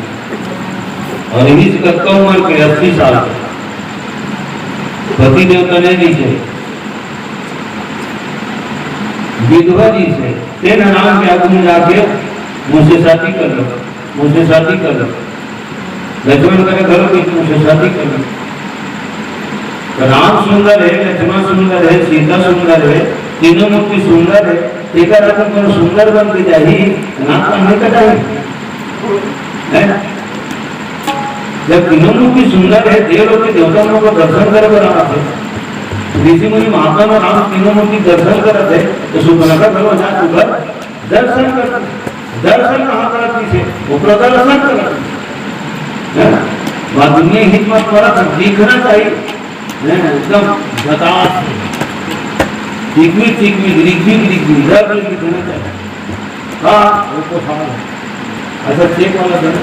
और इही से कतका उम्र के, अस्सी साल के। पति देवता नहीं दिखे, विधवा जी से तेन राम के आगू में जाके मुझसे शादी कर लो, मुझसे शादी कर लो। लक्ष्मण करे घरों की मुझसे शादी कर लो। तो राम सुंदर है, लक्ष्मण सुंदर है, सीता सुंदर है, तीनों मूर्ति सुंदर है। तेकर अगर कोनो सुंदर बन के जाही, तो नाम का नहीं कटाही। हैं? जब तीनों मूर्ति सुंदर है, देव लोग के देवता लोग को दर्शन करे बर आवत है। ऋषि मुनि महात्मा में राम तीनों मूर्ति दर्शन करत है, तो सुपनखा घलो जात उधर दर्शन कर, दर्शन कहाँ करत किसे? वो प्रदर्शन करत। है ना? बात दुनिया हित मत करत, दिखना चाहिए। है ना? एकदम बतास, टिकमिक टिकमिक, रिगमिक रिगमिक, रग रिग देना चाहिए। हाँ, वो तो साल है। ऐसा चेक वाला देना।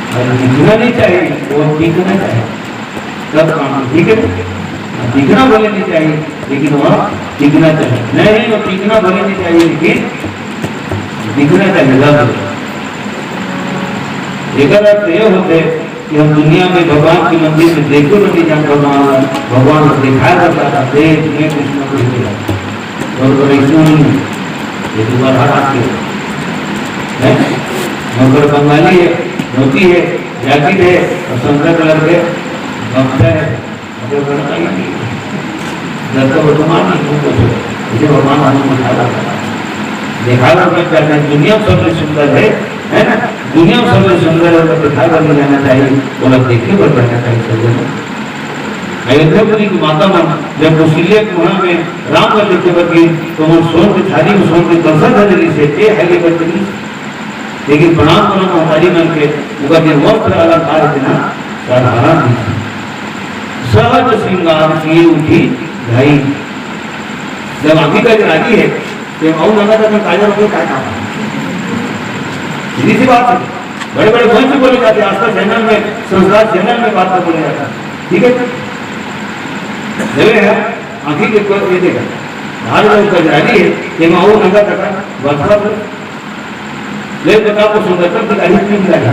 और लिखना नहीं चाहिए, वो टिकना चाहिए। तब काम, ठीक है? लिखना भले नहीं चाहिए, लेकिन वह टिकना चाहिए। नहीं, नहीं, वो टिकना भले नहीं चाहिए, लेकिन लिखना चाहिए, लग। एकर अर्थ ये होते कि हम दुनिया में भगवान के मंदिर में देखे तो नहीं जान भगवान, भगवान को दिखाए बता रहा, देख, मैं कृष्ण को देख रहा। और बड़े सुन, ये तो बाहर आके, हैं? मगर बंगाली है, धोती है, जैकेट है और संतरा कलर के गमछा है। अब वो लड़का ही नहीं है। जब तक वो तुम्हारा नहीं, तुम पूछो। इसे भगवान हमको दिखावा करता है। दिखावा कर जाते हैं, दुनिया में सबसे सुंदर है, है ना? दुनिया में सबसे सुंदर है, तो दिखावा नहीं जाना चाहिए, बोला देखे पर जाना चाहिए, सज्जनों। अयोध्यापुरी की माता मन जब कौशल्या के महल में राम का देखे बर गई, तो वो सोन के थाली में सोन के कलसा धरे रही से, ए, है ये बर्तनी। लेकिन प्रणाम करो महतारी मन के, ओकर जे वस्त्र अलंकार हे ना, साधारण नहीं है। सहज श्रृंगार किए उठी धाई। जब आंखी का राजी है, तो अउ नंगा तक काजर हो गए, क्या काम है? सीधी सी बात है। बड़े बड़े मंच बोले जाते हैं, आस्था चैनल में, संस्कार चैनल में बात तो बोले जाता है, ठीक है? जब है, आंखी के कोई ये देखा, धार में ऊपर जा रही है, कि मैं वो नंगा तक बात कर ले। ले बता, को सुंदरता बिगाड़ी क्यों बिगाड़ी?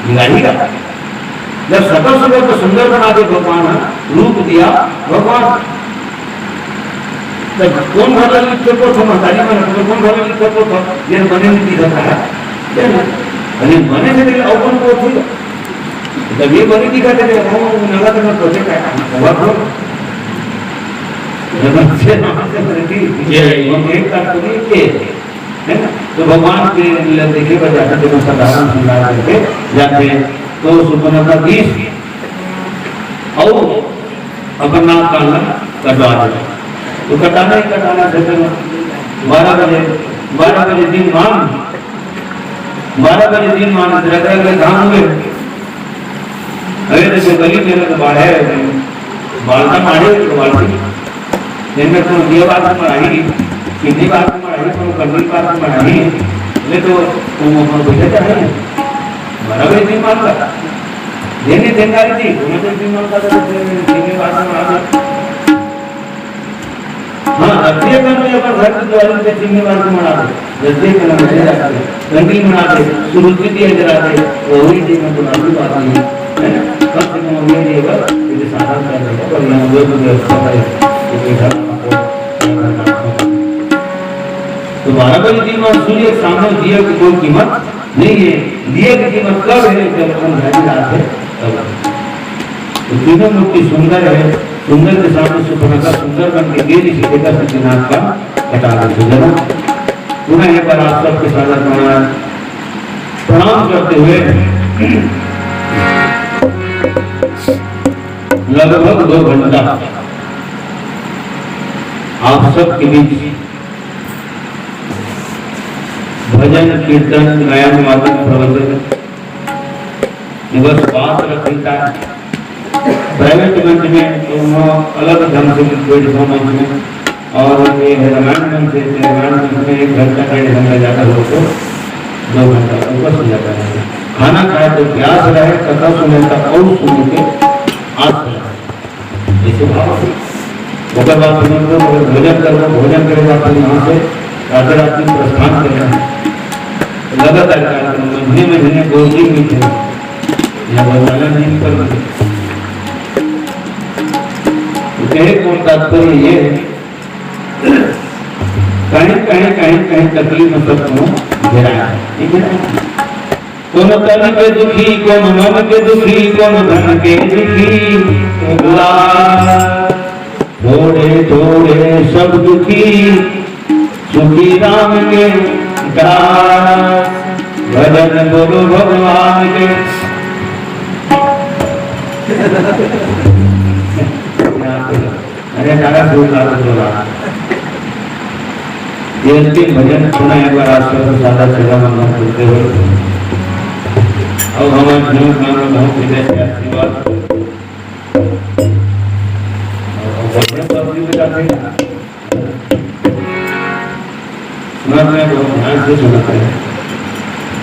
बिगाड़ी का? जब सकल सुंदर को सुंदर बना दे भगवान, रूप दिया भगवान, तब कौन भला लिख के को था, महतारी मन को कौन भला लिख के को था, ये बने नहीं दिखता है, क्या ना? अरे बने से लेकिन और कौन को थी? जब ये बने दिखा थे, वो नंगा तक सोचे क्या काम होगा, तो जब से, ये, हम एक काम करिए, ये है ना? तो भगवान के लिए देखे बर जाते थे, वो साधारण श्रृंगार करके जाते हैं। तो सुपर्णा का बीस और अपन नाक कान ला कटवा दे। तो कटाना ही कटाना, फिर तो बारह बजे, बारह बजे दिन मान, बारह बजे दिन मान रगरग के घाम हुए। अरे, तो जो गली में तो बाढ़े, बालता मारे, तो बालती। इनमें तो ये बात में आई, कितनी बात में आई, तो कंडी बात में आई। ले तो, तो वो हम बुझे तो है। बराबर नहीं मानता। ये नहीं देनदारी थी, उन्हें तो नहीं मानता था, तो कितनी बात में आ गया। हाँ, रद्दिया कर में अपन घर के द्वार में चिमनी मार के मना दे, रद्दिया कर में ले जाते हैं, रंगीन मना दे, सुरुचि दिया जला दे, तो वही चीज में तो लालू बात नहीं है, है ना? कम से कम ये नहीं होगा, ये साधन कर लेगा, पर यहाँ जो भी व्यवस्था है, ये घर आपको, घर आपको। तो बारह बजे दिन में सूर्य के सामने दिया की कोई कीमत नहीं है, दिया की कीमत कब है, जब अंधारी रात है, तब। तो तीनों मूर्ति सुंदर है, सुंदर के सामने सुपर्णा सुंदर बन के गेली से देखा, सत्यनारायण का कटा दे। तो जरा पुनः एक बार आप सबके साथ प्रणाम, प्रणाम करते हुए लगभग दो घंटा आप सबके बीच भजन, कीर्तन, गायन, वादन, प्रवचन, ये बस बात रखी था। प्राइवेट मंच में तो वो अलग ढंग से बैठ गए मंच में, और ये है रामायण मंच है, तो रामायण मंच में एक घंटा, डेढ़ घंटा ज़्यादा हो तो दो घंटा ऊपर से ज़्यादा है। खाना खाए तो प्यास रहे, कथा सुने तो और सुने के आस रहे। ऐसे भाव से। ओकर बाद तुरंत लोग अगर भोजन करबो, भोजन करे बाद फिर यहाँ से राधे राधे प्रस्थान करना है। लगातार कार्यक्रम, महीने महीने दो दिन भी थे। यहाँ बहुत अलग नहीं कर। तो कहे को तात्पर्य ये है, कहीं, कहीं, कहीं, कहीं तकलीफ में सबको घेरा है, ठीक है ना? कोनो तन के दुखी, कोनो मन के दुखी, कोनो धन के दुखी, उदास। थोड़े थोड़े सब दुखी, सुखी राम के दास। भजन गुरु भगवान के। अरे, दादा, सुन ला, सुन ला। ये अंतिम भजन सुना एक बार आप सबके साथ सेवा मंगल करते हुए। अब हमारे जीवन में बहुत विजय के आशीर्वाद। सुनत में बहुत ध्यान से सुनत रहे।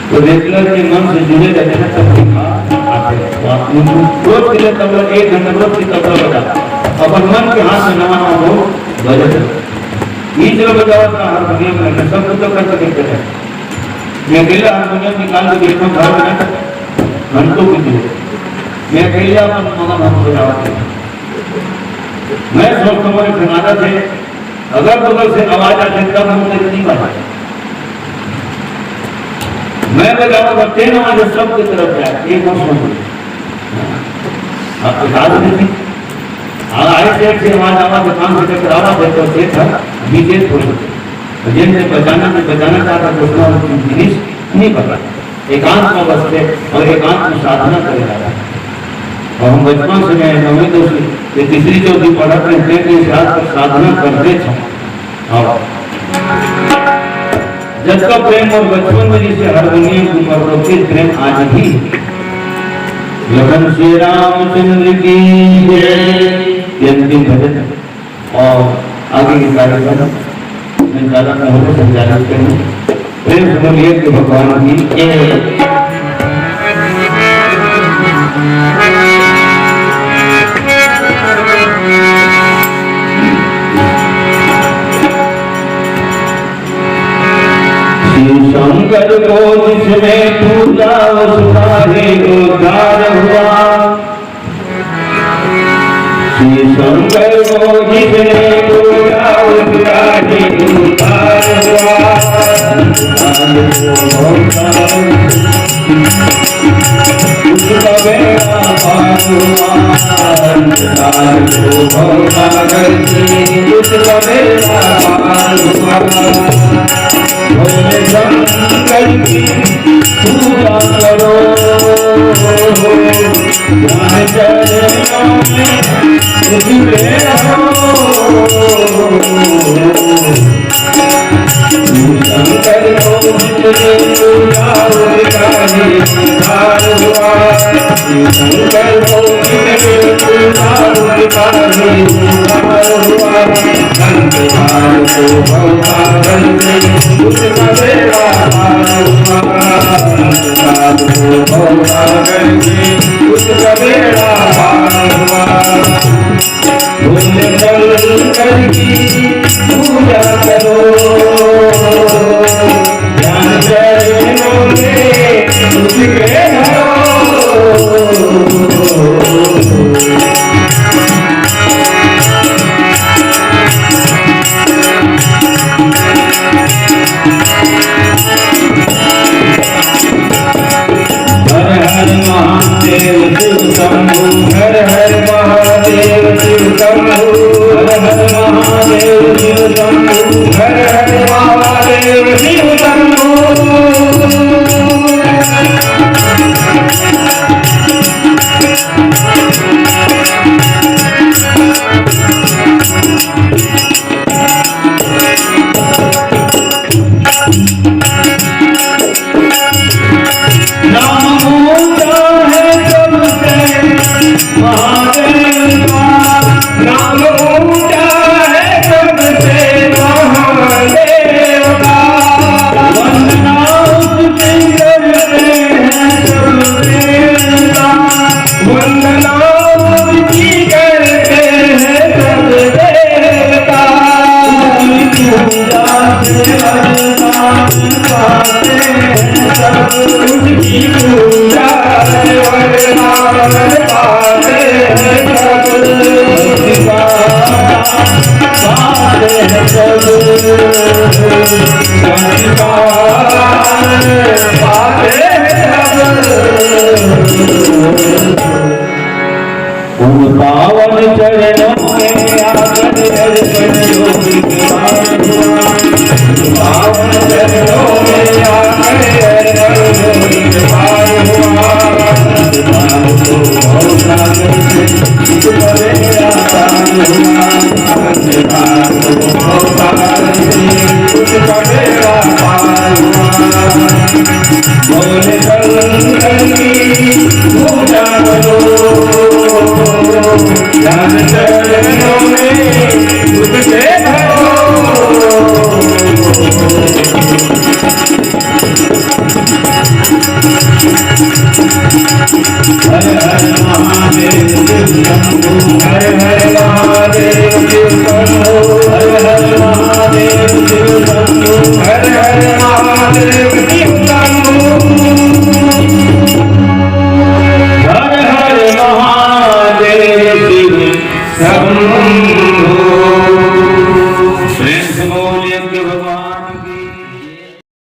तो रेगुलर के मन से जुड़े रहे तब भी आते हैं। तो आप रोज के लिए तबला, एक घंटा रोज की तबला बजा, अपन मन के हाथ से नवा नवा बोल बजत रहे। बीच में बजावत का हारमोनियम में सब कुछ तो कर सके थे। मैं अकेला हारमोनियम निकाल के देखता हूँ, घर में घंटों की दूर। मैं अकेला अपन मगन हम बजावत रहे। मैं सोचता हूँ, एक आदत है, अगल बगल से आवाज आते तब हम तक नहीं बजाते। मैं बजाऊंगा, तेन आवाज सबकी तरफ जाए, एक बार सुन लो। आपको याद नहीं? हाँ, आए से एक से आवाज आवा, दुकान से टकरावा, देखो, चेत है, बीजे थोड़ी। जिनने बजाना, नहीं बजाना चाहता, दूसरा वो चीज नहीं पता। एकांत में बसते और एकांत में साधना करे जाते हैं। और हम बचपन से, मैं नौवीं दसवीं, ये तीसरी चौथी पढ़त रहे, टेंथ के साथ तक साधना करते थे। और जब तक प्रेम और बचपन में जैसे हारमोनियम के ऊपर, वैसे प्रेम आज भी। लखन श्री रामचंद्र की जय। ये अंतिम भजन है। और आगे के कार्यक्रम में ज्यादा पहले संचालित करें। प्रेम से बोलिए कि भगवान की जय। शिव शंकर को जिसने पूजा, उसका ही उद्धार हुआ। शिव शंकर को जिसने पूजा, उसका ही उद्धार हुआ। उसका बेड़ा पार हुआ। अंतकाल को भव सागर से उसका बेड़ा पार हुआ। भोले शंकर की पूजा करो, ज्ञान चरणों में उतरे रहो। शंकर को जितने पूजा, उसका ही उद्धार हुआ। शंकर को जितने पूजा, उसका ही उद्धार हुआ। अंतकाल को भवसागर से उसका बेड़ा पार हुआ। अंतकाल को भवसागर से उसका बेड़ा पार हुआ। भोले शंकर की पूजा करो, ज्ञान चरणों में उसके धरो। हर हर महादेव शिव शंभू, हर हर महादेव शिव शंभू, हर हर महादेव शिव शंभू, हर हर महादेव शिव शंभू। नाम ऊंचा है सबसे महादेव का, नाम ऊंचा है सबसे महादेव का। वंदना उसकी करते हैं सब देवता, वंदना उसकी करते हैं सब देवता। पूजा से वरदान पाते हैं सब, उसकी पूजा से वरदान पाते हैं सब। पाते हैं सब, पाते हैं सब। उन पावन चरणों में आकर अर्पण जो विद्वान हुआ। उन पावन चरणों में आकर अर्पण जो विद्वान हुआ। विद्वान को भव सागर से उसका बेड़ा पार हुआ। विद्वान को भव सागर से उसका बेड़ा पार हुआ। बोले शंकर की पूजा करो, ज्ञान हर हर महादेव शिव शंभो। हर हर महादेव शिव शंभो। हर हर महादेव शिव शंभो। हर हर महादेव शिव शंभो। हर हर महादेव शिव शंभो।